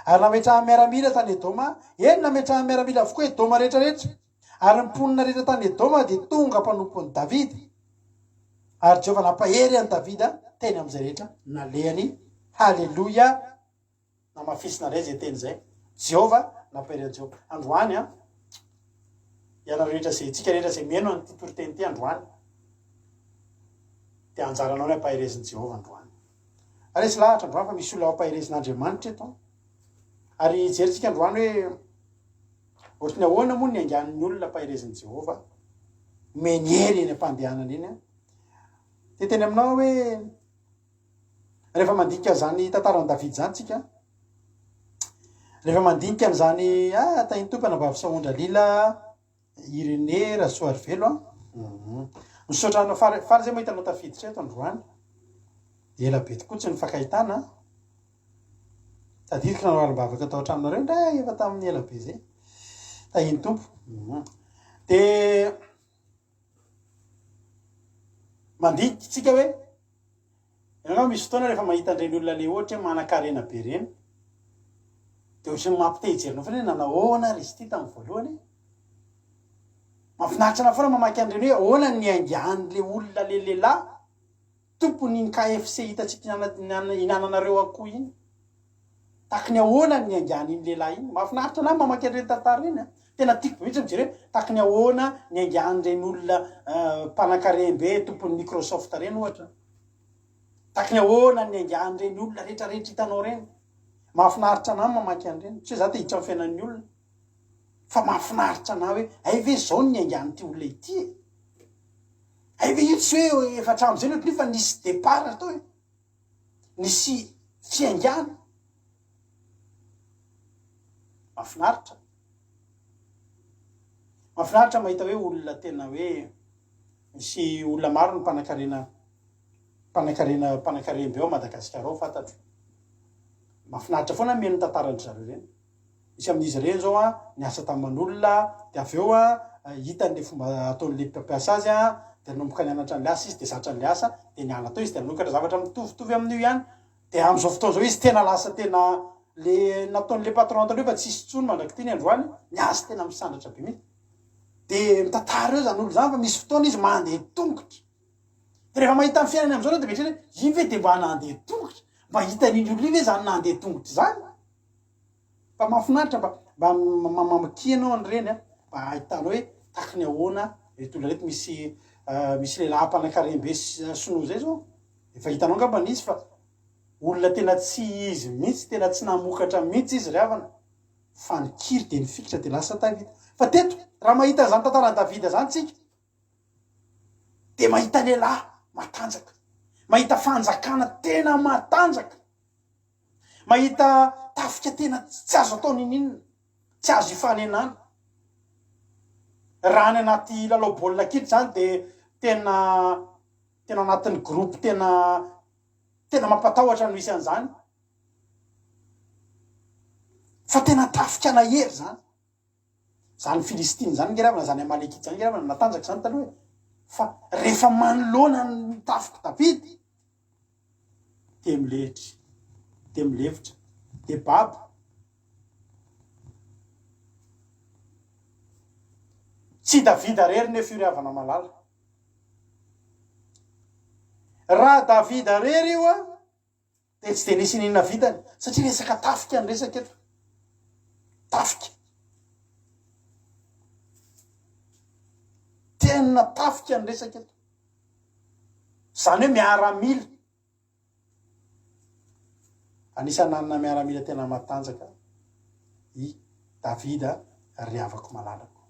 Ary nametrahany miaramila tany Edoma, eny nametrahany miaramila avokoa Edoma rehetra rehetra. Ary ny mponina rehetra tany Edoma dia tonga mpanompon'i Davida. Ary Jehovah nampahery an'i Davida teny amin'izay rehetra nalehany. Haleloia! Namafisina indray izay teny izay. Jehovah nampahery an'i Jehovah. Androany an, ianareo rehetra izay, isika rehetra izay mihaino an'ity toriteny ity androany, dia anjaranao ny ampaherezin'i Jehovah androany. Resy lahatra androany fa misy olona ao ampaherezin'Andriamanitra eto. Ary hijerintsika androany hoe Ohatry ny ahoana moa ny niaingan'ny olona ampaherezin'i Jehovah? Omeny hery eny am-pandehanana eny. Te hiteny aminao aho hoe rehefa mandinika an'izany tantaran'i Davida izany tsika, rehefa mandinika an'izany, ah, tahin'ny Tompo anabavy Sahondra Lila, Irene Rasoarivelo an. Mhm. Misaotra anao faly faly zay mahita anao tafiditra eto androany. Ela be tokoa tsy nifankahitana an. Tadidiko nanao alim-bavaka tao an-tranonareo indray efa tamin'ny ela be zay. Tahian'ny Tompo. Dia mandinika tsika hoe ianao angamba misy fotoana rehefa mahita an'ireny olona le ohatra hoe manankarena be ireny dia ohatran'ny mampite hijery anao foana hoe nanao ahoana ary izy ity tamin'ny voalohany e? Mahafinaritra anah foana mamaky an'ireny hoe ahoana ny niaingan'le olona le lehilahy Tompon'iny KFC hitantsika hinananareo akoho iny. Tahaky ny ahoana ny niaingan'iny lehilahy iny. Mahafinaritra anah mamaky an'ireny tantara ireny a. Tena tiako be mihitsy mijery hoe tahaky ny ahoana niaingan'ireny olona mpanankarem-be tompon'ny Microsoft ireny ohatra. Tahaky ny ahoana niaingan'ireny olona rehetra rehetra hitanao ireny. Mahafinaritra anah mamaky an'ireny. Tsy hoe za te hiditra amin'ny fiainan'ny olona. Fa mahafinaritra anah hoe hay ve izao ny niaingan'ity olona ity e. Hay ve io tsy hoe efa hatramin'izay no ohatran'io fa nisy départ tao e. Nisy fiaingàna. Mahafinaritra. Mahafinaritra mahita hoe olona tena hoe misy olona maro ny mpanankarena mpanankarena mpanankarem-be ao Madagasikara ao fantatro. Mahafinaritra foana ny mihaino ny tantaran-dry zareo ireny. Misy amin'izy ireny izao an, niasa taman'olona, dia avy eo an, hitany ilay fomba ataon'ilay mpampiasa azy an, dia nanomboka nianatra an'ilay asa izy, dia zatra an'ilay asa, dia niala tao izy, dia nanokatra zavatra mitovitovy amin'io ihany, dia amin'izao fotoana izao izy tena lasa tena le nataon'ilay patron taloha efa tsisy intsony mandrak'ity ny androany, ny azy tena misandratra be mihitsy. Dia mitantara eo izany olona izany fa misy fotoana izy mandeha tongotra. Dia rehefa mahita ny fiainany amin'izao ianao dia mieritreritra hoe iny ve dia mba nandeha tongotra? Mba hitan'iny olona iny ve izany nandeha tongotra izany? Fa mahafinaritra mba mba mamakia anao an'ireny a, mba ahitanao hoe tahaky ny ahoana ireto olona ireto. Misy misy lehilahy mpanankarem-be sinoa izay zao, efa hitanao angambany izy fa olona tena tsy izy mihitsy, tena tsy namokatra mihitsy izy ry havana, fa nikiry dia nifikitra dia lasa tavita. Fa teto, raha mahita an'izany tantaran'i Davida izany tsika, dia mahita lehilahy matanjaka, mahita fanjakana tena matanjaka. Mahita tafika tena tsy azo atao n'inon'inona, tsy azo ifanenana. Raha any anaty lalao baolina kitra izany dia tena tena anatin'ny groupe tena tena mampatahotra no misy an'izany. Fa tena tafika nahery izany. Zany Filistina zany nge ravana, zany Amalekita zany nge ravana, natanjaka zany taloha e. Fa rehefa manoloana ny tafik'i Davidy, dia milehitra, dia milefitra, dia babo. Tsy Davida rery nefa io ry havana malala. Raha Davida rery io an, Dia tsy dia nisy n'inona vitany satria resaka tafika ny resaka eto. Tafika. Tena tafika ny resaka eto. Izany hoe miaramila. Anisan'ny nanana miaramila tena matanjaka i Davida ry havako malalako.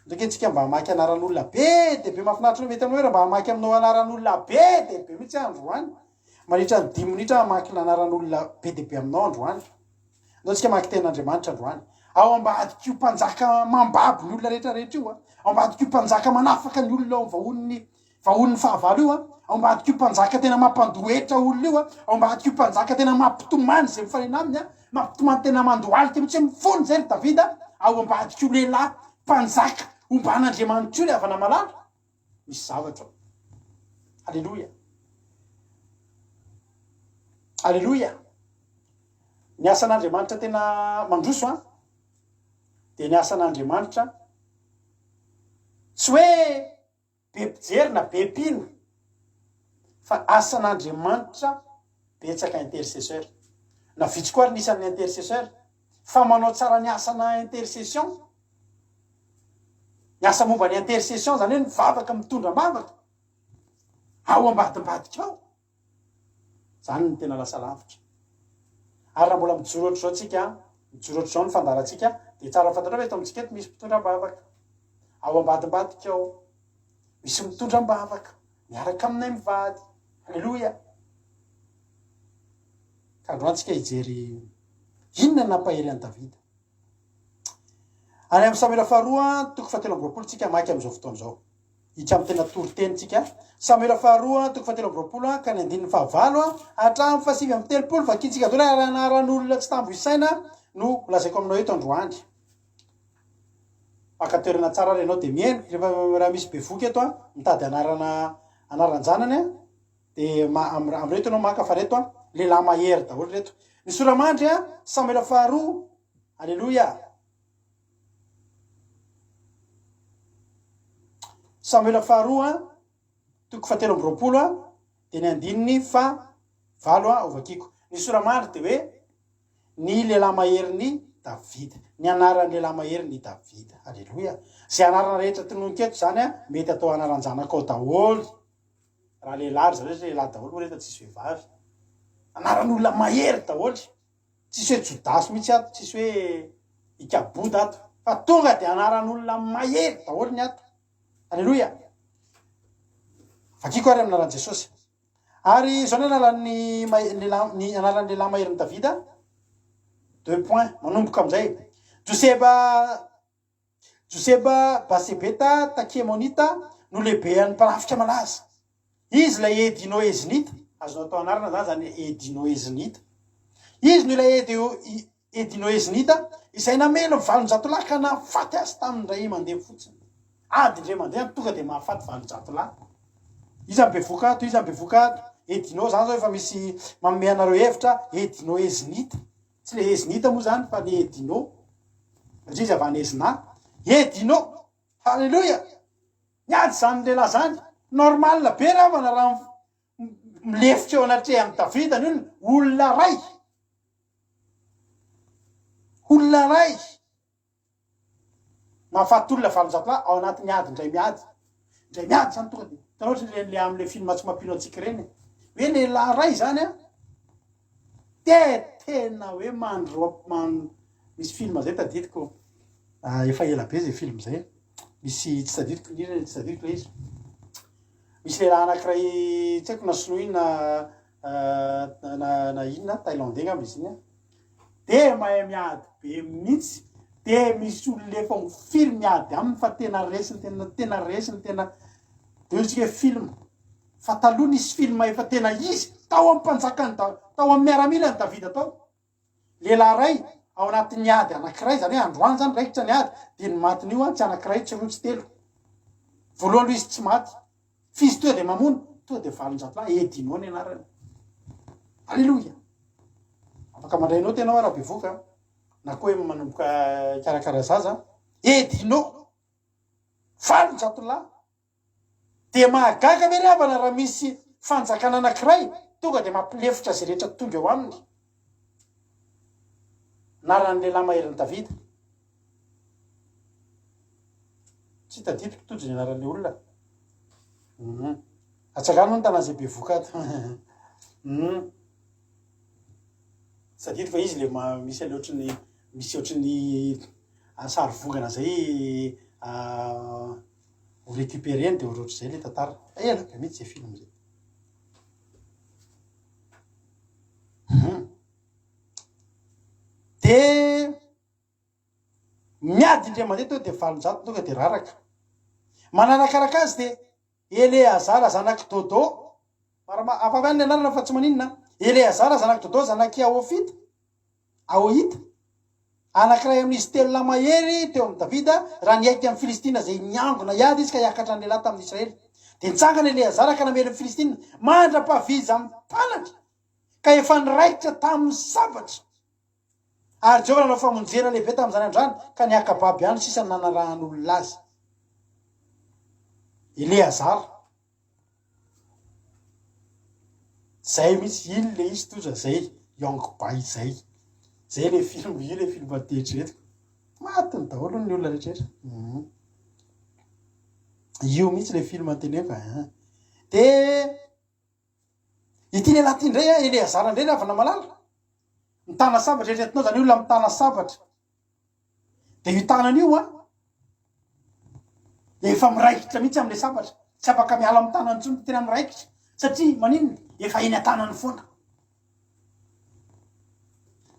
Ndraiky antsika mba hamaky anaran'olona be dia be mahafinaritra anao mety aminao hoe raha mba hamaky aminao anaran'olona be dia be mihitsy aho androany. Mandritra ny dimy minitra hamaky ny anaran'olona be dia be aminao androany. Andao tsika hamaky tenin'Andriamanitra androany. Ao ambadik'io mpanjaka mambabo ny olona rehetra rehetra io, ao ambadik'io mpanjaka manafaka ny olona ao amin'ny vahoan'ny vahoan'ny fahavalo io, ao ambadik'io mpanjaka tena mampandoa hetra olona io, ao ambadik'io mpanjaka tena mampitomany izay mifanena aminy, mampitomany tena mandohalika mihitsy hoe mifona izay ry Davida, ao ambadik'io lehilahy mpanjaka omban'Andriamanitra io ry havana malala. Misy zavatra ao. Aleloia. Aleloia. Ny asan'Andriamanitra tena mandroso an, dia ny asan'Andriamanitra tsy hoe be mpijery na be mpino fa asan'Andriamanitra betsaka intercesseur. Na vitsy koa ary ny isan'ny intercesseur fa manao tsara ny asana intercession. Ny asa momba ny intercession izany hoe ny vavaka mitondra am-bavaka ao ambadimbadika ao. Izany no tena lasa lavitra. Ary raha mbola mijoro ohatr'izao tsika, mijoro ohatr'izao ny fandaharantsika, dia tsara fantatrao fa eto amintsika eto misy mpitondra am-bavaka. Ao ambadimbadika ao. Misy mitondra am-bavaka, miaraka aminay mivady. Aleloia. Ka androany tsika hijery inona no nampahery an'i Davida. Any amin'ny Samoela faharoa, toko fahatelo amby 20 tsika hamaky amin'izao fotoana izao. Hiditra amin'ny tena toriteny tsika. Samoela faharoa, toko fahatelo amby 20 ka ny andininy fahavalo hatramin'ny fahasivy amby 30 vakintsika daholo ary anaran'olona tsy tambo isaina no lazaiko aminao eto androany. Maka toerana tsara ary ianao dia mihaino. Rehefa raha misy bevohoka eto an, mitady anarana anaran-janany an, dia ma- am- amin'ireto ianao maka fa ireto an, lehilahy mahery daholo ireto. Ny sora-mandry an, Samoela faharoa, Aleloia. Samoela faharoa an, toko fahatelo amby 20 an, dia ny andininy fahavalo an, hovakiko. Ny sora-mandry dia hoe Ny lehilahy maherin'i Davida. Ny anaran'ny lehilahy maherin'i Davida. Aleloia. Izay anarana rehetra tononiko eto izany an, mety atao anaran-janakao daholo. Raha lehilahy ry zareo, lehilahy daholo moa reto tsisy vehivavy. Anaran'olona mahery daholo. Tsisy hoe Jodasy mihitsy ato, tsisy hoe Ikaboda ato. Fa tonga dia anaran'olona mahery daholo ny ato. Aleloia. Vakiko ary amin'ny anaran'i Jesosy. Ary izao ny anaran'ny lehilahy, ny anaran'ny lehilahy maherin'i Davida, deux points, manomboka amin'izay, Joseba, Joseba Basebeta Takemonita no lehibean'ny mpanafika malaza. Izy ilay Edino-Ezinita, azonao atao anarana izany izany Edino-Ezinita. Izy no ilay Edino-Ezinita izay namely ny 800 lahy ka nahafaty azy tamin'ny indray mandeha fotsiny. Ady indray mandeha tonga dia mahafaty 800 lahy. Iza no bevoka ato? Iza no bevoka ato? Edino zany zao efa misy manome anareo hevitra, Edino-Ezinita. Tsy le Ezinita moa zany fa le Edino. Satria izy avy any Ezina. Edino! Haleloia! Miady zany lehilahy zany. Normal be ravana raha milefitra eo anatrehan'i Davida ny olona. Olona ray. Olona ray. Mahafaty olona 800 lahy ao anatin'ny ady indray miady. Indray miady zany tonga dia hitanao ohatry ireny le amin'ilay film tsy mampino antsika ireny e. Hoe lehilahy iray zany an, de tena hoe mandro man misy film zay tadidiko, efa ela be zay film zay, misy tsy tadidiko ny hirany, tsy tadidiko ilay izy. Misy lehilahy anankiray tsy haiko na sinoa iny na na na inona, Thaïlandais angamba izy iny an. De mahay miady be mihitsy, de misy olona efa ho firy miady aminy fa tena resiny, tena tena resiny, tena de hoy tsika hoe film, fa taloha nisy film efa tena izy tao amin'ny mpanjakan'i Da- tao amin'ny miaramilan'i Davida tao, lehilahy iray ao anatin'ny ady anankiray, zany hoe androany zany raikitra ny ady, de ny matin'io an tsy anankiray, tsy roa, tsy telo, voalohany aloha izy tsy maty, f'izy tonga de mamono, tonga de 800 lahy, Edino ny anarany, aleloia. Afaka mandray naoty ianao raha bevoka na koa hoe manomboka hikarakara zaza. Edino! 800 lahy! Dia mahagaga ve ry havana raha misy fanjakana anankiray tonga dia mampilefitra izay rehetra tonga eo aminy? Anaran'ny lehilahy maherin'i Davida. Tsy tadidiko tojo ny anaran'ilay olona. Hum. Atsangano ny tanàna izay bevoka ato. Hum. Tsy tadidiko fa izy le misy an'le ohatran'ny misy ohatran'ny sary vongana zay ho récupérer-ny de ohatrohatr'izay le tantara. Ela be mihitsy zay film zay. Hum. De miady indray mandeha tonga de 800 tonga de raraka. Manarakaraka azy de Eleazara zanak'i Dodo, marama, hafa ihany ny anarana fa tsy maninona, Eleazara zanak'i Dodo zanak'i Ahofita, Ahohita, anankiray amin'izy telo lahy mahery teo amin'i Davida, raha niaiky amin'ny Filistina izay niangona hiady izy ka hiakatra ny lehilahy tamin'ny Israely. Dia nitsangana Eleazara ka namely ny Filistina mandra-pahaviza amin'ny tanany, ka efa niraikitra tamin'ny sabatra. Ary Jehovah nanao famonjena lehibe tamin'izany andro izany, ka niaka-babo ihany sisa ny nanarahan'olona azy. Eleazara. Zay mihitsy, iny le izy toja zay, Young Bai zay. Zay le film, io le film eritreretiko. Matiny daholo ny olona rehetrarehetra. Mhm. Io mihitsy le film teneniko. Eh. De Ity lehilahy ity indray, Eleazara indray ry havana malala, mitana sabatra, eritreretinao izany olona mitana sabatra. Dia io tanana io an, efa miraikitra mihitsy amin'ilay sabatra, tsy afaka miala amin'ny tanany intsony, tena miraikitra, satria maninona? Efa eny an-tanany foana.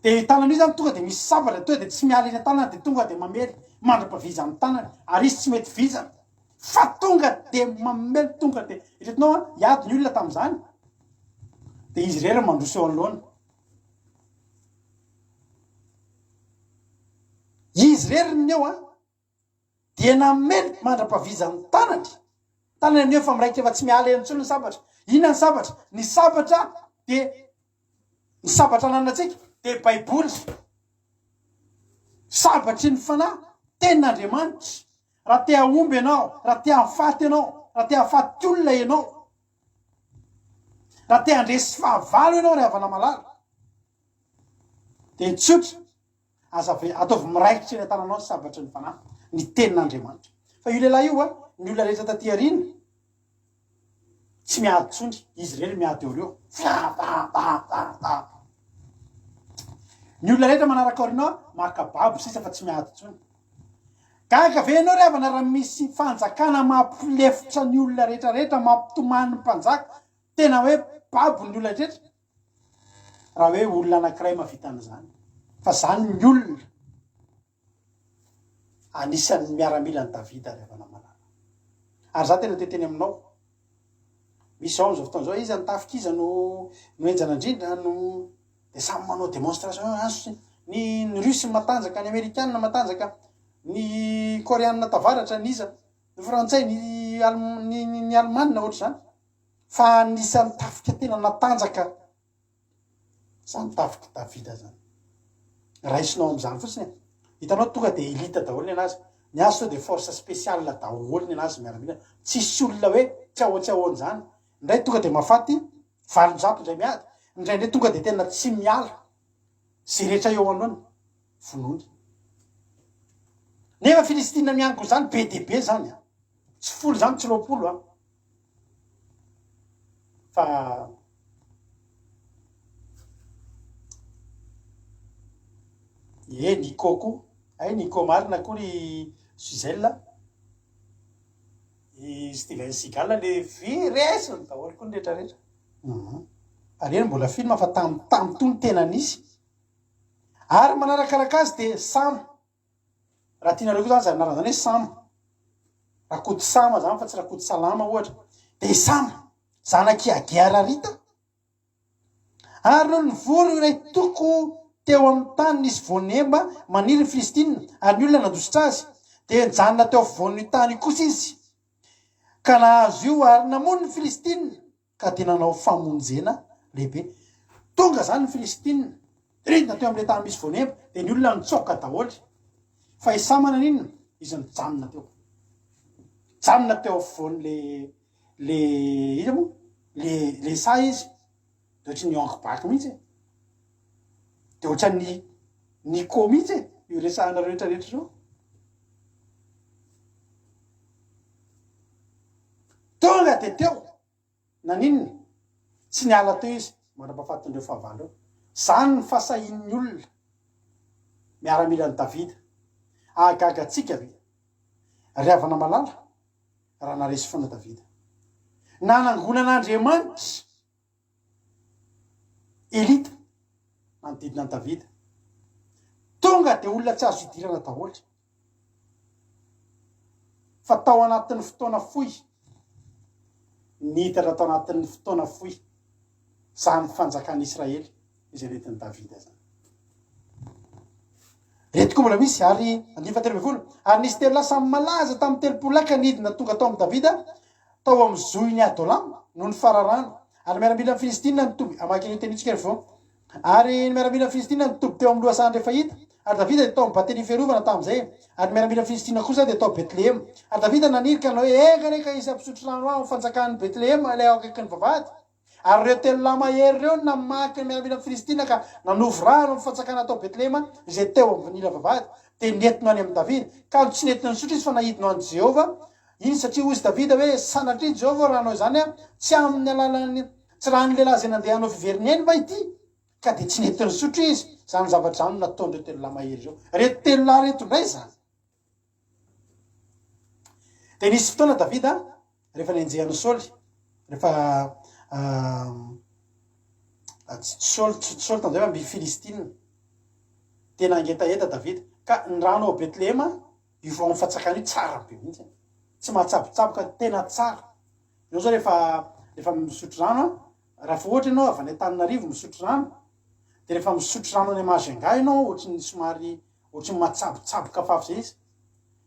Dia io tanana io izany tonga dia misy sabatra, tonga dia tsy miala eny an-tanany, dia tonga dia mamely mandra-pavizan'ny tanany, ary izy tsy mety vizana. Fa tonga dia mamely tonga dia eritreretinao an, hiady ny olona tamin'izany, dia izy irery no mandroso eo anoloana. Izy irery ny eo an. Dia namely mandra-pavizan'ny tanany. Tanany amin'io efa miraikitra efa tsy miala eo intsony ny sabatra. Inona ny sabatra? Ny sabatra dia ny sabatra ananantsika dia Baiboly. Sabatry ny fanahy, tenin'Andriamanitra. Raha te hahomby ianao, raha te hahafaty ianao, raha te hahafaty olona ianao, raha te handresy fahavalo ianao ry havana malala, dia tsotra, Aza ave, ataovy miraikitra eny an-tananao ny sabatry ny Fanahy, ny Tenin'Andriamanitra. Fa io lehilahy io, ny olona rehetra taty aoriana, tsy miady intsony, izy irery miady eo eo. Fa, fa, fa, fa, fa. Ny olona rehetra manaraka aoriana ao, maka babo sisa fa tsy miady intsony. Gaga ve ianao ry havana raha misy fanjakana mampilefitra ny olona rehetra rehetra, mampitomany ny mpanjaka, tena hoe babo ny olona rehetra? Raha hoe olona anankiray mahavita an'izany. Fa zany ny olona anisan'ny miaramilan'i Davida ry havana malala. Ary za tena te hiteny aminao, misy zao amin'izao fotoana izao, iza ny tafika iza no no henjana indrindra no de samy manao démonstration aso ny ny russe matanjaka, ny amerikana matanjaka, ny koreana tavaratra, ny iza, ny frantsay, ny ny ny alemana ohatr'izany. Fa anisan'ny tafika tena natanjaka izany tafik'i Davida izany. Raisinao amin'izany fotsiny e. Hitanao tonga dia elite daholo ny anazy. Ny azy sao dia force spéciale daholo ny anazy miaramila. Tsisy olona hoe tsy ahoa tsy ahoana izany. Indray tonga dia mahafaty 800 indray miady. Indraindray tonga dia tena tsy miala. Izay rehetra eo anoloany vonoiny. Nefa Filistina miangona izany be dia be izany an. Tsy folo izany tsy 20 an. Fa Ie, Nico koa. Hay Nico marina koa ry Gisèle a. I Steven Seagal le vy resiny daholo koa ny rehetra rehetra. Hum. Ary eny mbola film fa tam tam tony tena nisy. Ary manarakaraka azy dia Sama. Raha tianareo koa zany zany anarana zany hoe Sama. Rakoto Sama zany fa tsy Rakoto Salama ohatra. Dia i Sama, zanak'i Age Ararita. Ary nony nivory iray toko teo amin'ny tany nisy voanemba maniry ny Filistina, ary ny olona nandositra azy, dia nijanona teo afovoan'io tany io kosa izy, ka nahazo io ary namono ny Filistina. Ka dia nanao famonjena lehibe. Tonga izany ny Filistina, nidina teo amin'ilay tany misy voanemba, dia ny olona nitsoaka daholo. Fa i Sama naninona? Izy nijanona teo. Nijanona teo afovoan'ilay, le, iza moa? Le, le saha izy. Dia ohatran'ny Young Buck mihitsy e. Dia ohatran'ny Nico mihitsy e, io resahanareo rehetra rehetra ireo. Tonga dia teo. Naninona? Tsy niala teo izy mandra-pahafatin'ireo fahavalo ireo. Izany ny fahasahian'ny olona miaramilan'i Davida. Ahagaga antsika ve, ry havana malala, raha naharesy foana Davida? Nanangonan'Andriamanitra Elita manodidina an'i Davida. Tonga dia olona tsy azo idirana daholo. Fa tao anatin'ny fotoana fohy, niditra tao anatin'ny fotoana fohy izany fanjakan'Israely izay nentin'i Davida izany. Ireto koa mbola misy, ary andininy fahatelo ambin'ny folo, ary nisy telo lahy samy malaza tamin'ny 30 lahy ka nidina tonga tao amin'i Davida tao amin'ny zohin'i Adolama noho ny fararano, ary ny miaramilan'ny Filistina nitoby, hamaky an'io teny io tsika ry vao. Ary ny miaramilan'ny Filistina nitoby teo amin'ny lohasahan'i Refaita, ary Davida dia tao amin'ny Batenia fiarovana tamin'izay, ary ny miaramilan'ny Filistina kosa dia tao Betlehema. Ary Davida naniry ka nanao hoe, Enga anie ka hisy hampisotro rano ahy ao amin'ny fanjakan'i Betlehema, ilay ao akaikin'ny vavahady. Ary ireo telo lahy mahery ireo no namaky ny miaramila filistina ka nanovo rano amin'ny fantsakana tao Betlehema izay teo ambon'ila vavahady, dia nentiny ho any amin'i Davida. Kanjo tsy nentiny nisotro izy fa naidiny ho an'i Jehovah iny, satria hoy izy Davida hoe, Sanatria Jehovah ô, raha hanao izany aho, tsy amin'ny alalan'ny, tsy ran'ny lehilahy izay nandeha hanao fiverina eny va ity? Ka dia tsy nentiny nisotro izy. Izany zavatra izany no nataon'ireo telo lahy mahery ireo. Ireto telo lahy ireto indray izany. Dia nisy fotoana Davida rehefa nenjehan'i Saoly, rehefa tsy Saoly, tsy Saoly tamin'izay fa mby Filistina. Dia nangetaheta Davida. Ka ny rano ao Betlehema, io ao amin'ny fantsakana io tsara be mihitsy. Tsy mahatsabotsaboka, tena tsara. Ianao zao rehefa rehefa misotro rano, raha vao ohatra ianao avy any Antananarivo misotro rano, dia rehefa misotro rano any Majunga ianao, ohatry ny somary Ohatry ny matsabotsaboka fafy zay izy.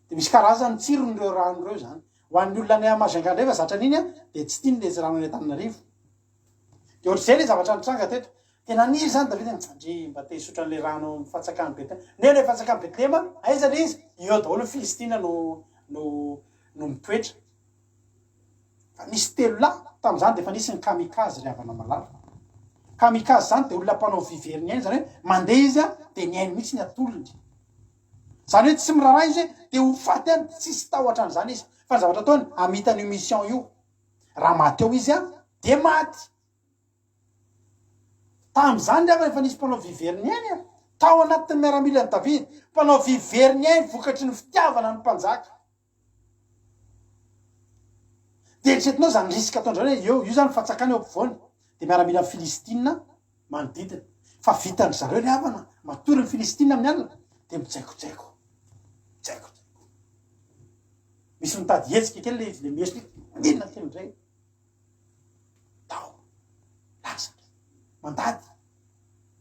Dia misy karazany tsirony ireo rano ireo izany. Ho an'ny olona any Majunga indray efa zatra an'iny an, dia tsy tiany ilay rano any Antananarivo. Dia ohatr'izay ilay zavatra nitranga teto. Dia naniry izany Davida hoe, ndry mba te hisotro an'ilay rano ao amin'ny fantsakan'i Betlehema. Nefa ilay fantsakan'i Betlehema, aiza ilay izy? Eo daholo ny Filistina no no no mitoetra. Fa nisy telolahy, tamin'izany dia efa nisy ny kamikaze ry havana malala. Kamikaze izany dia olona mpanao vy very ny ainy, izany hoe mandeha izy an, dia ny ainy mihitsy ny atolony. Izany hoe tsy miraharaha izy hoe dia ho faty any, tsisy tahotra an'izany izy. Fa ny zavatra ataony, hamita an'io mission io. Raha maty eo izy an, dia maty. Tamin'izany ry havana efa nisy mpanao vy very ny ainy an, tao anatin'ny miaramilan'i Davida, mpanao vy very ny ainy vokatry ny fitiavana ny mpanjaka. Dia eritreretinao izany risque ataon-dry zareo hoe eo, io izany fantsakana eo ampovoany, dia miaramila filistina manodidina. Fa vitan-dry zareo ry havana, matory ny filistina amin'ny alina, dia mijaikojaiko, mijaikojaiko. Misy mitady hihetsika kely ilay izy, ilay miesona, inona kely indray. Tao, lasa indray, mandady,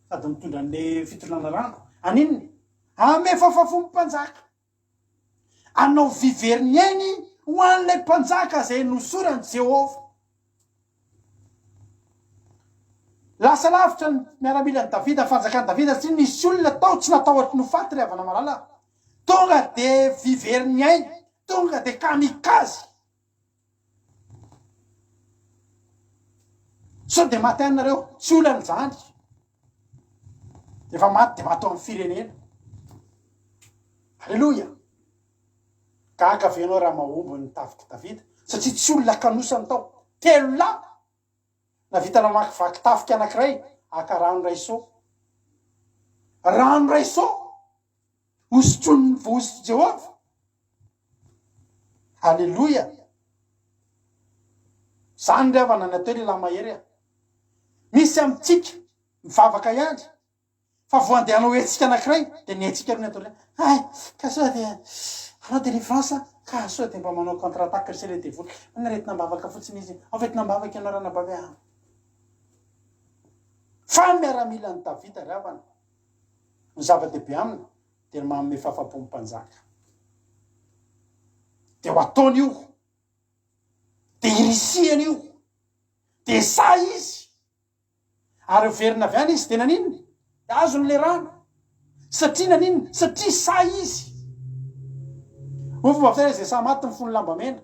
sady mitondra an'ilay fitondrana rano. Aninona? Hamefafafon'ny mpanjaka. Hanao vy very ny ainy ho an'ilay mpanjaka izay nosoran'i Jehovah. Lasa lavitra ny miaramilan'i Davida, fanjakan'i Davida, satria nisy olona tao tsy natahotra ny ho faty ry havana malala. Tonga dia vy very ny ainy, tonga dia kamikaze. Sao dia maty any nareo, tsy olana izany. Rehefa maty dia maty ao amin'ny firenena. Aleloia! Gaga ve ianao raha mahomby ny tafik'i Davida? Satria tsy olona kanosany tao. Telolahy nahavita namakivaky tafika anankiray haka rano iray seau. Rano iray seau! Hosotroin'ny vohositr'i Jehovah. Aleloia! Izany ry havana ny atao hoe lehilahy mahery a! Misy amintsika mivavaka ihany fa vao handeha hanao hetsika anankiray dia ny hetsika aloha ny ataony hoe hay ka sao dia hanao délivrance ka sao dia mba manao contre attaque ry se le devoly. Manana aretina am-bavaka fotsiny izy. Ao fa entina am-bavaka ianao ranabavy a! Fa ny miaramilan'i Davida ry havana Ny zava-dehibe aminy dia ny manome fahafaham-po ny mpanjaka. Dia ho ataony io. Dia irisihany io. Dia sahy izy. Ary hoverina avy any izy. Dia naninona? Dia azony ilay rano. Satria naninona? Satria sahy izy. Hoy fomba fiteny izay sahy maty mifono lamba mena.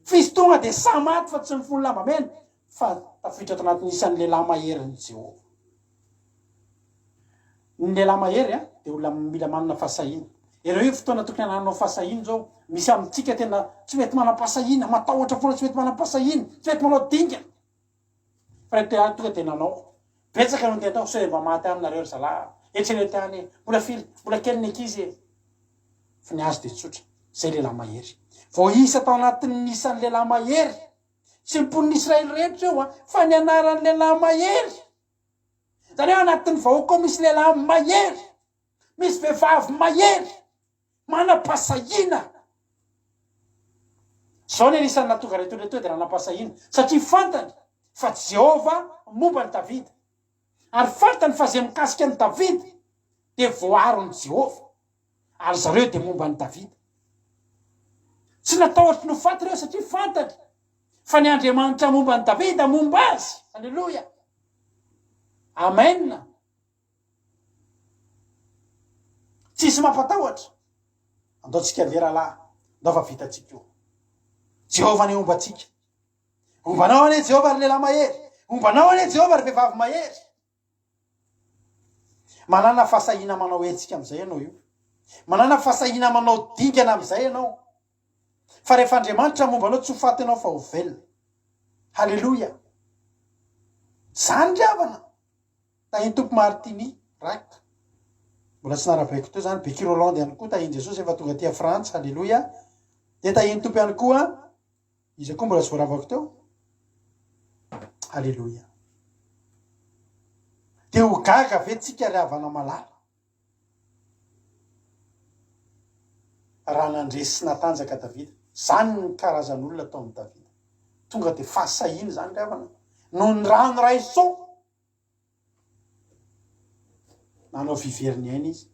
Fa izy tonga dia sahy maty fa tsy mifono lamba mena. Fa tafiditra ato anatin'ny isan'ny lehilahy maherin'i Jehovah. Ny lehilahy mahery dia olona mila manana fahasahiana. Ireo io fotoana tokony hanananao fahasahiana izao. Misy amintsika tena tsy mety manam-pahasahiana, matahotra foana, tsy mety manam-pahasahiana, tsy mety manao dingana. Fa reto lehilahy tonga dia nanao. Betsaka no niteny tao, sao dia mba maty any nareo ry zalahy a. Eritrereto ihany e, mbola firy, mbola kely ny ankizy e. Fa ny azy dia tsotra, izay lehilahy mahery. Voaisa tao anatin'ny isan'ny lehilahy mahery. Tsy ny mponin'i Israely rehetra io an, fa ny anaran'ny lehilahy mahery. Izany hoe anatin'ny vahoaka ao misy lehilahy mahery, misy vehivavy mahery, manam-pahasahiana. Izao ny anisan'ny nahatonga ireto olona ireto dia nanam-pahasahiana, satria fantany fa Jehovah momba an'i Davida. Ary fantany fa izay mikasika an'i Davida dia voaaron'i Jehovah. Ary zareo dia momba an'i Davida. Tsy natahotra ny ho faty ireo satria fantany fa ny Andriamanitra momba an'i Davida momba azy. Aleloia. Amen. Tsisy mampatahotra. Andao tsika andeha rahalahy. Andao fa vitantsika io. Jehovah anie homba antsika. Homba anao anie Jehovah ry lehilahy mahery. Homba anao anie Jehovah ry vehivavy mahery. Manàna fahasahiana manao hetsika amin'izay ianao io. Manàna fahasahiana manao dingana amin'izay ianao. Fa rehefa Andriamanitra momba anao tsy ho faty ianao fa ho velona. Haleloia! Zany ry havana! Tahin'ny Tompo Martini, Rak. Mbola tsy narabaiko teo zany. Becky Rolland ihany koa, tahin'i Jesosy efa tonga aty a Frantsa. Haleloia! Dia tahin'ny Tompo ihany koa. Iza koa mbola tsy voaravako teo? Aleloia. Dia ho gaga ve tsika ry havana malala? Raha nandresy sy natanjaka Davida. Zany ny karazan'olona tao amin'i Davida. Tonga dia fahasahiana izany ry havana. Noho ny rano raiso. Nanao fivery ny ainy izy.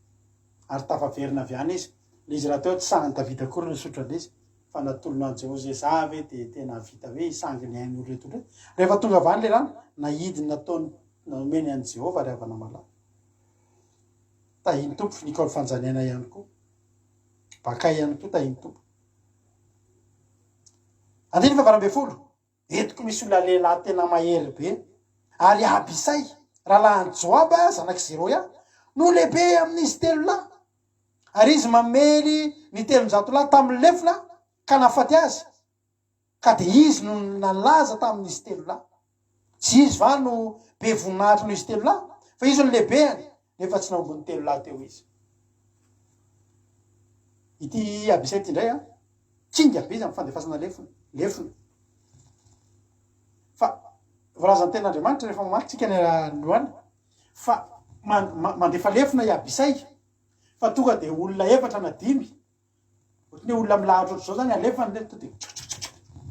Ary tafaverina avy any izy. Ilay izy rahateo tsy sahin'i Davida akory ny nisotro an'ilay izy, fa natolony an'i Jehovah hoe, Za ve dia tena hahavita hoe hisangy ny ain'olona ireto olona ireto? Rehefa tonga avy any ilay rano, nahidiny nataony nomeny an'i Jehovah ry havana malala. Tahin'ny Tompo, Nicole Fanjaniaina ihany koa. Bakay ihany koa tahin'ny Tompo. Andininy fahavalo ambin'ny folo. Entiko misy olona lehilahy tena mahery be. Ary Abisay, rahalahin'i Joaba, zanak'i Zeroia, no lehibe amin'izy telo lahy. Ary izy mamely ny 300 lahy tamin'ny lefona ka nahafaty azy, ka dia izy no nalaza tamin'izy telo lahy. Tsy izy va no be voninahitra noho izy telo lahy? Fa izy no lehibeny, nefa tsy nahomby ny telo lahy teo izy. Ity Abisay ity indray an, kinga be izy amin'ny fandefasana lefona, lefona. Fa voalazan'ny tenin'Andriamanitra rehefa mamaky tsika ny androany fa mandefa lefona i Abisay fa tonga dia olona efatra na dimy ohatran'ny hoe olona milahatra ohatr'izao zany alefany le to dia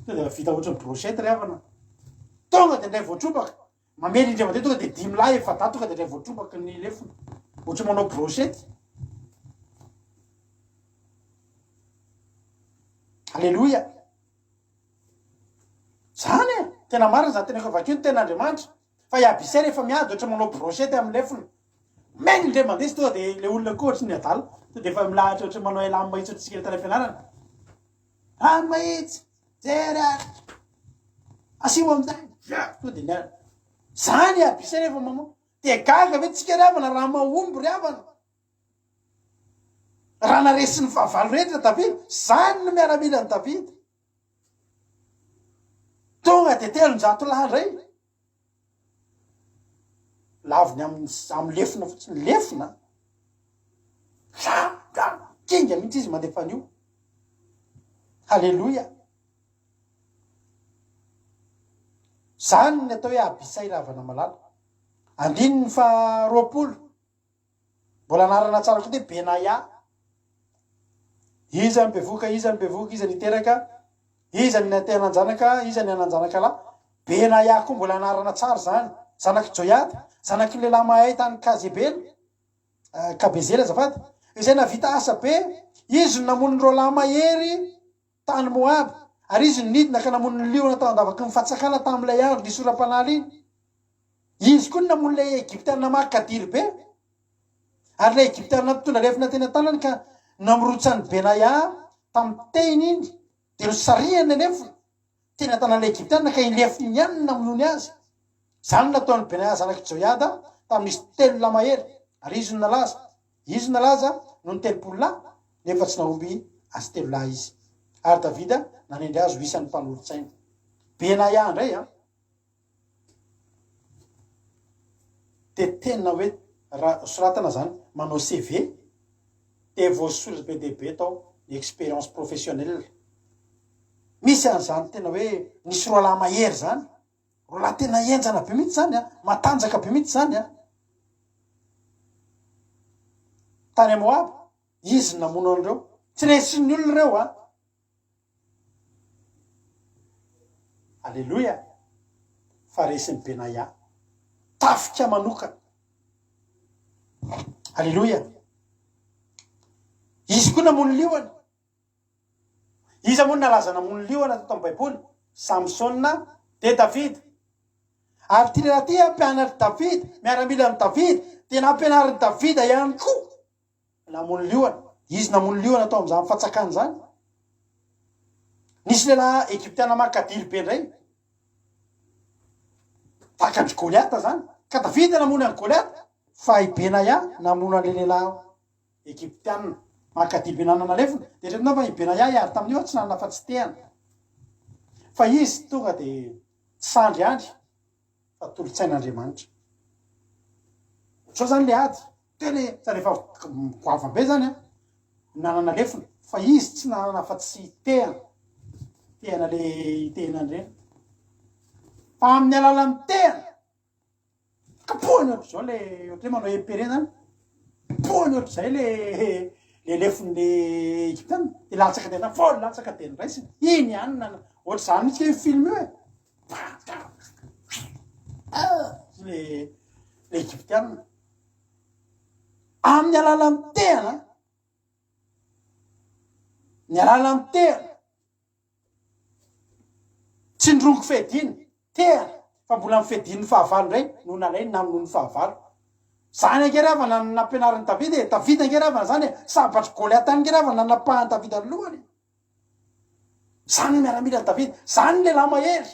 to dia vita ohatran'ny brochette ry havana. Tonga dia indray voatrobaka. Mamely indray mandeha tonga dia dimy lahy efa-dahy tonga dia indray voatrobaky ny lefona. Ohatran'ny manao brochette. Aleloia. Zany e! Tena marina zany teneko vakio ny tenin'Andriamanitra. Fa i Abisay rehefa miady ohatran'ny manao brochette amin'ny lefona. Mail indray mandeha izy tonga dia ilay olona koa ohatran'ny adala. Tonga dia efa milahatra ohatran'ny manao elam mahitsy ohatrantsika tany am-pianarana. Rano mahitsy, jery ary. Asio amin'izay. Tonga dia miala. Zany i Abisay rehefa manao. Dia gaga ve tsika ry havana raha mahomby ry havana? Raha naresy ny fahavalo rehetra Davida, zany no miaramilan'i Davida. Tonga dia 300 lahy indray. Laviny amin'ny amin'ny lefona fotsiny, lefona. Kinga mihitsy izy mandefa an'io. Haleloia. Zany ny atao hoe Abisay ravana malala. Andininy faha 20. Mbola anarana tsara koa dia Benaia. Iza no bevohoka, iza no bevohoka, iza niteraka, iza no te hanan-janaka, iza ny hanan-janaka lahy. Benaia koa mbola anarana tsara izany. Zanak'i Joiada, zanaky ny lehilahy mahay tany Kazebela, eh, Kabezela azafady, izay nahavita asa be. Izy no namono ny roalahy mahery tany Moaba, ary izy no nidina ka namono ny liona tao an-davaky ny fatsakana tamin'ilay andro nisoram-panala iny. Izy koa no namono ilay Egyptiana namaky kadiry be, ary ilay Egyptiana nitondra lefona teny an-tanany ka namorotsa an'i Benaia tamin'ny tehiny iny, dia nosarihany ilay lefona teny an-tanan'ilay Egyptiana ka iny lefona iny ihany no namonoany azy. Izany no nataon'i Benaia zanak'i Joiada tamin'izy telo lahy mahery, ary izy no nalaza. Izy no nalaza noho ny 30 lahy, nefa tsy nahomby azy telo lahy izy. Ary Davida nanendry azy ho isan'ny mpanolotsaina. Benaia indray an! Dia tena hoe raha soratana zany manao CV dia voasoratra be dia be tao ny expérience professionnelle. Misy an'izany tena hoe nisy roalahy mahery zany, roalahy tena henjana be mihitsy zany an, matanjaka be mihitsy zany an. Tany Moaba, izy no namono an'ireo. Tsy resin'ny olona ireo an. Aleloia! Fa resin'i Benaia. Tafika manokana. Aleloia! Izy koa namono liona. Iza moa no nalaza namono liona tato amin'ny Baiboly? Samsona dia Davida. Ary ity lehilahy ity, mpianatr'i Davida, miaramilan'i Davida, dia nampianarin'i Davida ihany koa. Namono liona. Izy namono liona tao amin'izany fatsakana izany. Nisy lehilahy egyptiana makadiry be indray. Tahaka an-dry Goliata izany. Ka Davida namono an'i Goliata, fa i Benaia namono an'ilay lehilahy egyptiana makadiry be nanana lefona. Dia eritreretinao fa i Benaia hiady tamin'io tsy nanana afa-tsy tehana. Fa izy tonga dia tsy sandry andry. fa tolo-tsain'Andriamanitra. Ohatr'izao zany le ady, tena sady efa goavana be zany an, nanana lefona, fa izy tsy nanana afa-tsy tehana, tehana le hitehina an'ireny, fa amin'ny alalan'ny tehana, kapohany ohatr'izao le, ohatry hoe manao epere zany, kapohany ohatr'izay le le lefon'le Egyptiana, de latsaka tena, vao latsaka de noraisiny, iny ihany nana, ohatr'izany mihitsy io film io e. Le le Egyptiana. Amin'ny alalan'ny tehana. Ny alalan'ny tehana. Tsy ny rongo fiadiana, tehana, fa mbola ny fiadian'ny fahavalo indray no nalainy namonoany fahavalo. Zany ange ry havana no nampianarin'i Davida e! Davida ange ry havana zany e! Sabatr'i Goliata ange ry havana nanapahan'i Davida ny lohany e! Zany ny miaramilan'i Davida, zany ny lehilahy mahery!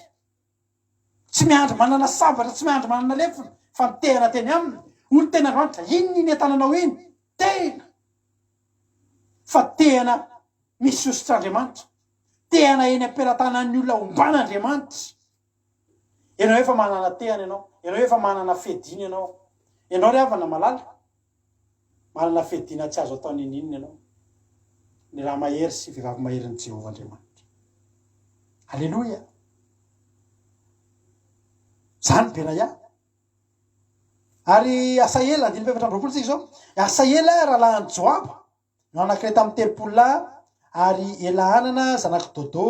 Tsy miandry manana sabatra, tsy miandry manana lefona, fa ny tehana teny aminy. Hoy ny tenin'Andriamanitra, Inona iny an-tananao iny? Tehina! Fa tehina misy hosotr'Andriamanitra. Tehina eny am-pelatanan'ny olona omban'Andriamanitra. Ianao efa manana tehina ianao. Ianao efa manana fiadiana ianao. Ianao ry havana malala, manana fiadiana tsy azo atao n'inon'inona ianao. Ny raha mahery sy vehivavy maherin'i Jehovah Andriamanitra. Aleloia! Izany Benaia. Ary Asahela, andininy faha-24 isika izao. Asahela rahalahin'i Joaba no anankiray tamin'ny 30 lahy, ary Elahanana zanak'i Dodo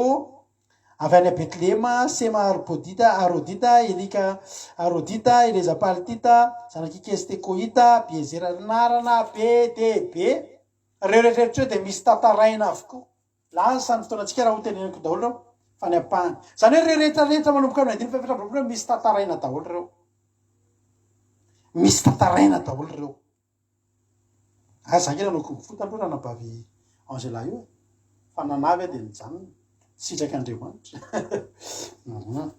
avy any Betlehema, Sema Arbodita, Arodita, Elika Arodita, Eleza Paltita, zanak'i Kestekoita, Abiezera, anarana be dia be. Ireo rehetra rehetra ireo dia misy tantaraina avokoa. Lasa ny fotoanantsika raha ho teneniko daholo ireo fa ny ampahany. Izany hoe ireo rehetra rehetra manomboka amin'ny andininy faha-24 ireo misy tantaraina daholo ireo. Misy tantaraina daholo ireo. Ah, za nge nanao kung fu taloha ranabavy Angela io e. Fa nanavy aho dia nijanona. Sitrak'Andriamanitra. Mhm.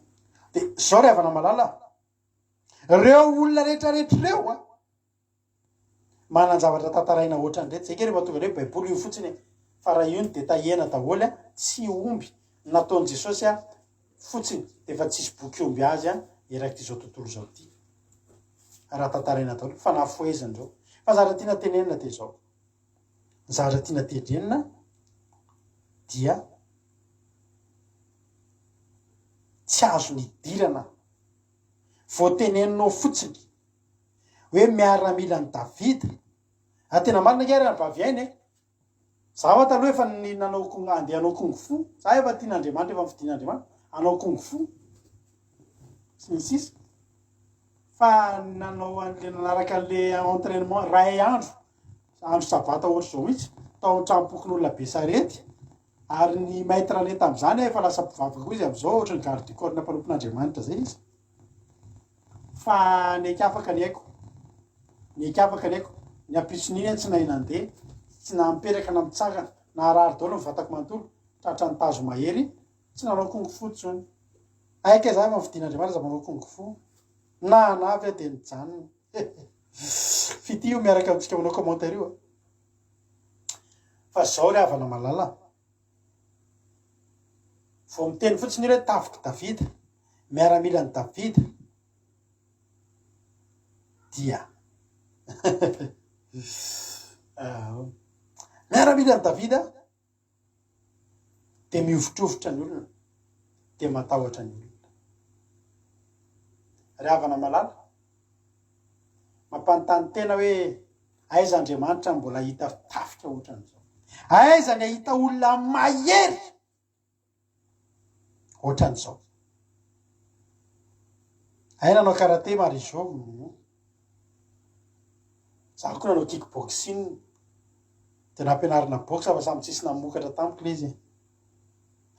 Dia zao ry havana malala. Ireo olona rehetra rehetra ireo a. Manan-javatra tantaraina ohatran'ireto. Zay kay rehefa tonga indray baiboly io fotsiny e. Fa raha io no detaillena daholo a, tsy omby ny nataon'i Jesosy a fotsiny dia efa tsisy boky omby azy a erak'ity izao tontolo izao ity. Raha tantaraina daholo fa nafohezina ireo. Fa zavatra tiana tenenina dia izao. Ny zavatra tiana tenenina dia tsy azo nidirana. Vao teneninao fotsiny hoe miaramilan'i Davida. Ary tena marina ange ry vavy aina e. Za hoa taloha efa ny nanao kung andeha hanao kung fu. Za efa tian'Andriamanitra, efa nofidin'Andriamanitra hanao kung fu sy ny sisa. Fa nanao an'le nanaraka an'le entrainement ray andro, andro sabata ohatr'izao mihitsy, tao amin'ny tranom-pokonolona Besarety. Ary ny maître anay tamin'izany efa lasa mpivavaka koa izy amin'izao, ohatran'ny garde du corps-na mpanompon'Andriamanitra zay izy. Fa niaikafaka ny aiko. Niaikafaka ny aiko. Ny ampitson'iny aho tsy nahay nandeha, tsy naha-mipetraka na mitsangana. Naharary daholo ny vatako manontolo. Tratran'ny tazo mahery, tsy nanao kung fu intsony. Hay kay za efa nofidin'Andriamanitra aza manao kung fu. Nahanavy aho dia nijanona. Fitia io miaraka amintsika manao commentaire io a. Fa zao ry havana malala a. Vao miteny fotsiny io hoe tafik'i Davida, miaramilan'i Davida, dia miaramilan'i Davida dia mihovitrovitra ny olona, dia matahotra ny olona. Ry havana malala, mampanontany tena hoe aiza Andriamanitra no mbola hahita tafika ohatran'izao? Aiza ny hahita olona mahery ohatran'izao? Hay nanao karate Marijo. Za koa nanao kick boxing. Dia nampianarina boxe fa samy tsisy namokatra tamiko le izy e.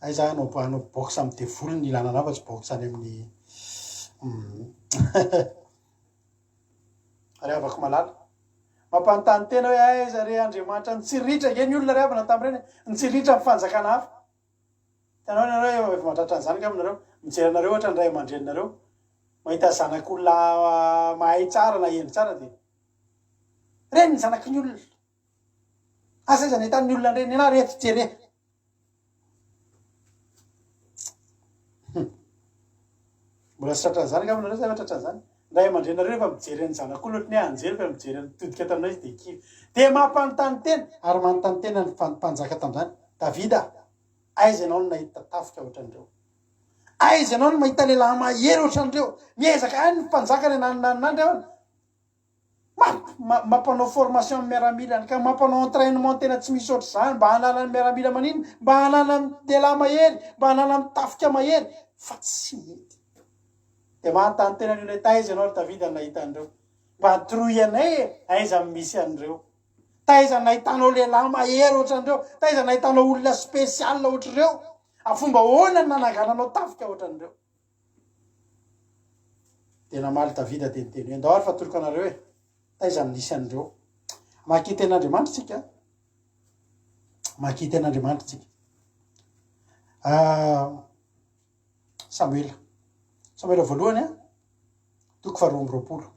Hay za hanao hanao boxe amin'ny devoly ny ilana anah fa tsy boxe any amin'ny Ry havako malala. Mampanontany tena hoe aiza re Andriamanitra nitsiriritra ange ny olona ry havana tamin'ireny e. Nitsiriritra amin'ny fanjakana hafa. Hitanao nareo efa mahatratra an'izany angamba nareo. Mijery anareo ohatra ny ray aman-dreninareo. Mahita zanak'olona mahay tsara na hendry tsara dia reny ny zanaky ny olona. Asa aiza nahitany ny olona an'ireny. Ianah reto jere. Mbola tsy tratran'izany angamba nareo sa efa tratran'izany? Ny ray aman-dreninareo rehefa mijery an'ny zanak'olona ohatran'ny hoe anjely fa mijery an'ny mitodika taminao izy dia kivy. Dia mampanontany tena ary manontany tena ny mpanjaka tamin'izany, Davida, aiza ianao no nahita tafika ohatran'ireo? Aiza ianao no mahita lehilahy mahery ohatran'ireo? Miezaka any ny mpanjaka any ananonanonandry aho. Mampanao formation ny miaramilany ka mampanao entrainement tena tsy misy ohatr'izany mba hananany miaramila maninona? Mba hananany lehilahy mahery, mba hananany tafika mahery fa tsy mety. Dia manontany tena ny olona hoe taiza ianao ry Davida no nahita an'ireo? Mba atoroy anay e, aiza no misy an'ireo? Taiza no nahitanao lehilahy mahery ohatran'ireo? Taiza no nahitanao olona spécial ohatr'ireo? Amin'ny fomba ahoana no nanangananao tafika ohatran'ireo? Dia namaly Davida dia niteny hoe, Ndao ary fa atoroko anareo e! Taiza no nisy an'ireo? Makia tenin'Andriamanitra isika. Makia tenin'Andriamanitra isika. Ah, Samoela. Samoela voalohany a, toko faharoa amby roapolo.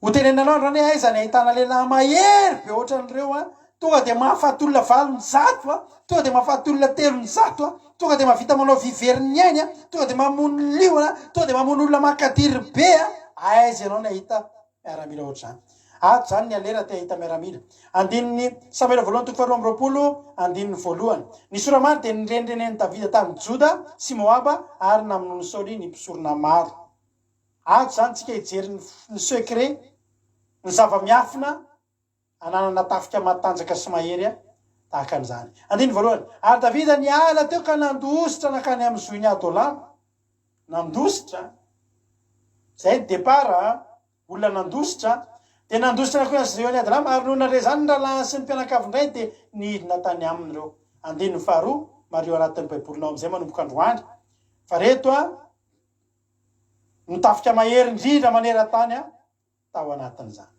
Ho tenenanao androany hoe aiza ny ahitana lehilahy mahery be ohatran'ireo a, tonga dia mahafaty olona 800 a, tonga dia mahafaty olona 300 a, tonga dia mahavita manao vy very ny ainy a, tonga dia mamono liona a, tonga dia mamono olona makadiry be a, aiza ianao ny ahita miaramila ohatr'izany. Ato izany ny alera te hahita miaramila. Andininy, Samoela voalohany toko faharoa amby roapolo, andininy voalohany. Ny sora-maro dia nirenirenen'i Davida tamin'i Joda sy Moaba ary namonoan'i Saoly ny mpisorona maro. Ato izany tsika hijery ny ny secret, ny zava-miafina ananana tafika matanjaka sy mahery tahaka an'izany. Andininy voalohany. Ary Davida niala teo ka nandositra nankany amin'ny zohin'i Adolama. Nandositra, izay ny départ a, olona nandositra, dia nandositra nankany amin'ny zohin'i Adolama, ary nony nandre izany ny rahalahiny sy ny mpianakavin-drainy dia nidina tany aminy ireo. Andininy faharoa, mariho anatin'ny Baibolinao amin'izay manomboka androany, fa reto a, no tafika mahery indrindra maneran-tany tao anatin'izany.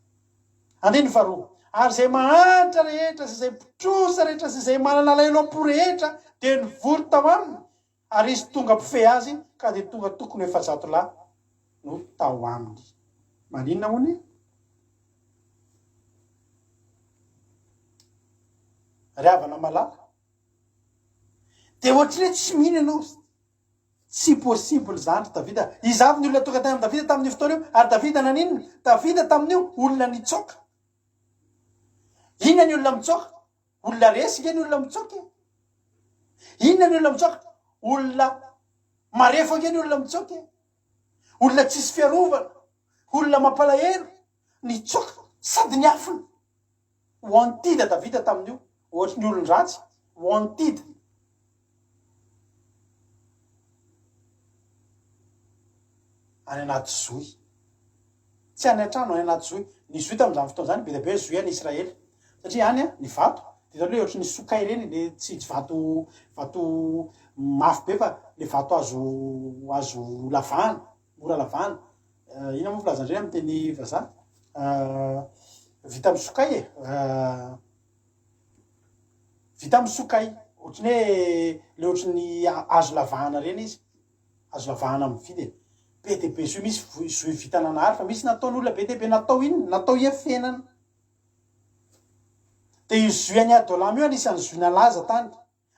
Andininy faharoa, Ary izay mahantra rehetra sy izay mpitrosa rehetra sy izay manana alahelo am-po rehetra dia nivory tao aminy, ary izy tonga mpifehy azy, ka dia tonga tokony ho 400 lahy no tao aminy. Maninona hono e? Ry havana malala, dia ohatry ny hoe tsy mino ianao. Tsy possible izany ry Davida. Iza avy ny olona tonga tany amin'i Davida tamin'io fotoana io? Ary Davida naninona? Davida tamin'io olona nitsoaka. Inona ny olona mitsoaka? Olona resy nge ny olona mitsoaka e. Inona ny olona mitsoaka? Olona marefo nge ny olona mitsoaka e. Olona tsisy fiarovana, olona mampalahelo, nitsoaka sady niafina. Wanted Davida tamin'io, ohatry ny olon-dratsy, wanted. Any anaty zohy. Tsy any an-trano, any anaty zohy. Ny zohy tamin'izany fotoana izany, be dia be zohy any Israely. Satria any ny vato, dia hitanao ilay ohatry ny sokay ireny, ilay tsy tsy vato vato mafy be fa ilay vato azo azo lavahana, mora lavahana. Inona moa filazana ireny amin'ny teny vazaha? Vita amin'ny sokay e. Vita amin'ny sokay. Ohatry ny hoe le ohatry ny azo lavahana ireny izy. Azo lavahana amin'ny vy dia be dia be zohy. Misy zohy vita nanahary fa misy nataon'olona be dia be natao inona? Natao hiafenana. Dia io zohy an'i Adolama io anisan'ny zohy nalaza tany.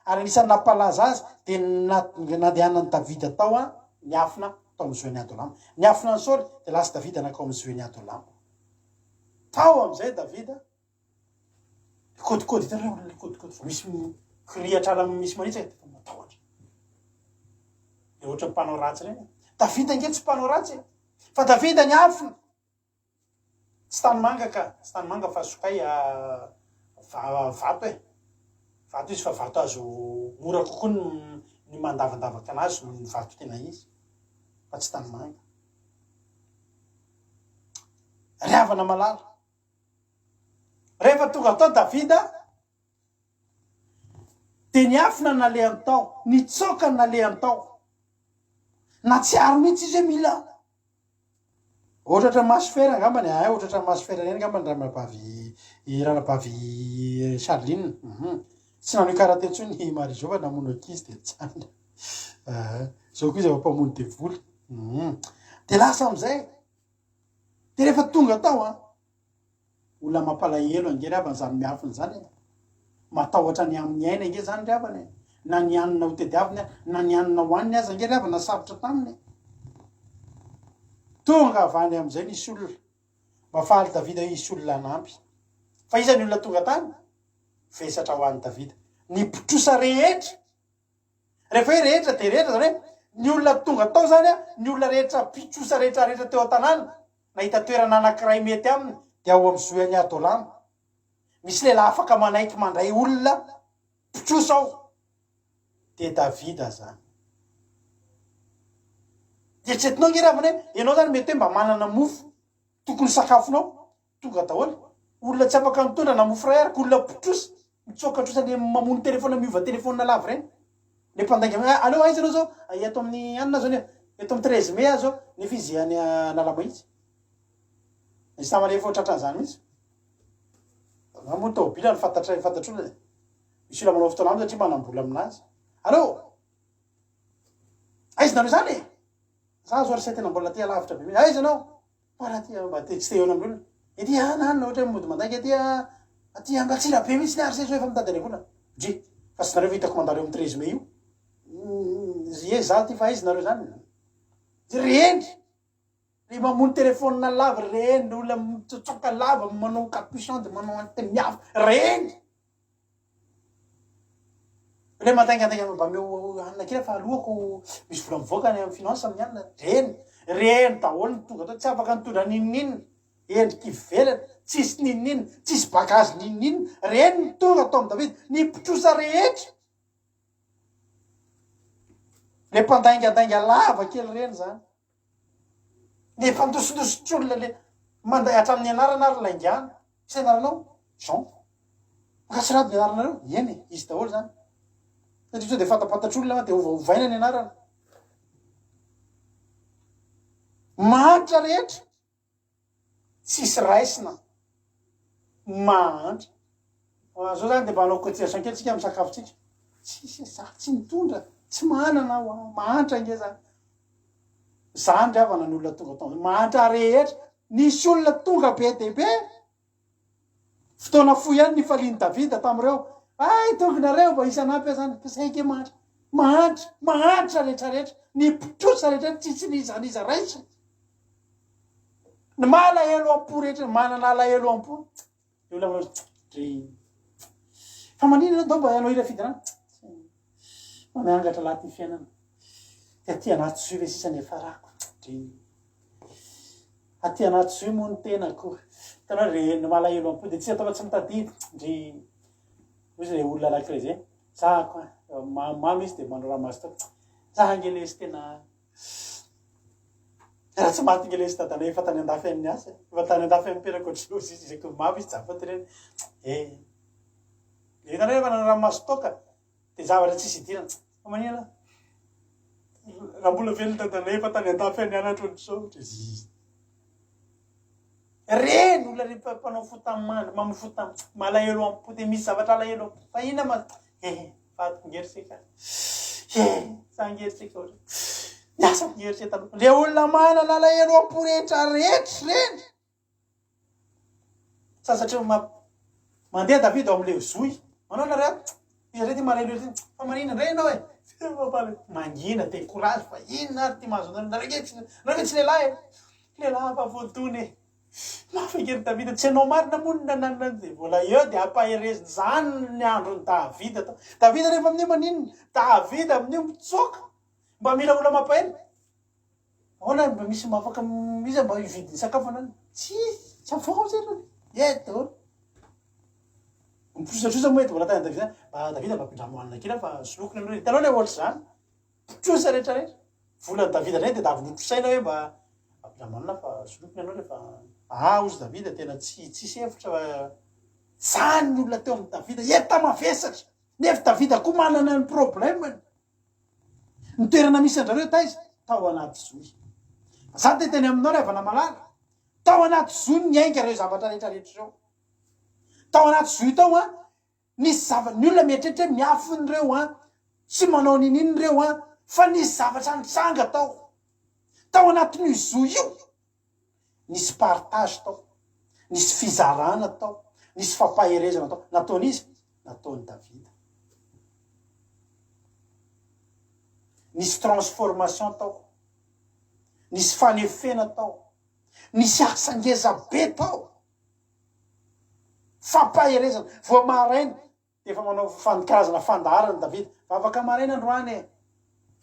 Ary anisan'ny nampalaza azy dia ny nandehanan'i Davida tao an, niafina tao amin'ny zohin'i Adolama. Niafina an'i Saoly, dia lasa Davida nankao amin'ny zohin'i Adolama. Tao amin'izay Davida, nikodikody, hitanareo olona nikodikody, vao misy kirihatra ala misy manitsaka dia efa matahotra. Dia ohatran'ny mpanao ratsy ireny. Davida ange tsy mpanao ratsy e! Fa Davida niafina. Tsy tanimanga ka, tsy tanimanga fa sokay vato e! Vato izy fa vato azo mora kokoa ny ny mandavandavaka anazy noho ny vato tena izy fa tsy tanimanga. Ry havana malala, rehefa tonga tao Davida dia niafina ny nalehany tao, nitsoaka ny nalehany tao. Nahatsiaro mihitsy izy hoe mila Ohatratra masifera angambany eh, ohatratra masifera ireny angambany ranabavy i ranabavy Charline. Uhum. Tsy nanohy karate intsony i Marie Jo fa namono ankizy dia nijanona. Ah, zao koa izy efa mpamono devoly. Uhum. Dia lasa amin'izay. Dia rehefa tonga tao an, Olona mampalahelo ange ry havana izany miafina izany e! Matahotra ny amin'ny aina ange izany ry havana e! Na ny hanina ho tediaviny na ny hanina hohaniny aza ange ry havana sarotra taminy e! Tonga avy any amin'izay nisy olona. Mba faly Davida hoe hisy olona hanampy. Fa iza ny olona tonga tany? Vesatra ho an'i Davida. Ny mpitrosa rehetra Rehefa hoe rehetra dia rehetra, izany hoe ny olona tonga tao izany an, ny olona rehetra mpitrosa rehetra rehetra teo an-tanàna, nahita toerana anankiray mety aminy, dia ao amin'ny zohy an'i Adolama. Misy lehilahy afaka manaiky mandray olona mpitrosa ao. Dia Davida izany. Eritreretinao ange ry havana hoe ianao izany mety hoe mba manana mofo tokony ho sakafonao, tonga daholo. Olona tsy afaka mitondra na mon frère ko olona mpitrosa, mitsoaka trosa le mamono téléphone miova téléphone lava ireny. Le mpandainga ah, aleo aiza anao zao? Ah, eto amin'ny anona zao ne, eto amin'ny 13 mai aho zao, nefa izy any Analamahitsy. Nisy namana efa ho tratran'izany mihitsy. Angamba moa ny tômôbila no fantatra fantatr'olona e. Misy olona manao fotoana aminy satria manam-bola aminazy. Allo! Aiza nareo izany e? Za zao ry se tena mbola aty alavitra be mihitsy. Aiza ianao? Fa raha aty mba te tsy te hihaona amin'ny olona. Ety an an ohatra hoe mody mandainga ety an aty Angatsirabe mihitsy ny ary se zao efa mitady an'ilay vola. Dry! Fa tsy nareo ve hitako mandalo eo amin'ny 13 mai io? Ie za aty fa aiza nareo izany? Reny! Le mamono téléphone lava reny, le olona mitsotsoka lava manao capuchon de manao antenne miafina reny! Le mandaingandainga mba omeo hanina kely fa alohako misy vola mivoaka any amin'ny finance amin'ny alina. Reny, reny daholo ny tonga tao, tsy afaka nitondra n'inon'inona, endrika ivelany, tsisy n'inon'inona, tsisy bagage n'inon'inona, reny ny tonga tao amin'i Davida, ny mpitrosa rehetra. Le mpandaingandainga lava kely reny zany. Le mpandosindositr'olona le manday hatramin'ny anarana ary laingana. Tsy anaranao? Jean. Nga tsy rado ny anaranareo? Eny e, izy daholo zany. Satria sao dia fantapantatr'olona dia ovaovaina ny anarana. Mahantra rehetra. Tsisy raisina mahantra. Fa zao zany de mba hanao cotisation kely tsika am sakafotsika. Tsisy e, za tsy mitondra, tsy manana aho a, mahantra ange za. Zany ry havana ny olona tonga tao, mahantra rehetra, nisy olona tonga be dia be. Fotoana fohy ihany nifalian'i Davida tamin'ireo. Hay, tonga nareo mba hisy hanampy aho zany. Fa zay ange mahantra. Mahantra, mahantra rehetra rehetra. Ny mpitrosa rehetra rehetra, tsisy n'iza n'iza raisina. Ny malahelo am-po rehetra, manana alahelo am-po. Ny olona manao hoe, dry. Fa maninona ianao mba hanao hira fiderana? Mba miangatra lahy ty fiainana. Dia aty anaty zohy ve sisa ny hiafarako? Dry. Aty anaty zohy moa ny tenako. Hitanao ry ny malahelo am-po dia tsy atao fa tsy mitadidy. Ndry. Hoy izay olona anankiray izay, za ko mamimamy izy dia manao ramaso tao. Za ange lesy tena raha tsy maty ange lesy dadanay efa tany andafy any niasa e. Efa tany andafy any nipetraka ohatr'izao izy isaky ny mamo izy jafy teneny. Eh. Dia hitanao rehefa nanao ranomaso toaka dia zavatra tsisy idirana. Fa maninona? Raha mbola velona dadanay efa tany andafy any nianatra ohatr'izao. Reny olona re mpanao fo tamandry, mamoa fo tam, malahelo am-po dia misy zavatra alahelo am-po. Fa inona ma, eh, vadiko ngery seka. Eh, za ngery seka ohatra. Ny asako ngery seka taloha. Le olona manana alahelo am-po rehetra rehetra reny. Sasatry ny mandeha David ao amin'ilay zohy. Manao nareo ato. Iza indray ity malahelo ity? Fa maninona indray ianao e? Mangina, décourage fa inona ary ity mahazo anareo? Nareo ange tsy nareo ve tsy lehilahy e? Lehilahy fa voadona e. Mafy ange ry Davida, tsy ianao marina moa no nanana dia mbola eo dia ampaherezina. Izany ny andron'i Davida tao. Davida rehefa amin'io maninona? Davida amin'io mitsoaka. Mba mila olona mampahery. Ahoana mba misy mba afaka iza mba hividy ny sakafo anany? Tsy tsy avoaka mihitsy aloha. Eto daholo. Mitrosatrosa moa eto mbola tany Davida. Mba Davida mba ampindramo hanina kely fa soloko ny aloha. Hitanao ilay ohatr'izany. Mpitrosa rehetra rehetra. Volan'i Davida indray dia davy notrosaina hoe mba ampindramo hanina fa soloko ny anao rehefa ah hozy Davida tena tsy tsisy hevitra fa zany ny olona teo amin'i Davida. Enta mavesatra. Nefa Davida koa manana ny problème-ny. Ny toerana misy andrareo taiza? Tao anaty zohy. Za te hiteny aminao ry havana malala, tao anaty zohy no niainga ireo zavatra rehetra rehetra ireo. Tao anaty zohy tao an, nisy zava, ny olona mieritreritra hoe miafina ireo an, tsy manao niniana ireo an, fa nisy zavatra nitranga tao. Tao anatin'io zohy io, nisy partage tao, nisy fizarana tao, nisy fampaherezana tao. Nataon'iza? Nataon'i Davida. Nisy transformation tao, nisy fanefena tao, nisy asa ngeza be tao. Fampaherezana. Vao maraina, Dia efa manao fan karazana fandaharana Davida. Vavaka maraina androany e!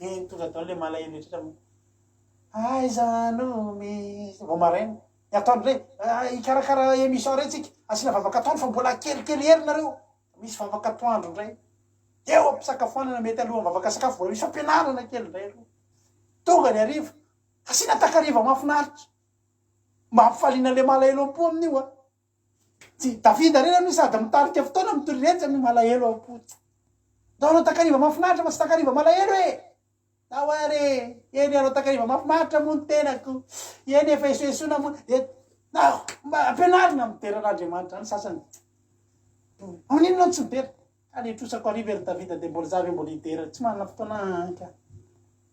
Eny tonga daholo le malahelo rehetra moa. Aiza no misy vao maraina. Ny atoandro indray hikarakara émission indray tsika. Asiana vavaka atoandro fa mbola kelikely hery nareo. Misy vavaka atoandro indray. Eo am-pisakafoanana mety alohan'ny vavaka sakafo mbola misy fampianarana kely indray aloha. Tonga ny hariva. Asiana takariva mahafinaritra. Mba hampifaliana le malahelo am-po amin'io a. Tsy Davida irery aloha sady mitarika fotoana mitory iretsy no malahelo am-po. Ndao hanao takariva mahafinaritra fa tsy takariva malahelo e! Ndao ary e! Eny hanao takariva mahafinaritra moa ny tenako. Eny efa esoesoina moa. Dia ndao mba ampianarina midera an'Andriamanitra any sasany. Maninona ianao tsy midera? Ka le trosako hariva ry Davida dia mbola za ve mbola hidera? Tsy manana fotoana an ka.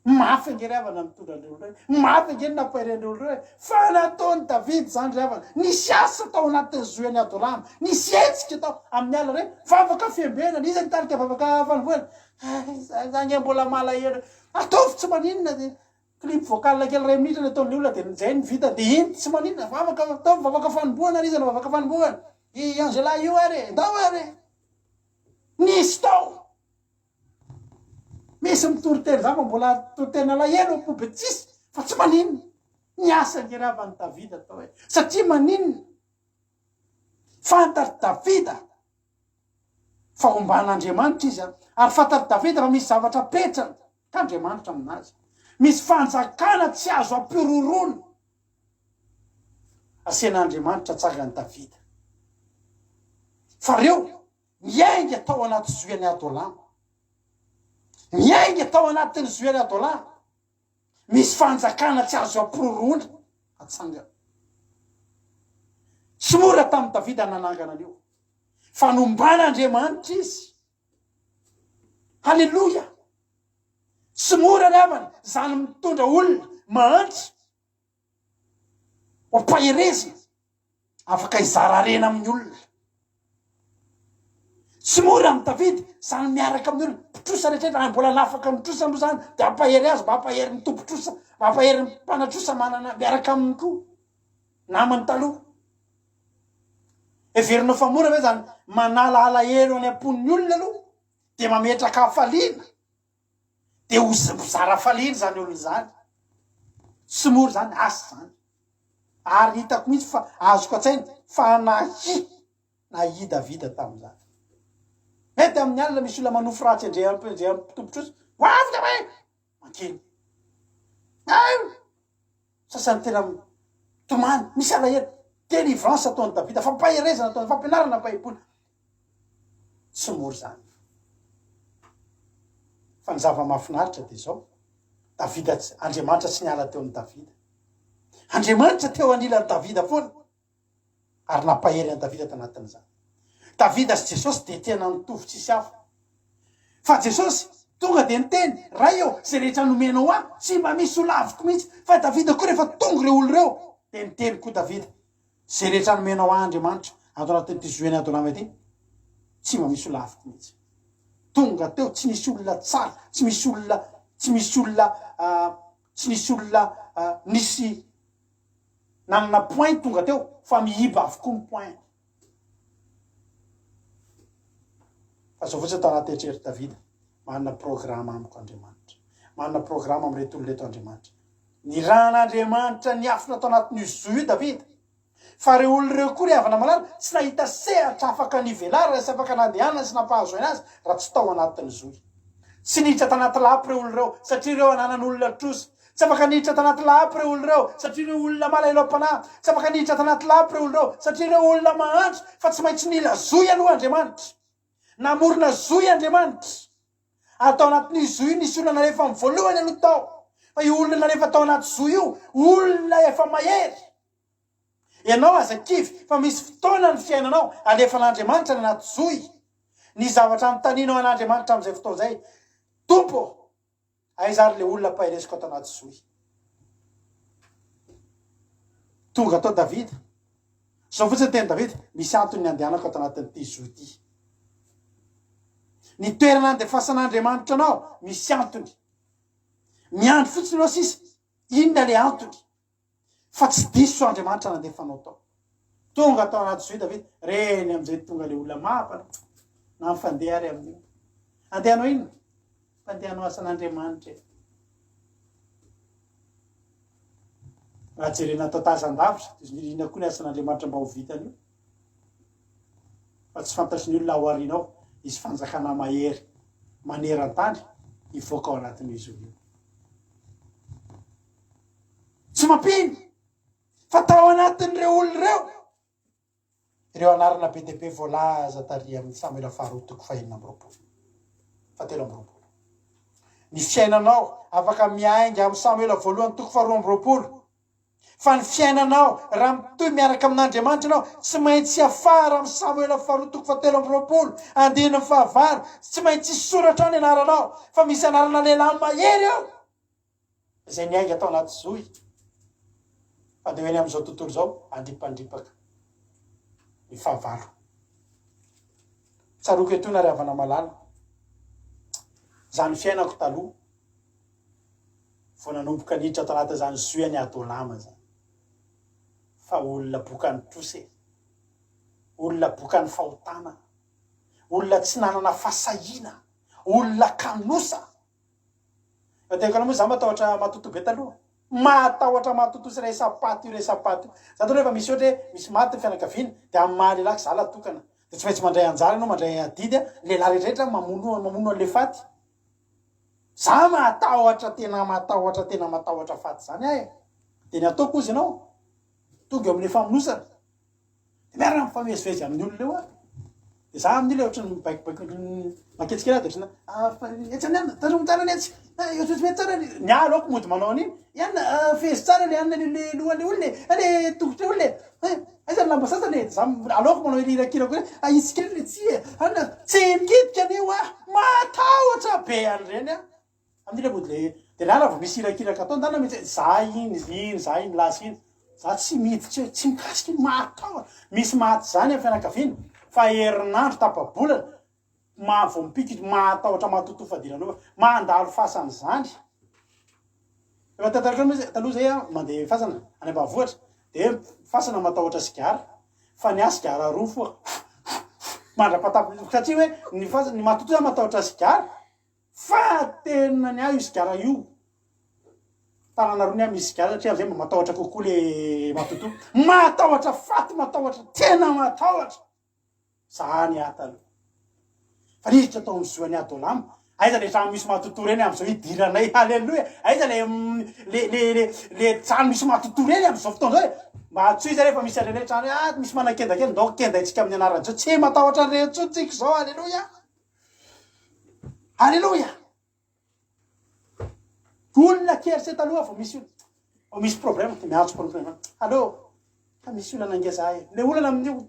Mafy ange ry havana mitondra an'ireo olona ireo e! Mafy ange ny nampahery an'ireo olona ireo e! Fa nataon'i Davida izany ry havana. Nisy asa tao anatin'ny zohian'i Adolama. Nisy hetsika tao amin'ny alina ireny. Vavaka fiambenana. Iza nitarika vavaka fanompoana? Hay, za ange mbola malahelo. Ataovy tsy maninona. Clip vocal kely iray minitra ny ataon'ny olona dia izay no vita dia iny tsy maninona. Vavaka, ataovy vavaka fanombohana ary iza no vavaka fanombohana? I Angela io ary e! Ndao ary e! Nisy tao. Misy mitory teny zany fa mbola toriteny alahelo am-po be tsisy fa tsy maninona. Ny asa ange ry havana Davida atao e. Satria maninona? Fantatr'i Davida fa omban'Andriamanitra izy an. Ary fantatr'i Davida fa misy zavatra apetrany ka Andriamanitra aminazy. Misy fanjakana tsy azo ampiroroana. Asian'Andriamanitra atsangan'i Davida. Fa reo Niainga tao anaty zohian'i Adolama. Niainga tao anatin'ny zohian'i Adolama. Misy fanjakana tsy azo ampiroroana atsangana. Tsy mora tamin'i Davida ny nanangana an'io. Fa nomban'Andriamanitra izy. Haleloia! Tsy mora ry havana izany mitondra olona mahantra ho ampaherezina. Afaka hizara harena amin'ny olona. Tsy mora amin'i Davida izany miaraka amin'ny olona. Mpitrosa rehetra rehetra, mbola hanafaka ny trosa moa izany, dia hampahery azy mba hampahery ny tompon-trosa, mba hampahery ny mpanatrosa manana miaraka aminy koa, namany taloha. Heverinao fa mora ve izany manala alahelo any am-pon'ny olona aloha, dia mametraka hafaliana? Dia ho zara hafaliana izany olona izany. Tsy mora izany, asa izany. Ary hitako mihitsy fa azoko an-tsaina fa nahia nahia Davida tamin'izany. Mety amin'ny alina misy olona manofy ratsy endrey endrey am-pitompotrosa. Ho avy dia hoe mankeny. Ay! Sasany tena mitomany, misy alahelo. Délivrance ataon'i Davida, fampaherezana ataony, fampianarana Baiboly. Tsy mora izany. Fa ny zava-mahafinaritra dia izao, Davida, Andriamanitra tsy niala teo amin'i Davida. Andriamanitra teo anilan'i Davida foana ary nampahery an'i Davida tanatin'izany. Davida sy Jesosy dia tena nitovy tsisy hafa. Fa Jesosy tonga dia niteny, Ray ô, izay rehetra nomenao ahy, tsy mba misy ho laviko mihitsy. Fa Davida koa rehefa tonga ireo olona ireo, dia niteny koa Davida, Izay rehetra nomenao ahy Andriamanitra, ato anatin'ity zohian'i Adonama ity, tsy mba misy ho laviko mihitsy. Tonga teo, tsy nisy olona tsara, tsy misy olona, tsy misy olona, Tsy nisy olona nisy nanana point tonga teo fa miiba avokoa ny point. Fa zao fotsiny tao anaty eritreritr'i Davida, manana programme amiko Andriamanitra. Manana programme amin'ireto olona ireto Andriamanitra. Nirahan'Andriamanitra niafina tao anatin'io zohy io Davida. Fa ireo olona ireo koa ry havana malala tsy nahita sehatra afaka nivelarana sy afaka nandehanana sy nampahazo aina azy raha tsy tao anatin'ny zohy. Tsy niditra tanaty lapa ireo olona ireo satria ireo ananan'olona trosa. Tsy afaka niditra tanaty lapa ireo olona ireo satria ireo olona malahelo am-panahy. Tsy afaka niditra tanaty lapa ireo olona ireo satria ireo olona mahantra fa tsy maintsy nila zohy aloha Andriamanitra. Namorona zohy Andriamanitra. Ary tao anatin'io zohy io nisy olona nalefa amin'ny voalohany aloha tao. Fa io olona nalefa tao anaty zohy io, olona efa mahery. Ianao aza kivy fa misy fotoana ny fiainanao alefan'Andriamanitra any anaty zohy. Ny zavatra anontanianao an'Andriamanitra amin'izay fotoana izay, Tompo ô, aiza ary le olona ampahereziko ato anaty zohy? Tonga tao Davida. Izao fotsiny ny tenin'i Davida, misy antony ny andehanako ato anatin'ity zohy ity. Ny toerana andefasan'Andriamanitra anao, misy antony. Miandry fotsiny ianao sisa, inona le antony? Fa tsy diso Andriamanitra nandefa anao tao. Tonga tao anaty zohy Davida, reny amin'izay tonga ilay olona mafana, na mifandeha ary amin'io. Andeha hanao inona? Mpandeha hanao asan'Andriamanitra e. Raha jerena atao tazan-davitra, dia inona koa ny asan'Andriamanitra mba ho vitany io? Fa tsy fantatry ny olona ao aoriana ao, hisy fanjakana mahery maneran-tany hivoaka ao anatin'io zohy io. Tsy mampino fa tao anatin'ireo olona ireo. Ireo anarana be dia be voalaza tary amin'ny Samoela faharoa toko fahenina amby roapolo, fahatelo amby roapolo. Ny fiainanao afaka miainga amin'ny Samoela voalohany toko faharoa amby roapolo. Fa ny fiainanao, raha mitohy miaraka amin'Andriamanitra ianao, tsy maintsy hiafara amin'ny Samoela faharoa toko fahatelo amby roapolo, andininy fahavalo, tsy maintsy hisoratra ao ny anaranao, fa misy anarana lehilahy mahery ao, izay niainga tao anaty zohy, fa dia ho eny amin'izao tontolo izao handripandripaka ny fahavalo. Tsaroako etoana ry havana malala, izany fiainako taloha, vao nanomboka niditra tao anatin'izany zohy an'i Adolama izany, fa olona bokan'ny trosa e, olona bokan'ny fahotana, olona tsy nanana fahasahiana, olona kanosa. Fa teniko anao moa za matahotra matotoa be taloha. Matahotra matotoa sy resa-paty io resa-paty io. Za taloha rehefa misy ohatra hoe misy maty ny fianakaviana dia amin'ny maha lehilahy za latokana dia tsy maintsy mandray anjara ianao mandray adidy a, ny lehilahy rehetra rehetra mamono mamono an'le faty. Za matahotra tena matahotra tena matahotra faty zany aho e. Dia ny ataoko hozy ianao tonga eo amin'le famonosana. Dia miaraka mifamezivezy amin'ny olona eo aho. Dia za amin'io ilay ohatran'ny mibaikobaiko manketsy kely aho dia ohatran'ny ah, etsy amin'ny anona, tazomy tsara ny etsy, ah, etsy mety tsara ny, ny ahy aloha mody manao an'iny, ianona ah, fehezo tsara le anona le lohan'le olona e, ah, le tongotr'le olona e, eh, aiza ny lamba sasany e, za aleoko manao ery irakirako hoe ahitsy kely le tsihy e, anona tsy mikitika an'io aho, matahotra be an'ireny aho. Amin'io le mody le de lala vao misy irakiraka atao ndana mihitsy za iny iny za iny lasa iny za tsy miditra eo tsy mikasika iny mahatahotra misy maty zany amin'ny fianakaviana fa herinandro tapa-bolana maha vao mipika izy mahatahotra mahatotoa fadiranova mandalo fasana zany efa tantarako moa taloha zay aho mandeha fasana any ambanivohitra de fasana matahotra sigara fa ny ahy sigara roa foa mandra-patapy satria hoe ny fasana ny mahatotoa zany matahotra sigara Fa tena ny ahy io sigara io tanana roa ny ahy misy sigara satria amizay mba matahotra kokoa le matotoa. Matahotra faty matahotra tena matahotra. Za ny ahy taloha. Fa niditra tao amin'ny zoan'i Adolama. Aiza le trano misy matotoa reny amizao hidiranay. Haleloia. Aiza le le le le le trano misy matotoa reny amizao fotoana zao e. Mba antsoy zay rehefa misy an'ireny hoe trano hoe ah misy manakendakenda ndao kendaintsika amin'ny anaran'i Jesosy. Tsy matahotra an'ireny intsony tsika izao. Haleloia. Aleloia! Olona kely se taloha vao misy vao misy problème dia miantso problème. Allo, fa misy olana ngeza e. Le olana amin'io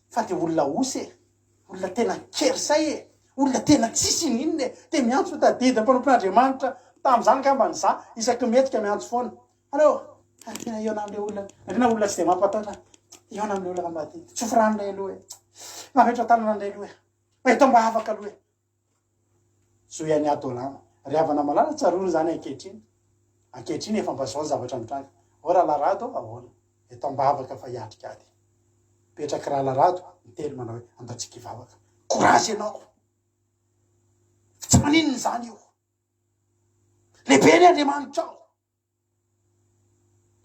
fa dia olona osa e. Olona tena kely say e. Olona tena tsisy ininona e. Dia miantso tadidy mpanompon'Andriamanitra tamin'izany angamba ny za isaky ny mihetsika miantso foana. Allo, tena hihaona amin'ilay olona. Nareo olona tsy dia mampatahotra. Hihaona amin'ilay olona mba tsofy rano indray aloha e. Mametra-tanana indray aloha e. Fa eto mba afaka aloha e. Zohy an'i Adolama. Ry havana malala, tsaroana izany ankehitriny. Ankehitriny efa mba izao ny zavatra mitranga. O Rahalahy Rado, ahoana? Eto am-bavaka fa hiatrika ady. Mipetraky Rahalahy Rado, miteny manao hoe, andao tsika hivavaka. Courage ianao! Tsy maninona izany io. Lehibe ny Andriamanitrao.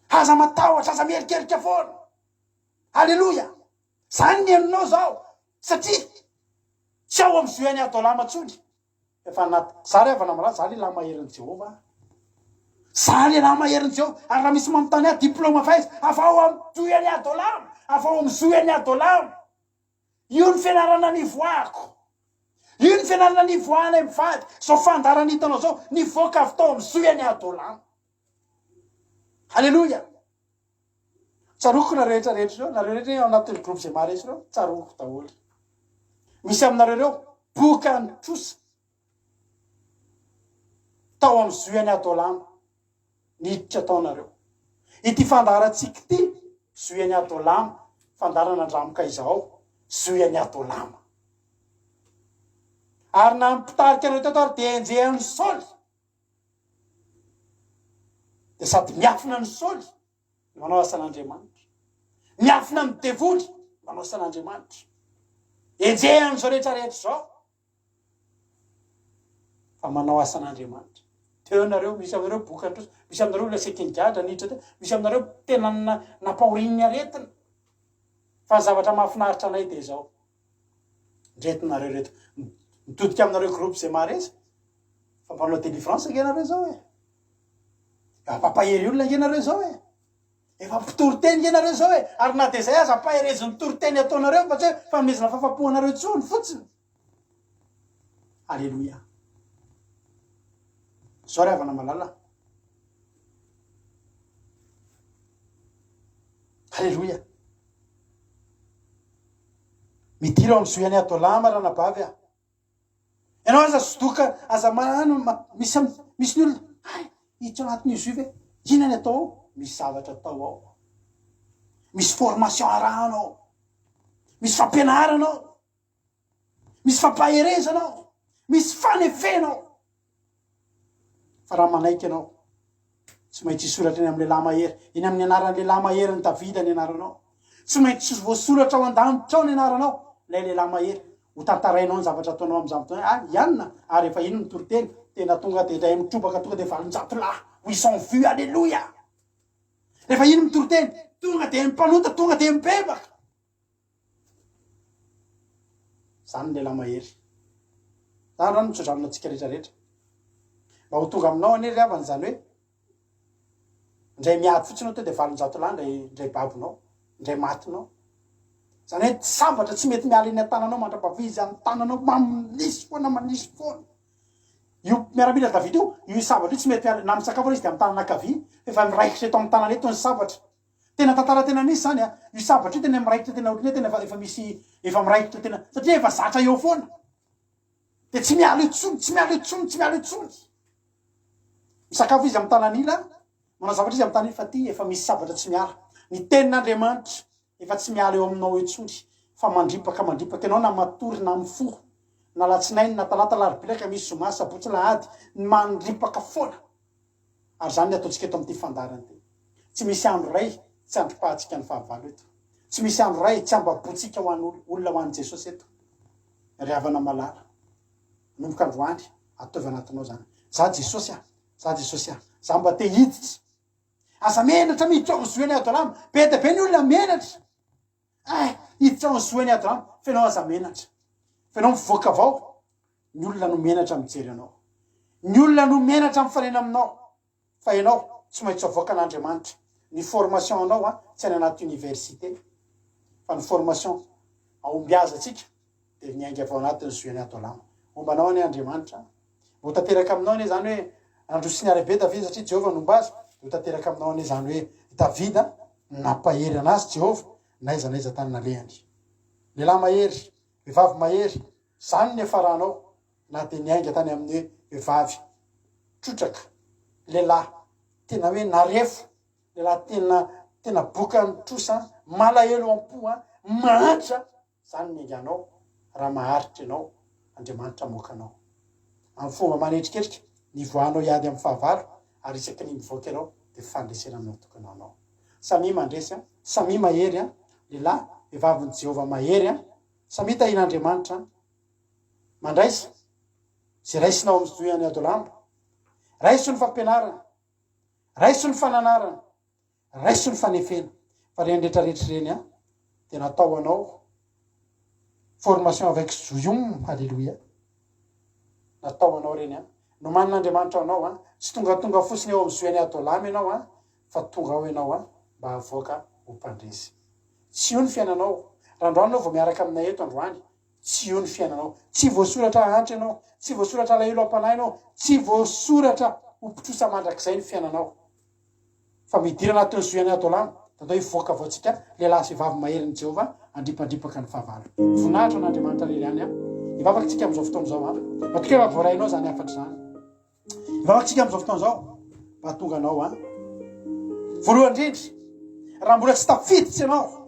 Aza matahotra, aza mierikerika foana. Aleloia! Zany ny henonao zao, satria tsy ao amin'ny zohy an'i Adolama intsony. Efa anaty, za ry havana malala, za lehilahy maherin'i Jehovah. Za lehilahy maherin'i Jehovah. Ary raha misy manontany ahy, diplôme avy aiza? Avy ao amin'ny zohy an'i Adolama, avy ao amin'ny zohy an'i Adolama. Io ny fianarana nivoahako. Io ny fianarana nivoahanay mivady. Izao fandaharana hitanao izao, nivoaka avy tao amin'ny zohy an'i Adolama. Haleloia! Tsaroako nareo rehetra rehetra ireo, nareo rehetra ao anatin'ny groupe izay maharesy ireo, tsaroako daholo. Misy aminareo ireo bokan'ny trosa tao amin'ny zohy an'i Adolama. Niditra tao nareo. Ity fandaharantsika ity, zohy an'i Adolama, fandaharana andramoka izao, zohy an'i Adolama. Ary na ny mpitarika anareo teto ary dia enjehan'i Saoly. Dia sady miafina an'i Saoly no manao asan'Andriamanitra. Miafina amin'ny devoly manao asan'Andriamanitra. Enjehan'izao rehetra rehetra izao. Fa manao asan'Andriamanitra. Teo ianareo, misy aminareo boka nitrosa, misy aminareo olona saika nigadra niditra teo, misy aminareo tena nampahorian'ny aretina. Fa ny zavatra mahafinaritra anay dia izao. Ndreto nareo reto. Mitodika aminareo groupe izay maharesy. Fa mpanao délivrance ange nareo izao e. Mampahery olona ange nareo izao e. Efa mpitory teny nge nareo zao e! Ary na dia izay aza ampaherezo ny toriteny ataonareo fa tsy hoe fanomezana fafapo anareo intsony fotsiny. Aleloia. Zao ry havana malala. Aleloia. Midira ao amin'ny zohy an'i Adolama ranabavy a. Ianao aza sodoka, aza manano, misy misy ny olona, hay, hiditra ao anatin'io zohy ve? Inona ny atao ao? Misy zavatra atao ao. Misy formation arahana ao. Misy fampianarana ao. Misy fampaherezana ao. Misy fanefena ao. Fa raha manaiky ianao, tsy maintsy hisoratra eny amin'ny lehilahy mahery, eny amin'ny anaran'ny lehilahy maherin'i Davida ny anaranao. Tsy maintsy voasoratra ao an-danitra ao ny anaranao, ilay lehilahy mahery. Ho tantarainao ny zavatra ataonao amin'izany fotoana izany. Ah, i Anna, ary efa iny ny toriteny, tena tonga dia indray mitrobaka tonga dia 800 lahy, 800 vues, aleloia! Rehefa iny mitoriteny, tonga dia ny mpanota tonga dia mibebaka. Zany ny lehilahy mahery. Zany rano mitsodrano antsika rehetra rehetra. Mba ho tonga aminao anie ry havana izany hoe indray miady fotsiny ao to dia 800 lahy indray indray babonao, indray matinao. Zany hoe sabatra tsy mety miala eny an-tananao mandra-pavizy amin'ny tananao manisy foana manisy foana. Io miaramila Davida io, io sabatra io tsy mety miala na misakafo ary izy dia amin'ny tanana ankavia, efa miraikitra eto amin'ny tanana eto ny sabatra. Tena tantara tena nisy zany a! Io sabatra io tena miraikitra tena ohatran'ny hoe tena efa efa misy efa miraikitra tena satria efa zatra eo foana. Dia tsy miala eo tsony, tsy miala eo tsony, tsy miala eo tsony. Misakafo izy amin'ny tanan'ila, manao zavatra izy amin'ny tanan'ila fa ty efa misy sabatra tsy miala. Ny tenin'Andriamanitra efa tsy miala eo aminao eo tsony fa mandripaka mandripaka ianao na matory na mifoha na alatsinainy na talata alarobia alakamisy zoma sabotsy lahady mandripaka foana. Ary izany ny ataontsika eto amin'ity fandaharana ity. Tsy misy andro iray tsy andripahantsika ny fahavalo eto. Tsy misy andro iray tsy ambaboantsika ho an'olona olona ho an'i Jesosy eto. Ry havana malala, manomboka androany, ataovy anatinao izany. Za Jesosy ah, za Jesosy ah, za mba te hiditra. Aza menatra miditra ao amin'ny zohy an'i Adolama. Be dia be ny olona menatra. Eh, hiditra ao amin'ny zohy an'i Adolama. Fa ianao aza menatra. Fa ianao mivoaka avao. Ny olona no menatra mijery anao. Ny olona no menatra mifanena aminao. Fa ianao tsy maintsy avoakan'Andriamanitra. Ny formation anao an, tsy any anaty université. Fa ny formation ahombiazantsika dia miainga avy ao anatin'ny zohy an'i Adolama. Homba anao anie Andriamanitra. Ho tanteraka aminao anie izany hoe nandroso sy niara-be Davida satria Jehovah nomba azy. Ho tanteraka aminao anie izany hoe Davida nampahery anazy Jehovah n'aiza n'aiza tany nalehany. Lehilahy mahery, vehivavy mahery, Izany no niafaranao na dia niainga tany amin'ny hoe vehivavy trotraka, lehilahy tena hoe narefo, lehilahy tena tena bokan'ny trosa, malahelo am-po, mahantra, izany no niainganao raha maharitra ianao, Andriamanitra hamoaka anao. Amin'ny fomba manetriketrika, nivoahanao hiady amin'ny fahavalo ary isaky ny mivoaka ianao dia fandresena no natokana ho anao. Samia mandresy an, samia mahery an, lehilahy, vehivavin'i Jehovah mahery an, Samia tahian'Andriamanitra an. Mandraisa izay raisina ao amin'ny zohy an'i Adolama. Raiso ny fampianarana. Raiso ny fananarana. Raiso ny fanefena. Fa ireny rehetra rehetra ireny an, dia natao ho anao. Formation avec Zoyom, Alléluia. Natao ho anao ireny an. Nomanin'Andriamanitra ho anao an. Tsy tongatonga fotsiny eo amin'ny zohy an'i Adolama ianao an, fa tonga ao ianao an, mba havoaka ho mpandresy. Tsy io ny fiainanao. Raha androany ianao vao miaraka aminay eto androany, tsy io ny fiainanao. Tsy voasoratra hahantra ianao, tsy voasoratra alahelo am-panahy ianao, tsy voasoratra ho mpitrosa mandrakizay ny fiainanao. Fa midira anatin'ny zohy an'i Adolama, dia atao hivoaka avao antsika, lehilahy sy vehivavy maherin'i Jehovah, handripandripaka ny fahavalo. Voninahitra ho an'Andriamanitra irery ihany. Hivavaka isika amin'izao fotoana izao. Matokia fa voarainao izany hafatra izany. Hivavaka isika amin'izao fotoana izao mba hahatonga anao an. Voalohany indrindra, raha mbola tsy tafiditra ianao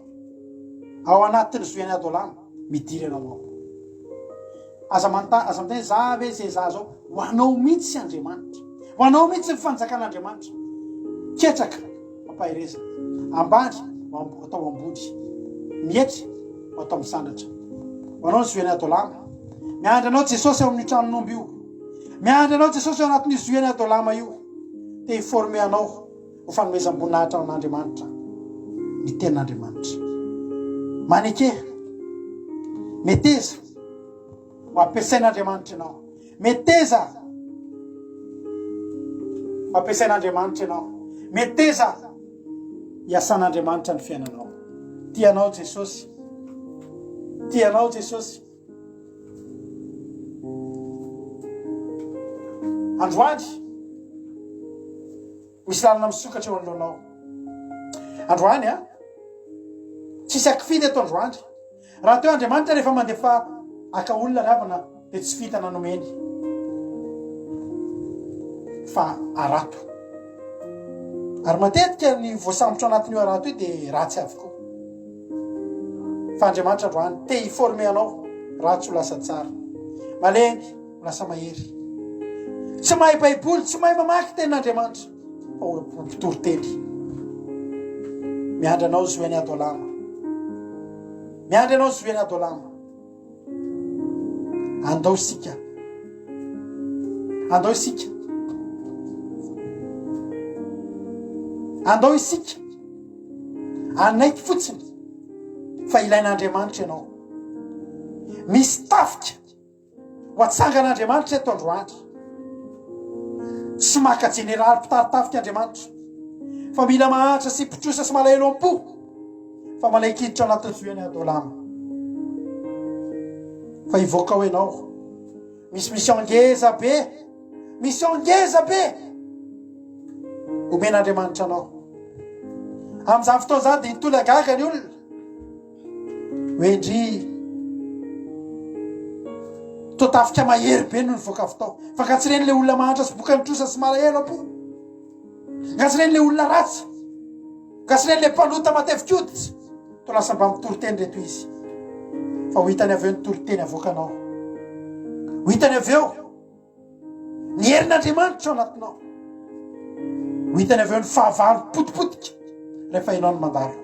ao anatin'ny zohian'i Adolama, midira ianao ao. Aza manontany, aza miteny za ve izay za zao. Ho anao mihitsy Andriamanitra. Ho anao mihitsy ny fanjakan'Andriamanitra. Ketraka, ampaherezina. Ambany, atao ambony. Mietry, atao misandratra. Ho anao ny zohian'i Adolama. Miandry anao Jesosy ao amin'io tranon'omby io. Miandry anao Jesosy ao anatin'io zohian'i Adolama io. Te hi-former anao ho fanomezam-boninahitra ho an'Andriamanitra ny tenin'Andriamanitra. Maneke. Meteza ho ampiasain'Andriamanitra ianao. Meteza ho ampiasain'Andriamanitra ianao. Meteza. Hiasan'Andriamanitra ny fiainanao. Tia anao Jesosy. Tia anao Jesosy. Androany, misy lalana misokatra eo anoloanao. Androany a, tsisy akifidy eto androany. Raha teo Andriamanitra rehefa mandefa haka olona ry havana dia tsy fintana nomeny fa harato. Ary matetika ny voasambotra anatin'io harato io dia ratsy avokoa. Fa Andriamanitra androany te hi-former anao ratsy ho lasa tsara. Malemy ho lasa mahery. Tsy mahay baiboly, tsy mahay mamaky tenin'Andriamanitra. Fa ho mpitory teny. Miandry anao Zoeny Adolama. Miandry anao Zoeny Adolama. Andao isika. Andao isika. Andao isika. Anaiky fotsiny fa ilain'Andriamanitra ianao. Misy tafika Ho atsangan'Andriamanitra eto androany. Tsy maka jeneraly mpitari-tafika Andriamanitra, fa mila mahantra sy mpitrosa sy malahelo am-po, fa manaiky hiditra anatin'ny zohian'i Adolama. Fa hivoaka ao ianao. Misy mission ngeza be, mission ngeza be omen'Andriamanitra anao. Amin'izany fotoana izany dia hitolagaga ny olona. Hoe ndry toa tafika mahery be no nivoaka avy tao. Fa nga tsy reny le olona mahantra sy bokan'ny trosa sy malahelo am-po? Nga tsy reny le olona ratsy? Nga tsy reny le mpanota matevi-koditra? Toa lasa mba mitory teny reto izy. Fa ho hitany avy eo ny toriteny avoakanao. Ho hitany avy eo. Ny herin'Andriamanitra ao anatinao. Ho hitany avy eo ny fahavalo potipotika rehefa ianao no mandalo.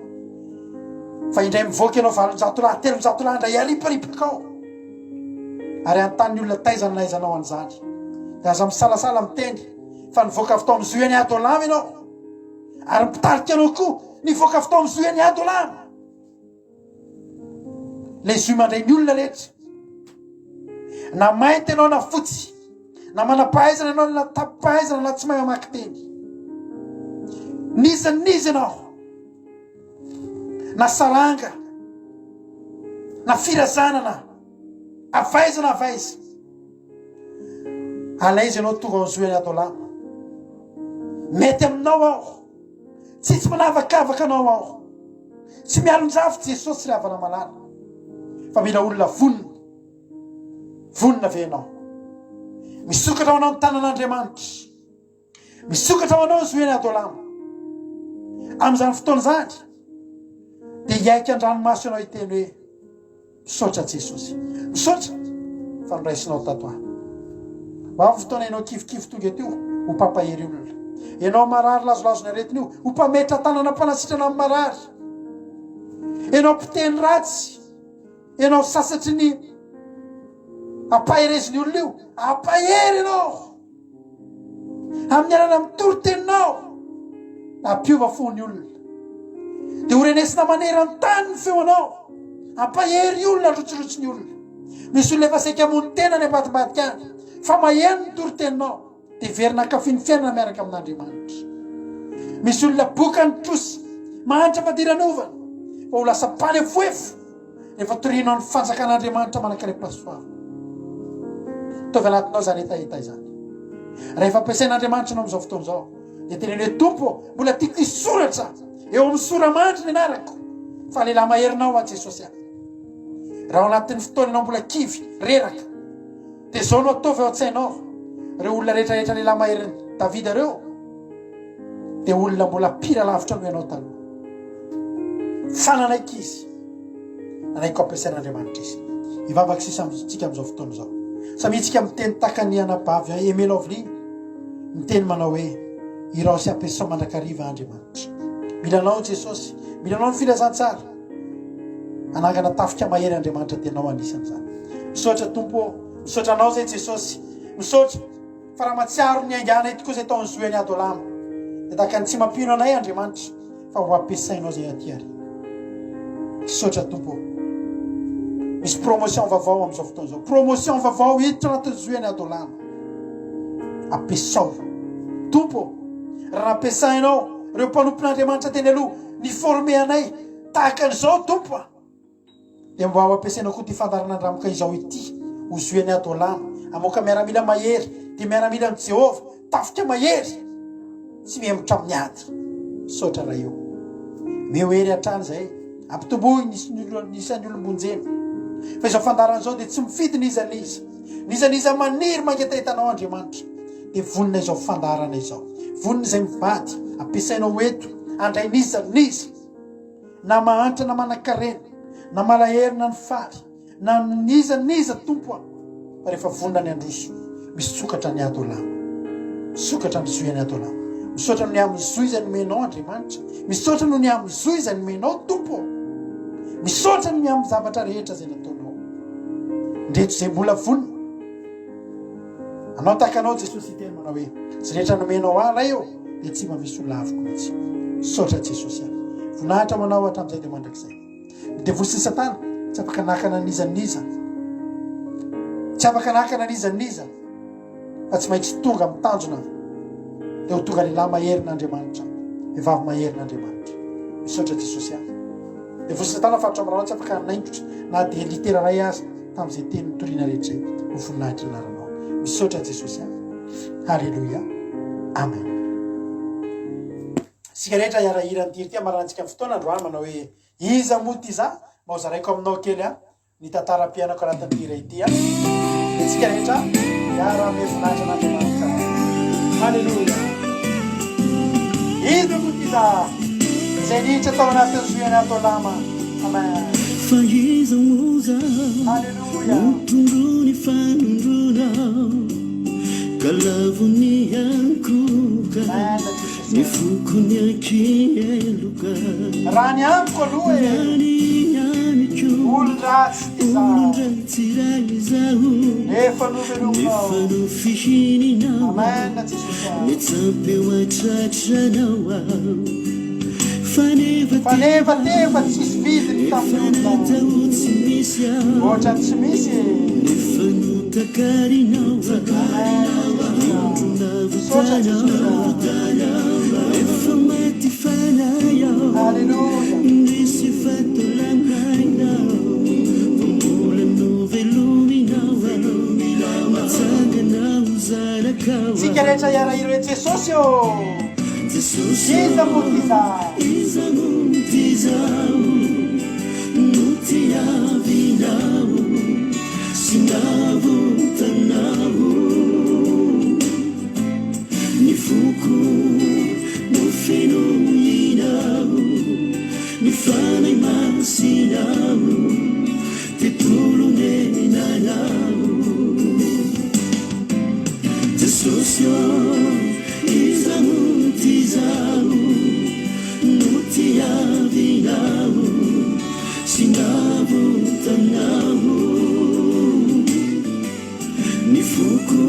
Fa indray mivoaka ianao 800 lahy, 300 lahy indray ariparipaka ao. Ary anontany ny olona taiza no nahaizanao an'izany. Dia aza misalasala miteny fa nivoaka avy tao amin'ny zohian'i Adolama ianao. Ary ny mpitarika anao koa nivoaka avy tao amin'ny zohian'i Adolama. Ilay zohy mandray ny olona rehetra. Na mainty ianao na fotsy, na manam-pahaizana ianao na tapi-pahaizana na tsy mahay mamaky teny. N'iza n'iza ianao, na saranga, na firazanana, avy aiza na avy aiza. Alaiza ianao tonga ao zohy any Adolama. Mety aminao aho. Tsisy manavakavaka anao aho. Tsy mialon-jafy Jesosy ry havana malala fa mila olona vonona. Vonona ve ianao? Misokatra ho anao ny tanan'Andriamanitra. Misokatra ho anao ny zohian'i Adolama. Amin'izany fotoana izany dia hiaiky an-dranomaso ianao hiteny hoe Misaotra Jesosy. Misaotra fa noraisinao tato aho. Ho avy ny fotoana ianao kivikivy tonga eto io ho mpampahery olona. Ianao marary lazolazon'ny aretina io ho mpametra tanana mpanasitrana amin'ny marary. Ianao mpiteny ratsy, ianao sasatry ny ampaherezin'ny olona io, ampahery ianao. Amin'ny alalan'ny toriteninao, hampiova fo ny olona. Dia ho renesina maneran-tany ny feonao, hampahery olona, handrotsirotsy ny olona. Misy olona efa saika hamono tena any ambadimbadika any, fa maheno ny toriteninao, dia hiverina hankafy ny fiainana miaraka amin'Andriamanitra. Misy olona boka ny trosa, mahantra fadiranovana, fa ho lasa mpanefoefo. Rehefa torianao ny fanjakan'Andriamanitra manan-karem-pahasoavana. Ataovy anatinao izany hetaheta izany. Rehefa ampiasain'Andriamanitra ianao amin'izao fotoana izao, dia teneno hoe, Tompo ô, mbola tiako hisoratra eo amin'ny sora-mandry ny anarako, fa lehilahy maherinao aho Jesosy a. Raha ao anatin'ny fotoana ianao mbola kivy, reraka, dia izao no ataovy ao an-tsainao, ireo olona rehetra rehetra lehilahy maherin'i Davida ireo, dia olona mbola pire lavitra noho ianao taloha. Fa nanaiky izy. Nanaiky ho ampiasain'Andriamanitra izy. Hivavaka sisa amintsika amin'izao fotoana izao. Samia tsika miteny tahaka ny anabavy Aimé Lovely, miteny manao hoe, Iraho sy ampiasao mandrakariva Andriamanitra. Mila anao Jesosy, mila anao ny filazantsara. Hanangana tafika mahery Andriamanitra dia ianao anisan'izany. Misaotra Tompo ô, misaotra anao izay Jesosy, misaotra. Fa raha mahatsiaro ny hainganay tokoa izay tao amin'ny zohian'i Adolama, dia tahaka ny tsy mampino anay Andriamanitra fa ho ampiasainao izay aty aoriana. Misaotra Tompo ô. Misy promotion vaovao amin'izao fotoana izao. Promotion vaovao hiditra anatin'ny zohian'i Adolama. Ampiasao. Tompo ô, raha nampiasainao. ireo mpanompon'Andriamanitra teny aloha ni-former anay tahaka an'izao Tompo a! Dia mba ho ampiasaina koa ity fandaharana andramoka izao ity ho zohian'i Adolama, hamoaka miaramila mahery, dia miaramilan'i Jehovah, tafika mahery, tsy mihemotra amin'ny ady. Misaotra Ray o. Omeo hery hatrany izay, ampitomboy ny ny isan'ny olom-bonjena. Fa izao fandaharana izao dia tsy mifidy n'iza n'iza. N'iza n'iza maniry mangetaheta anao Andriamanitra, dia vonona izao fandaharana izao. Vonona izay mivady, ampiasainao eto, handray n'iza n'iza. Na mahantra na manankarena, na malahelo na nifaly, na n'iza n'iza Tompo a! Fa rehefa vonona ny handroso, misokatra ny Adolama. Misokatra ny zohy any Adolama. Misaotra noho ny amin'ny zohy izay nomenao Andriamanitra. Misaotra noho ny amin'ny zohy izay nomenao Tompo ô! Misaotra noho ny amin'ny zavatra rehetra izay nataonao. Ndreto izay mbola vonona. Anao tahaka anao Jesosy hiteny manao hoe, Izay rehetra nomenao ahy Ray ô, dia tsy mba misy ho laviko mihitsy. Misaotra Jesosy a. Voninahitra ho anao hatramin'izay dia mandrakizay. Ny devoly sy ny satana tsy afaka nakana an'iza n'iza. Tsy afaka nakana an'iza n'iza fa tsy maintsy tonga amin'ny tanjona dia ho tonga lehilahy maherin'Andriamanitra, vehivavy maherin'Andriamanitra. Misaotra Jesosy a. Devoly sy satana faritra amin'ny ranao tsy afaka hanaingotra na dia litera iray aza tamin'izay teny nitoriana rehetra izay ho voninahitry ny anaranao. Misaotra Jesosy a. Haleloia. Amen. Isika rehetra hiara-hira an'ity hira ity hamaranantsika ny fotoana androany manao hoe Iza moa ity za? Mba ho zaraiko aminao kely a. Ny tantaram-piainako anatin'ity hira ity a. Isika rehetra hiara-hanome voninahitra an'Andriamanitra. Haleloia. Iza moa ity za? Izay niditra tao anatin'ny zohian'i Atolama. Amen. Fa iza moa za Haleloia. no tondro ny fanondronao ka lavo ny ankohoka Amen Jesosy. Ny foko niankiheloka. Raha ny amiko aloha e. Raha ny amiko. Olon-dratsy ity izaho. Olon-dratsy raha izaho. Nefa novelominao. Nefa nofihininao. Amen Jesosy a. Nitsampeo an-tratranao aho. Fa Fa nefa teva tsisy vidiny tamin'ny Efa olona. natao tsy misy aho. Ohatran'ny tsy misy e. Nefa notakarinao aho. Amen Jesosy a. Misaotra Jesosy a. Efa maty fanahy aho. Alléluia. Indrisy fa tolanaina aho. Fa mbola novelominao aho. Natsangana ho zanakao aho. Tsika rehetra hiara-hira hoe Jesosy ô. Jesosy Iza moa ô, ty za? iza moa ty zaho no tiavinao sy navotanao? Ny foko no fenoinao, ny Fanahy Masinao tempoly onenanao. Jesosy ô, iza moa ty izaho no tiavinao sy navotanao? Ny foko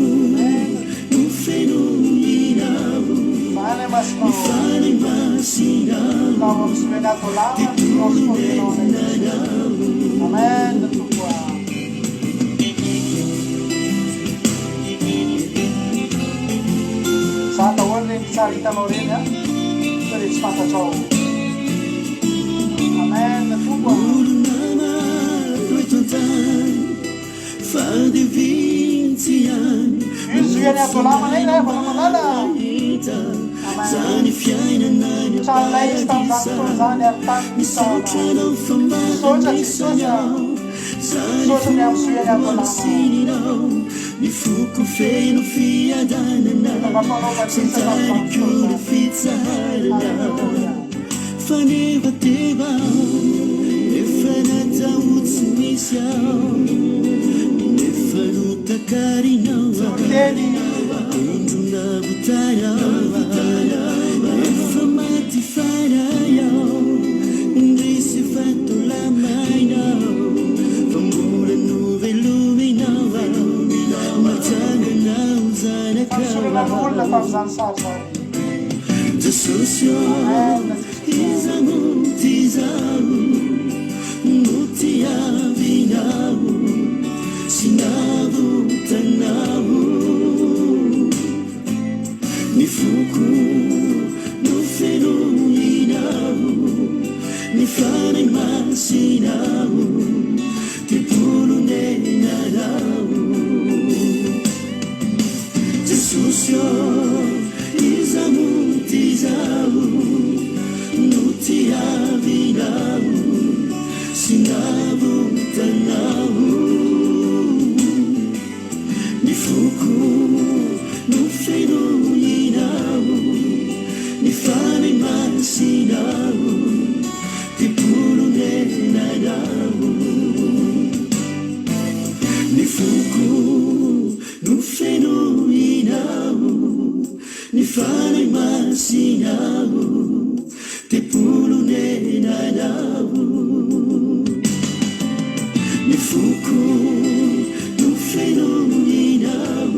no fenoinao, ny Fanahy Masinao tempoly onenanao. Amen Tompo a. Za daholo reny tsara hitanao reny a. Sao dia tsy fantatrao. Amen Tompo a. Olona maro eto an-tany fa dia vitsy ihany Io no zohian'i tsy Adolama anay ray havana malala. nahita Amen. zany fiainana any Tranolay izy tamin'izany am-paradisa. fotoana izany ary tany Misaotra nisahana. anao fa mba Misaotra anisany Jesosy a. aho. Zany Misaotra ny amin'ny zohian'i fo Adolama. hamasinina Ny foko feno fiadanana Efa mba mpanao batisa tamin'izany Santariko fotoana ny izany. fitsaharana Haleloia. Fanevateva aho Nefa natao tsy misy aho Nefa notakarinao aho Toriteny. Indro navotanao aho Efa maty fanahy aho Indrisy fa tolamaina aho Fa mbola novelominao aho Natsangana ho zanakao Fanosorana ny olona aho tamin'izany sary izany. Jesosy ô, Amen Jesosy a. iza moa ty izaho no tiavinao sy navotanao? Ny foko no fenoinao. foko no fenoinao, ny Fanahy Masinao, tempoly onenanao. Ny foko no fenoinao, ny Fanahy Masinao, tempoly onenanao. Ny foko no fenoinao,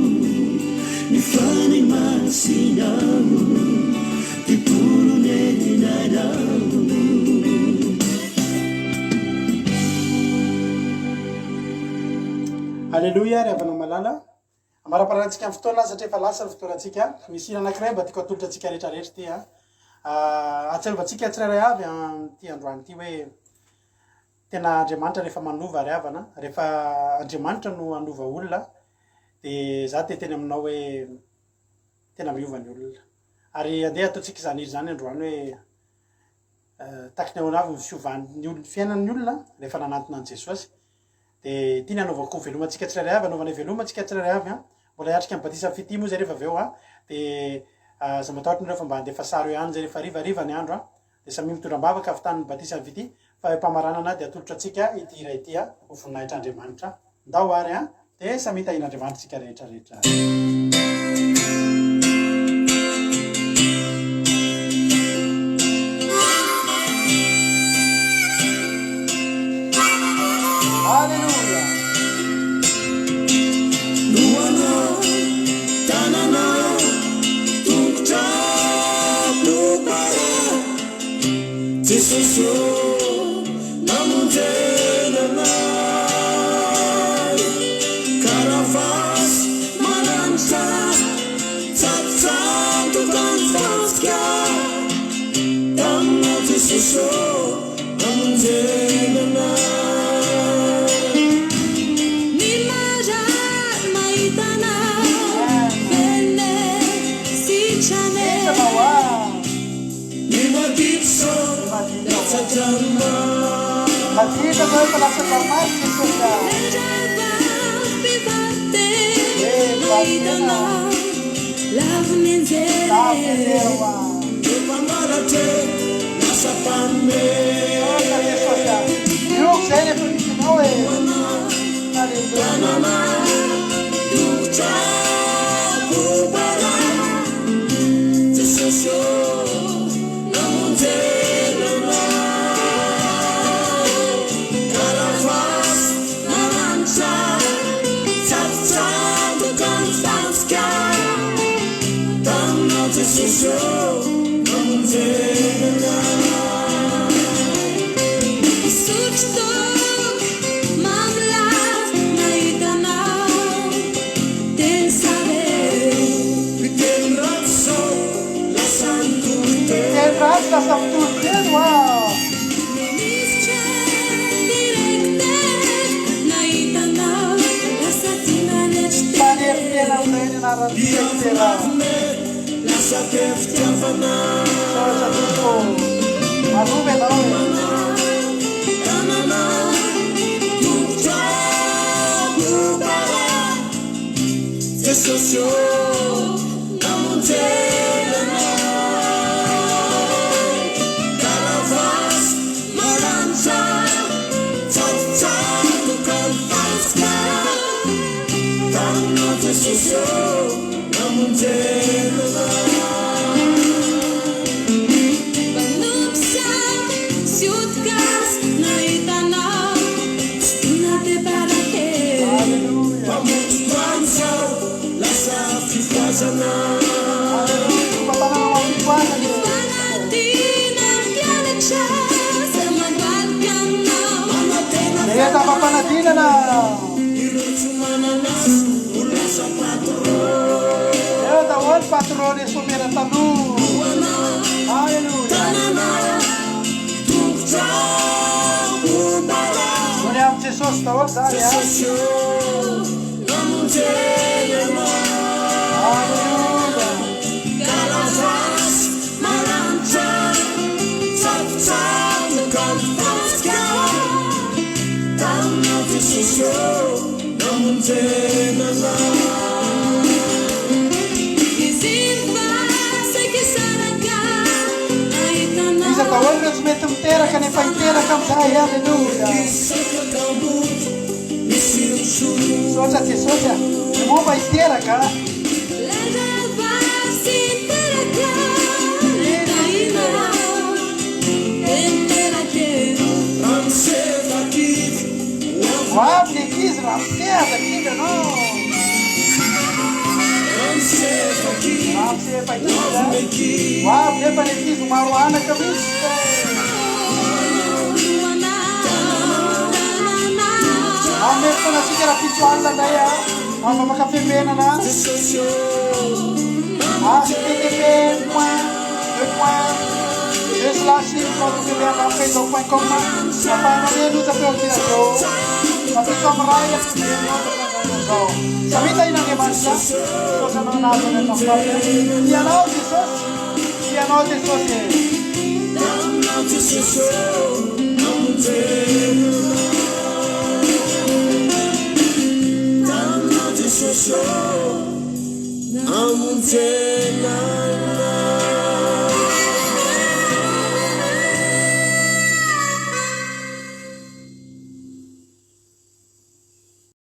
ny Fanahy Masinao, tempoly onenanao. Aleloia ry havana malala. Amaraparantsika ny fotoana satria efa lasa ny fotoanantsika. Misy hira anankiray mba tiako atolotra antsika rehetra rehetra ity an. Ahatsiarovantsika tsirairay avy amin'ity androany ity hoe tena Andriamanitra rehefa manova ry havana, rehefa Andriamanitra no hanova olona dia za te hiteny aminao hoe tena miova ny olona. Ary andeha ataontsika izany hira izany androany hoe takiny ahoana avy ny fiovan'ny olona, fiainan'ny olona rehefa nanantona an'i Jesosy. Dia ity ny hanaovako veloma antsika tsirairay avy, hanaovanay veloma antsika tsirairay avy an. Mbola hiatrika ny batisan'ny fitia moa izay rehefa avy eo an. Dia aza matahotra nareo fa mba handefa sary eo ihany izay rehefa hariva hariva ny andro an. Dia samia mitondra am-bavaka avy tany ny batisan'ny fitia fa eo am-pamaranana dia atolotra antsika ity hira ity an, ho voninahitr'Andriamanitra. Ndao ary an. Dia samia tahian'Andriamanitra isika rehetra rehetra. Aleloia! Lohana, tanana, tongotra, plupara, Jesosy ô, namonjena anay. Karavasy maranitra, tsatotsato ny fantsika, taminao Jesosy ô, namonjena anay. Ny marary mahita anao, velona e, sitrana e. Ny maditra latsa-dranomasy. Maditra zao efa latsa-dranomasy Jesosy a. Nahita anao, lavo nianjera e. Ireo mpangalatra e, lasa mpanome. Misaotra Jesosy a. Miova izay rehefa misy anao e. Alléluia. Tanana, tongotra, bobara. Jesosy ô, namonjena anay. Karavasy maranitra, tsatotsatoka ny fantsika. Taminao Jesosy ô, namonjena anay. Misotro toaka, mamy lava, nahita anao. Teny sary. Mpiteny ratsy zao lasa nitory teny. Mpiteny ratsy lasa mpitory teny hoa. Minisitra, directeur, nahita anao lasa tia nanetry tena. Mpanery tena amin'izay ny anaran'ny direktera. Mpiavonavona e, lasa be fitiavana. Misaotra Tompo ô. Manova ianao e. Tanana, tongotra, bobara. Jesosy ô, namonjena anay. Karavasy maranitra, tsatotsatoka ny fantsika. Taminao Jesosy ô, namonjena anay. Mpanompo sampy sy ody gasy nahita anao, tsy tiana te-parake. Alléluia. Mpamonjy toany zao, lasa fifohazana. Alléluia. Fomba-tanana ho an'ny fifohazana e. Fanadina mpianatra, zay mandohalika aminao. Manantena Rehetra fampanadinana. Ireo tsy manana azy ho lasa patron. Eo daholo patron le somera taloha. Alléluia. Tanana, tongotra, bobara. Mony amin'i Jesosy daholo zany a. Jesosy ô, namonjena anay. Alléluia. Karavasy maranitra, tsatotsatoka ny fantsika. Taminao Jesosy ô, namonjena anay. fa hiteraka amin'izay, aleloia. Misaotra Jesosy a. Ny momba hiteraka. Ho avy ny ankizy ramose aza kivy ianao. Ramose efa kivy a. Ho avy nefa ny ankizy ho maro anaka mihitsy. Hanome fotoana antsika rahampitso alina indray a. Afaka femenana. Http point deux point deux slash www point com afahanao mihaino onjam-peo amin'ity radio rahampitso amin'ny iray izao. Samia tahin'Andriamanitra. Misaotra anao nahazo anay hatramin'ny farany. Tia anao Jesosy. Tia anao Jesosy e.